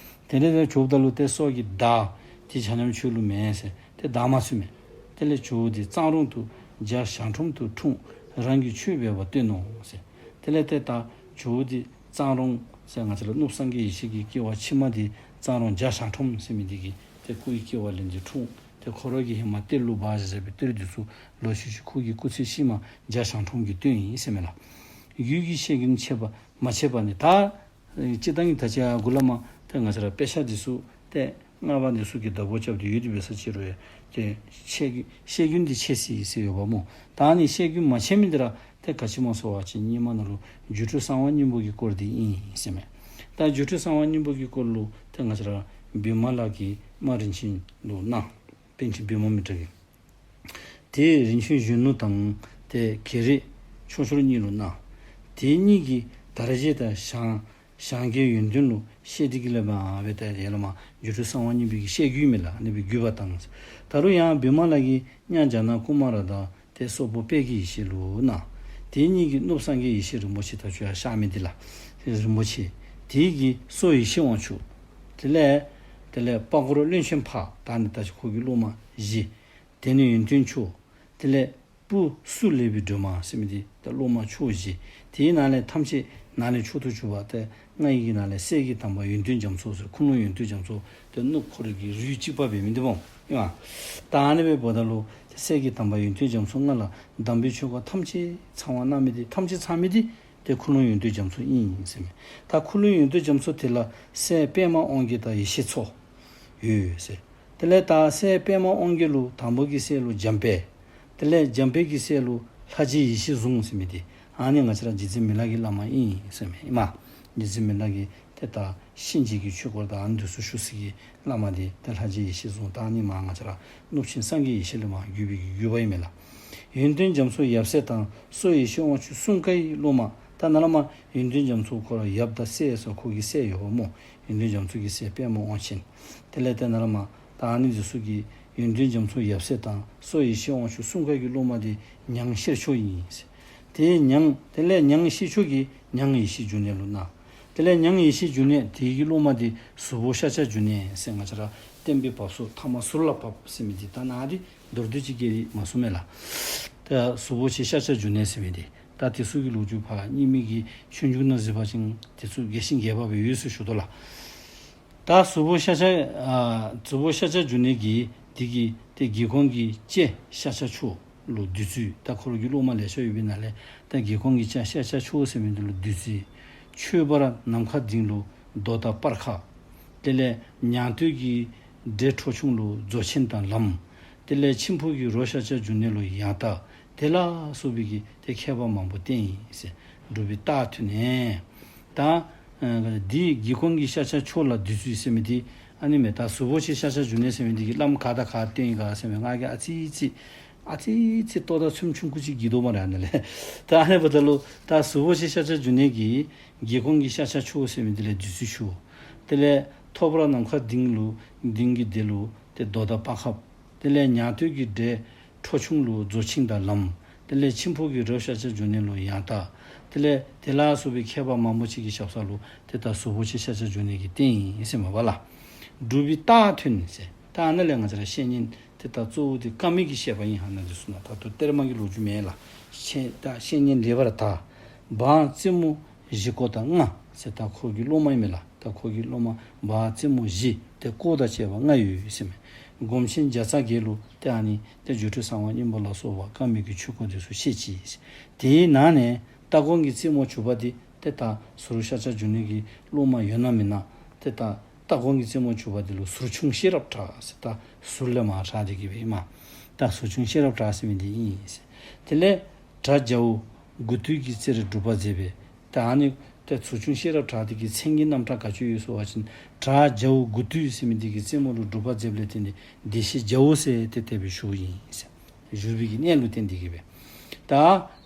ཏེ། དེ་ལས་ཏེ་བྱོགཔ་ད་ལུ་ཏེ་སོ་གི་བདག་འདི་ཆ་མཉམ་ཁྱོད་ལུ་མེན་ཟེར་ཏེ་བདག་མ་ཚུད་མས། དེ་ལས་ཇོ་བོ་འདི་གཙང་རོང་དུ་རྒྱ་ཞང་ཁྲོམ་དུ་འཁྲུངས། རང་གི་ཆོས་འབད་བར་སྟོན་ནོ་ཟེར། དེ་ལས་ཏེ་ད་ཇོ་བོ་འདི་གཙང་རོང་ཟེར་ང་བཅས་ར་གནུབས་སངས་རྒྱས་ཡེ་ཤེས་ཀྱི་སྐྱེ་བ་ཕྱི་མ་འདི་གཙང་རོང་རྒྱ་ཞང་ཁྲོམ་ཟེར་མི་འདི་གི་ཏེ་སྐུ་ཡི་སྐྱེ་བ་ལེན་ཏེ་འཁྲུངས། ཏེ་ཁོ་ར་གིས་ཧེ་མ་གཏེར་ལུ་སྦ་བཞག་བཞག་པའི་གཏེར་འདི་ཚུ་ལོག་ཤུལ་ཤུལ་ཁོ་གི་སྐུ་ཚེ་ཕྱི་མ་རྒྱ་ཞང་ཁྲོམ་གྱིས་སྟོན་ཡི་ཟེར་མས་ལགས། ཡུལ་གྱི་བཤད་རྒྱུན་ཆད་པ་མ་ཆད་པ་ནི། ད་སྤྱིར་བཏང་གི་ད་ཅི་ཡར་འགོ་ལས་མར་ཏེ་ང་བཅས་ར་དཔེ་ཆ་འདི་ཚུ་ཏེ་སྔགས་པ་འདི་ཚུ་གིས་བརྡ་པོ་རྐྱབ་སྟེ་ཡོད་དེ་འབད་ས་ཅིག་རུང་ཡང་ཏེ་བཤད་རྒྱུན་བཤད་རྒྱུན་འདི་ཆད་ཅི་ཟེར་ཡོདཔ་སྨོ། ད་ཨ་ནི་བཤད་རྒྱུན་མ་ཆད་མི་འདི་ར་ཏེ་ག་ཅི་སྨོ་ཟེར་བ་ཅིན་སྔོན་མ་ནང་ལུ་སྒྱུ་འཕྲུལ་གསང་བ་སྙིང་པོ་གི་སྐོར་འདི་ཨིན་ཟེར་མས། ད་སྒྱུ་འཕྲུལ་གསང་བ་སྙིང་པོ་གི་སྐོར་ལུ་ཏེ་ང་བཅས་ར་བི་མ་ལ་གིས་རྨ་རིན་ཆེན་ལུ་གནང་། པཎ་ཆེན་བི་མ་མི་ཏྲ་གིས། དེ་རིན་ཆེན་གཞོན་ནུ་དང་ཏེ་བགེགས་རིགས་ཕྱོགས་སྐྱོར་གཉིས་ལུ་གནང་། དེ་གཉིས་ཀྱིས་དར་རྒྱས་དང་ཞང་ཞང་གི་ཡོན་ཏན་ལུ་བཤད་དེ་གི་ལས་མ་འབད་ཏེ་ཡར་ལས་མར་སྒྱུ་འཕྲུལ་གསང་བ་སྙིང་པོའི་གི་བཤད་རྒྱུད་མས་ལགས། ཨ་ནི་སྦེ་བརྒྱུད་པ་དང་། ད་རུང་ཡང་བི་མ་ལ་གིས་མཉམ་རྒྱ་ནག་ཀུ་མ་ར་དང་ཏེ་སོག་པོ་དཔལ་གྱི་ཡེ་ཤེས་ལུ་གནང་། དེ་གཉིས་ཀྱིས་གནུབས་སངས་རྒྱས་ཡེ་ཤེས་རིན་པོ་ཆེ་ད་ཆུ་ཡར་ཤར་མི་དེ་ལགས། རིན་པོ་ཆེ། དེ་གིས་སོག་ཡེ་ཤེས་དབང་ཕྱུག། དེ་ལས་དེ་ལས་དཔའ་འཁོར་བློན་ཆེན་ཕག། ད་ནི་ད་ཅི་ཁོ་གི་སློབ་མ་བཞི། དེ་ནི་ཡོན་ཏན་མཆོག། དེ་ལས་བུ་སུ་ལེགས་པའི་སྒྲོལ་མ་ཟེར་མི་དེ་ད་སློབ་མ་མཆོག་བཞི། དེའི་ནང་ལས་ཐམས་ཅད་ནང་ལས་མཆོག་ཏུ་གྱུར་པ་ཏེ་ལྔ་ཡི་གི་ནང་ལས་སྲས་ཀྱི་དམ་པ་ཡོན་ཏན་རྒྱ་མཚོ་ཟེར། ཁུངས་ལུང་ཡོན་ཏན་རྒྱ་མཚོ་ཏེ་གནུབས་ཁོ་རའི་གི་རུས་གཅིག་པ་འབད་མི་དེ་སྨོ། ཨིན་མས། ད་ཨ་ནི་སྦེ་འབདཝ་ད་ལུ་ཏེ་སྲས་ཀྱི་དམ་པ་ཡོན་ཏན་རྒྱ་མཚོ་ལྔ་ལ་དམ་པའི་ཆོས་སྐོར་ཐམས་ཅད་ཚང་བ་གནང་མི་དེ་ཐམས་ཅད་ཚང་མི་དེ་ཏེ་ཁུངས་ལུང་ཡོན་ཏན་རྒྱ་མཚོ་ཨིན་ཟེར་མས། ད་ཁུངས་ལུང་ཡོན་ཏན་རྒྱ་མཚོ་དེ་ལ་སྲས་པདྨ་དབང་རྒྱལ་དང་ཡེ་ཤེས་མཚོ་ཡོད་ཟེར། དེ་ལས་ད་སྲས་པདྨ་དབང་རྒྱལ་ལུ་དང་པོ་གི་སྲས་ལུ་འཇམ་དཔལ། དེ་ལས་འཇམ་དཔལ་གྱི་སྲས་ལུ་ལྷ་རྗེ་ཡེ་ཤེས་ཟུང་ཟེར་མི་དེ། ཨ་ནི་ང་བཅས་ར་རྗེ་བཙུན་མི་ལ་གི་བླ་མ་ཨིན་ཟེར་མས། ཨིན་མས། རྗེ་བཙུན་མི་ལ་གི་ཏེ་ད་གཤིན་རྗེ་གི་ཆོས་སྐོར་དང་ཨ་ནི་དེ་ཚུ་ཞུ་ས་གི་བླ་མ་དེ་ཏེ་ལྷ་རྗེ་ཡེ་ཤེས་ཟུང་། ད་ཨ་ནི་མར་ང་བཅས་ར་གནུབས་ཆེན་སངས་རྒྱས་ཡེ་ཤེས་ལས་མར་བརྒྱུད་པའི་གི་བརྒྱུད་པ་ཨིན་མས་ལགས། ཡོན་ཏན་རྒྱ་མཚོ་ཡབ་སྲས་དང་སོག་ཡེ་ཤེས་དབང་ཕྱུག་གསུམ་ཀའི་སློབ་མ། ད་ནཱ་ལས་མར་ཡོན་ཏན་རྒྱ་མཚོ་ཁོ་ར་ཡབ་དང་སྲས་སོགས་ཁོ་གི་སྲས་ཡོདཔ་སྨོ། ཡོན་ཏན་རྒྱ་མཚོ་གི་སྲས་པདྨ་དབང་ཆེན། དེ་ལས་ཏེ་ནཱ་ལས་མར་ད་ཨ་ནི་དེ་ཚུ་གི་ཡོན་ཏན་རྒྱ་མཚོ་ཡབ་སྲས་དང་སོག་ཡེ་ཤེས་དབང་ཕྱུག་གསུམ་ཀ་གི་སློབ་མ་དེ་ཉང་ཤེར་ཕྱོགས་ཨིན་ཟེར། དེ་ཉང་དེ་ལས་ཉང་ཤེར་ཕྱོགས་ཀྱིས་ཉང་ཡེ་ཤེས་འབྱུང་གནས་ལུ་གནང་། དེ་ལས་ཉང་ཡེ་ཤེས་འབྱུང་གནས་དེ་གི་སློབ་མ་དེ་ཟུར་པོ་ཤཱཀྱ་འབྱུང་གནས་ཟེར། ང་བཅས་ར་བསྟན་པའི་བབས་སོ་ཐ་མ་ཟུར་ལ་བབས་ཟེར་མི་དེ་ད་ནཱ་དེ་མདོར་བསྡུས་ཅིག་གི་རེ་མ་གསུངས་མས་ལགས། ད་ཟུར་པོ་ཆེ་ཤཱཀྱ་འབྱུང་གནས་ཟེར་མི་དེ། ད་དེ་ཚུ་གི་ལོ་རྒྱུས་ཕར་རྙིང་མའི་གི་ཆོས་འབྱུང་ནང་གཟིགས་པ་ཅིན་དེ་ཚུ་རྒྱས་ཤིང་རྒྱས་པ་སྦེ་ཡོད་ཟེར་ཞུ་དོ་ལགས། ད་ཟུར་པོ་ཤཱཀྱ་ཨ་ཟུར་པོ་ཤཱཀྱ་འབྱུང་གནས་ཀྱིས་དེ་གི་ཏེ་སྒེའུ་ཁུང་གི་ལྕེ་ཤཱཀྱ་མཆོག་ལུ་བདུད་རྩི། ད་ཁོ་ར་གི་སློབ་མ་ལེ་ཤ་ཡོད་པའི་ནང་ལས་ད་སྒེའུ་ཁུང་གི་ལྕེ་ཤཱཀྱ་མཆོག་ཟེར་མི་དེ་ལུ་བདུད་རྩི། མཆོད་པར་ནམ་མཁའ་ལྡིང་ལུ་མདོག་དང་སྤར་ཁ། དེ་ལས་ཉང་སྟོད་ཀྱི་འབྲས་ཁྲོ་ཆུང་ལུ་རྫོགས་ཆེན་དང་ལམ། དེ་ལས་མཆིམས་ཕུ་གི་རོ་ཤཱཀྱ་འབྱུང་གནས་ལུ་ཡང་དག། དེ་ལ་སོགས་པའི་གི་ཏེ་མཁས་པ་མང་པོ་བསྟེན་ཡི་ཟེར། འབྲུག་པའི་རྟགས་ཐོན་ནས། ད་ཨ་འདི་སྒེའུ་ཁུང་གི་ཤཱཀྱ་མཆོག་ལ་བདུད་རྩི་ཟེར་མི་དེ་ཨ་ནི་མས། ད་ཟུར་པོ་ཆེ་ཤཱཀྱ་འབྱུང་གནས་ཟེར་མི་དེ་གིས་བླམ་ག་དང་ག་བསྟེན་ཡི་ག་ཟེར་མི་ང་གིས་ཨ་ཙི་ཙི་ཨ་ཙི་ཙི་ལྟོ་ད་ཚོདམ་ཆུང་ཀུ་ཅིག་གི་དོ་མ་རེ་ཨ་ནི་ལས། ད་ཨ་ནི་འབདཝ་ད་ལུ་ད་ཟུར་པོ་ཆེ་ཤཱཀྱ་འབྱུང་གནས་ཀྱིས་སྒེའུ་ཁུང་གི་ཤཱཀྱ་མཆོག་ཟེར་མི་དེ་ལས་བདུད་རྩི་ཞུ། དེ་ལས་ཐོད་པར་ནམ་མཁའ་ལྡིང་ལུ་ལྡིང་གི་དེ་ལུ་ཏེ་མདོག་དང་སྤར་ཁ། དེ་ལས་ཉང་སྟོད་ཀྱི་འབྲས་ཁྲོ་ཆུང་ལུ་རྫོགས་ཆེན་དང་ལམ། དེ་ལས་མཆིམས་ཕུ་གི་རོ་ཤཱཀྱ་འབྱུང་གནས་ལུ་ཡང་དག། དེ་ལས་དེ་ལ་སོགས་པའི་མཁས་པ་མང་པོ་ཅིག་གི་ཞབས་ས་ལུ་ཏེ་ད་ཟུར་པོ་ཆེ་ཤཱཀྱ་འབྱུང་གནས་ཀྱིས་བསྟེན་ཡི་ཟེར་མས་པ་ལགས། འབྲུག་པའི་རྟགས་ཐོན་ཟེར། ད་ཨ་ནཱ་ལས་ང་བཅས་ར་བཤེས་གཉེན་ཏེ་ད་གཙོ་བོ་དེ་བཀའ་མའི་གི་བཤད་པ་ཨིན། ཨ་ནཱ་དེ་ཚུ་ནང་ད་ལྟོ་གཏེར་མ་གི་ལོ་རྒྱུས་མེན་ལགས། བཤེས་ད་བཤེས་གཉེན་ལེགས་པར་དག། འབངས་རྩེད་མོ་བཞི་ཀོ་དང་ལྔ་ཟེར། ད་ཁོ་གི་སློབ་མ་ཨིན་མས་ལགས། ད་ཁོ་གི་སློབ་མ་འབངས་རྩེད་མོ་བཞི་ཏེ་ཀོ་དང་བཅས་པ་ལྔ་ཡོད་ཟེར་མས། སྒོམ་ཆེན་བརྒྱ་རྩ་བརྒྱད་ལུ་ཏེ་ཨ་ནི་ཏེ་སྒྱུ་འཕྲུལ་གསང་བ་སྙིང་པོ་ལ་སོགས་པ་བཀའ་མའི་གི་ཆོས་སྐོར་དེ་ཚུ་བཤད་ཅི་ཟེར། དེའི་ནང་ནས་སྟ་གོན་གྱི་རྩེད་མོ་བྱུག་པ་དེ་ཏེ་ད་ཟུར་ཤཱཀྱ་འབྱུང་གནས་ཀྱི་སློབ་མ་ཡོད་ན་མེན་ན། ཏེ་ད་སྟ་གོན་གྱི་རྩེད་མོ་བྱུག་པ་དེ་ལུ་ཟུར་ཆུང་ཤེས་རབ་གྲགས་ཟེར། ད་ཟུར་ལས་མར་གྲགས་ཏེ་གི་སྦེ་ཨིན་མས། ད་ཟུར་ཆུང་ཤེས་རབ་གྲགས་ཟེར་མི་འདི་ཨིན་ཟེར། དེ་ལས་གྲྭ་རྒྱ་བོ་དགུ་བཏུལ་གྱི་རྩེར་སྒྲུབ་པ་མཛད་པས། ད་ཨ་ནི་ཏེ་ཟུར་ཆུང་ཤེས་རབ་གྲགས་འདི་གི་མཚན་གྱི་རྣམ་གྲངས་ག་ཅི་ཡོད་ཟེར་བ་ཅིན་གྲྭ་རྒྱ་བོ་དགུ་བཏུལ་ཟེར་མི་འདི་གི་རྩེད་མོ་ལུ་སྒྲུབ་པ་མཛད་པ་ལས་བརྟེན་ཏེ་བདེ་གཤེགས་རྒྱ་བོ་ཟེར་ཏེ་དེ་སྦེ་ཞུཝ་ཨིན་ཟེར། བཞུགས་པའི་གི་གནས་ལུ་བརྟེན་ཏེ་གི་སྦེ། ད་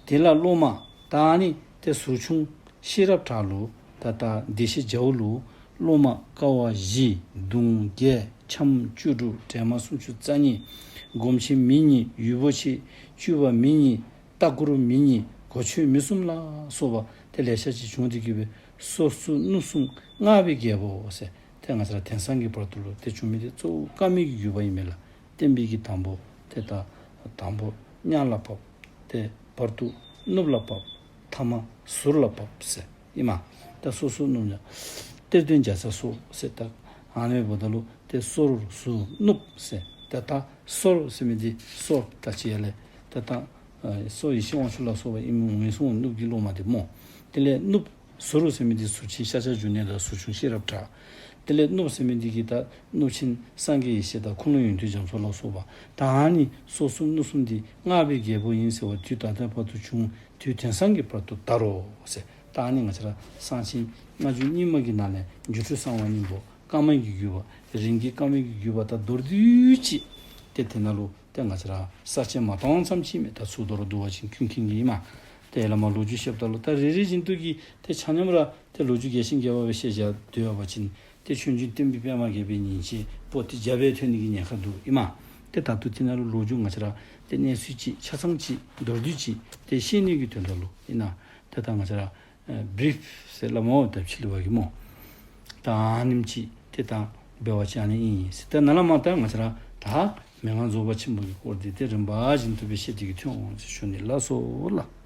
དེ་ལ་སློབ་མ་ད་ཨ་ནི་ཏེ་ཟུར་ཆུང་ཤེས་རབ་གྲགས་ལུ་ད་ད་བདེ་གཤེགས་རྒྱ་བོ་ལུ་སློབ་མ་ཀ་བ་བཞི་གདུང་བརྒྱད་འཆམ་བཅུ་དྲུག་འདྲེས་མ་སུམ་ཅུ་རྩ་གཉིས། སྒོམ་ཆེན་མི་གཉིས་ཡུ་བོ་ཆེ་བཅུ་པ་མི་གཉིས་ལྟ་སྐོར་མི་གཉིས་གོ་ཆོད་མི་གསུམ་ལ་སོགས་པ་ཏེ་ལེ་ཤ་ཅིག་བྱུང་སྟེ་གི་སྦེ་སོ་སོ་ནུབ་གསུམ་སྔགས་པའི་རྒྱལ་པོ་ཟེར་ཏེ་ང་བཅས་ར་དེང་སང་གི་བར་དུ་ལུ་ཏེ་བྱུང་མི་དེ་གཙོ་བོ་བཀའ་མའི་གི་བརྒྱུད་པ་ཨིན་མས་ལགས། བསྟན་པའི་གི་དང་པོ་ཏེ་ད་དང་པོ་མཉམ་ལ་བབས། ཏེ་བར་དུ་ནུབ་ལ་བབས། ཐ་མ་ཟུར་ལ་བབས་ཟེར་ཨིན་མས། ད་སོ་སོ་ནུབ་ཡང་གཏེར་སྟོན་རྒྱ་ཚ་སོགས་ཟེར། ད་ཨ་ནི་འབདཝ་ད་ལུ་ཏེ་སོར་ཟུར་ནུབ་ཟེར། ཏེ་ད་སོར་ཟེར་མི་འདི་སོར་ད་ཅི་ཡ་ལས་ཏེ་ད་ཨ་སོག་ཡེ་ཤེས་དབང་ཕྱུག་ལ་སོགས་པ་ཨིན་མས། འོང་སོང་ནུབ་ཀྱི་སློབ་མ་དེ་སྨོ། དེ་ལས་ནུབ་ཟུར་ཟེར་མི་འདི་ཟུར་ཆེན་ཤཱཀྱ་འབྱུང་གནས་དང་ཟུར་ཆུང་ཤེས་རབ་གྲགས། དེ་ལས་ནུབ་ཟེར་མི་འདི་གིས་ད་ནུབ་ཆེན་སངས་རྒྱས་ཡེ་ཤེས་དང་ཁུངས་ལུང་ཡོན་ཏན་རྒྱ་མཚོ་ལ་སོགས་པ། ད་ཨ་ནི་སོ་གསུམ་ནུབ་གསུམ་འདི་སྔགས་པའི་རྒྱལ་པོ་ཨིན་ཟེར་བ་དུས་ད་ལྟ་བར་དུ་བྱུང་། དུས་དེང་སང་གི་བར་དུ་དར་རོ་ཟེར། ད་ཨ་ནི་ང་བཅས་ར་གསང་ཆེན་སྔགས་རྒྱུད་རྙིང་མ་གི་ནང་ལས་སྒྱུ་འཕྲུལ་གསང་བ་སྙིང་པོ་བཀའ་མ་གི་བརྒྱུད་པ་རིམ་གྱིས་བཀའ་མ་གི་བརྒྱུད་པ་ད་མདོར་བསྡུས་ཅིག་ ཏེ་དེ་ནང་ལུ་ཏེ་ང་བཅས་ར་ས་བཅད་མ་སྟོངས་ཙམ་ཅིག་མས། ད་ཚུར་མདོར་བསྡུ་བ་ཅིན་ཀུན་མཁྱེན་གྱི་ཨིན་མས། ཏེ་བླ་མ་ལོ་རྒྱུས་བཤདཔ་ད་ལུ་ད་རེ་རེ་བཞིན་དུ་གི་ཏེ་ཆ་མཉམ་ར་ཏེ་ལོ་རྒྱུས་རྒྱས་ཤིང་རྒྱས་པ་སྦེ་བཤད་བཞག་སྡོད་པ་ཅིན་ཏེ་ཆོས་འབྱུང་བསྟན་པའི་པདྨ་རྒྱས་པའི་ཉིན་བྱེད་པོ་ཏི་རྒྱབ་སྦེ་ཐོན་ནི་གི་ཉེན་ཁ་འདུག་ཨིན་མས། ཏེ་ད་ལྟོ་དེ་ནང་ལུ་ལོ་རྒྱུས་ང་བཅས་ར་ཏེ་གནས་ཚུལ་ཅིག་ཆ་ཚང་ཅིག་མདོར་བསྡུས་ཅིག་ཏེ་ཤེས་ནི་གི་དོན་དག་ལུ་ཨིན་ན། ཏེ་ད་ང་བཅས་ར་ཨེ་བི་རིཕ་ཟེར་སླབ་སྨོ། ད་ཕྱི་གླིང་པ་གིས་སྨོ། ད་ཨ་ནེམ་ཅིག་ཏེ་ད་འབད་བ་ཅིན་ཨ་ནི་ཨིན་ཟེར། ད་ནཱ་ལས་མར་ད་ང་བཅས་ར་ད་མན་ངག་རྫོགས་པ་ཆེན་པོ་གི་སྐོར་འདི་ཏེ་རིམ་པ་བཞིན་དུ་སྦེ་བཤད་དེ་གི་ཐོན་འོང་ཟེར་ཞུ་ནི། ལགས་སོ་ལགས།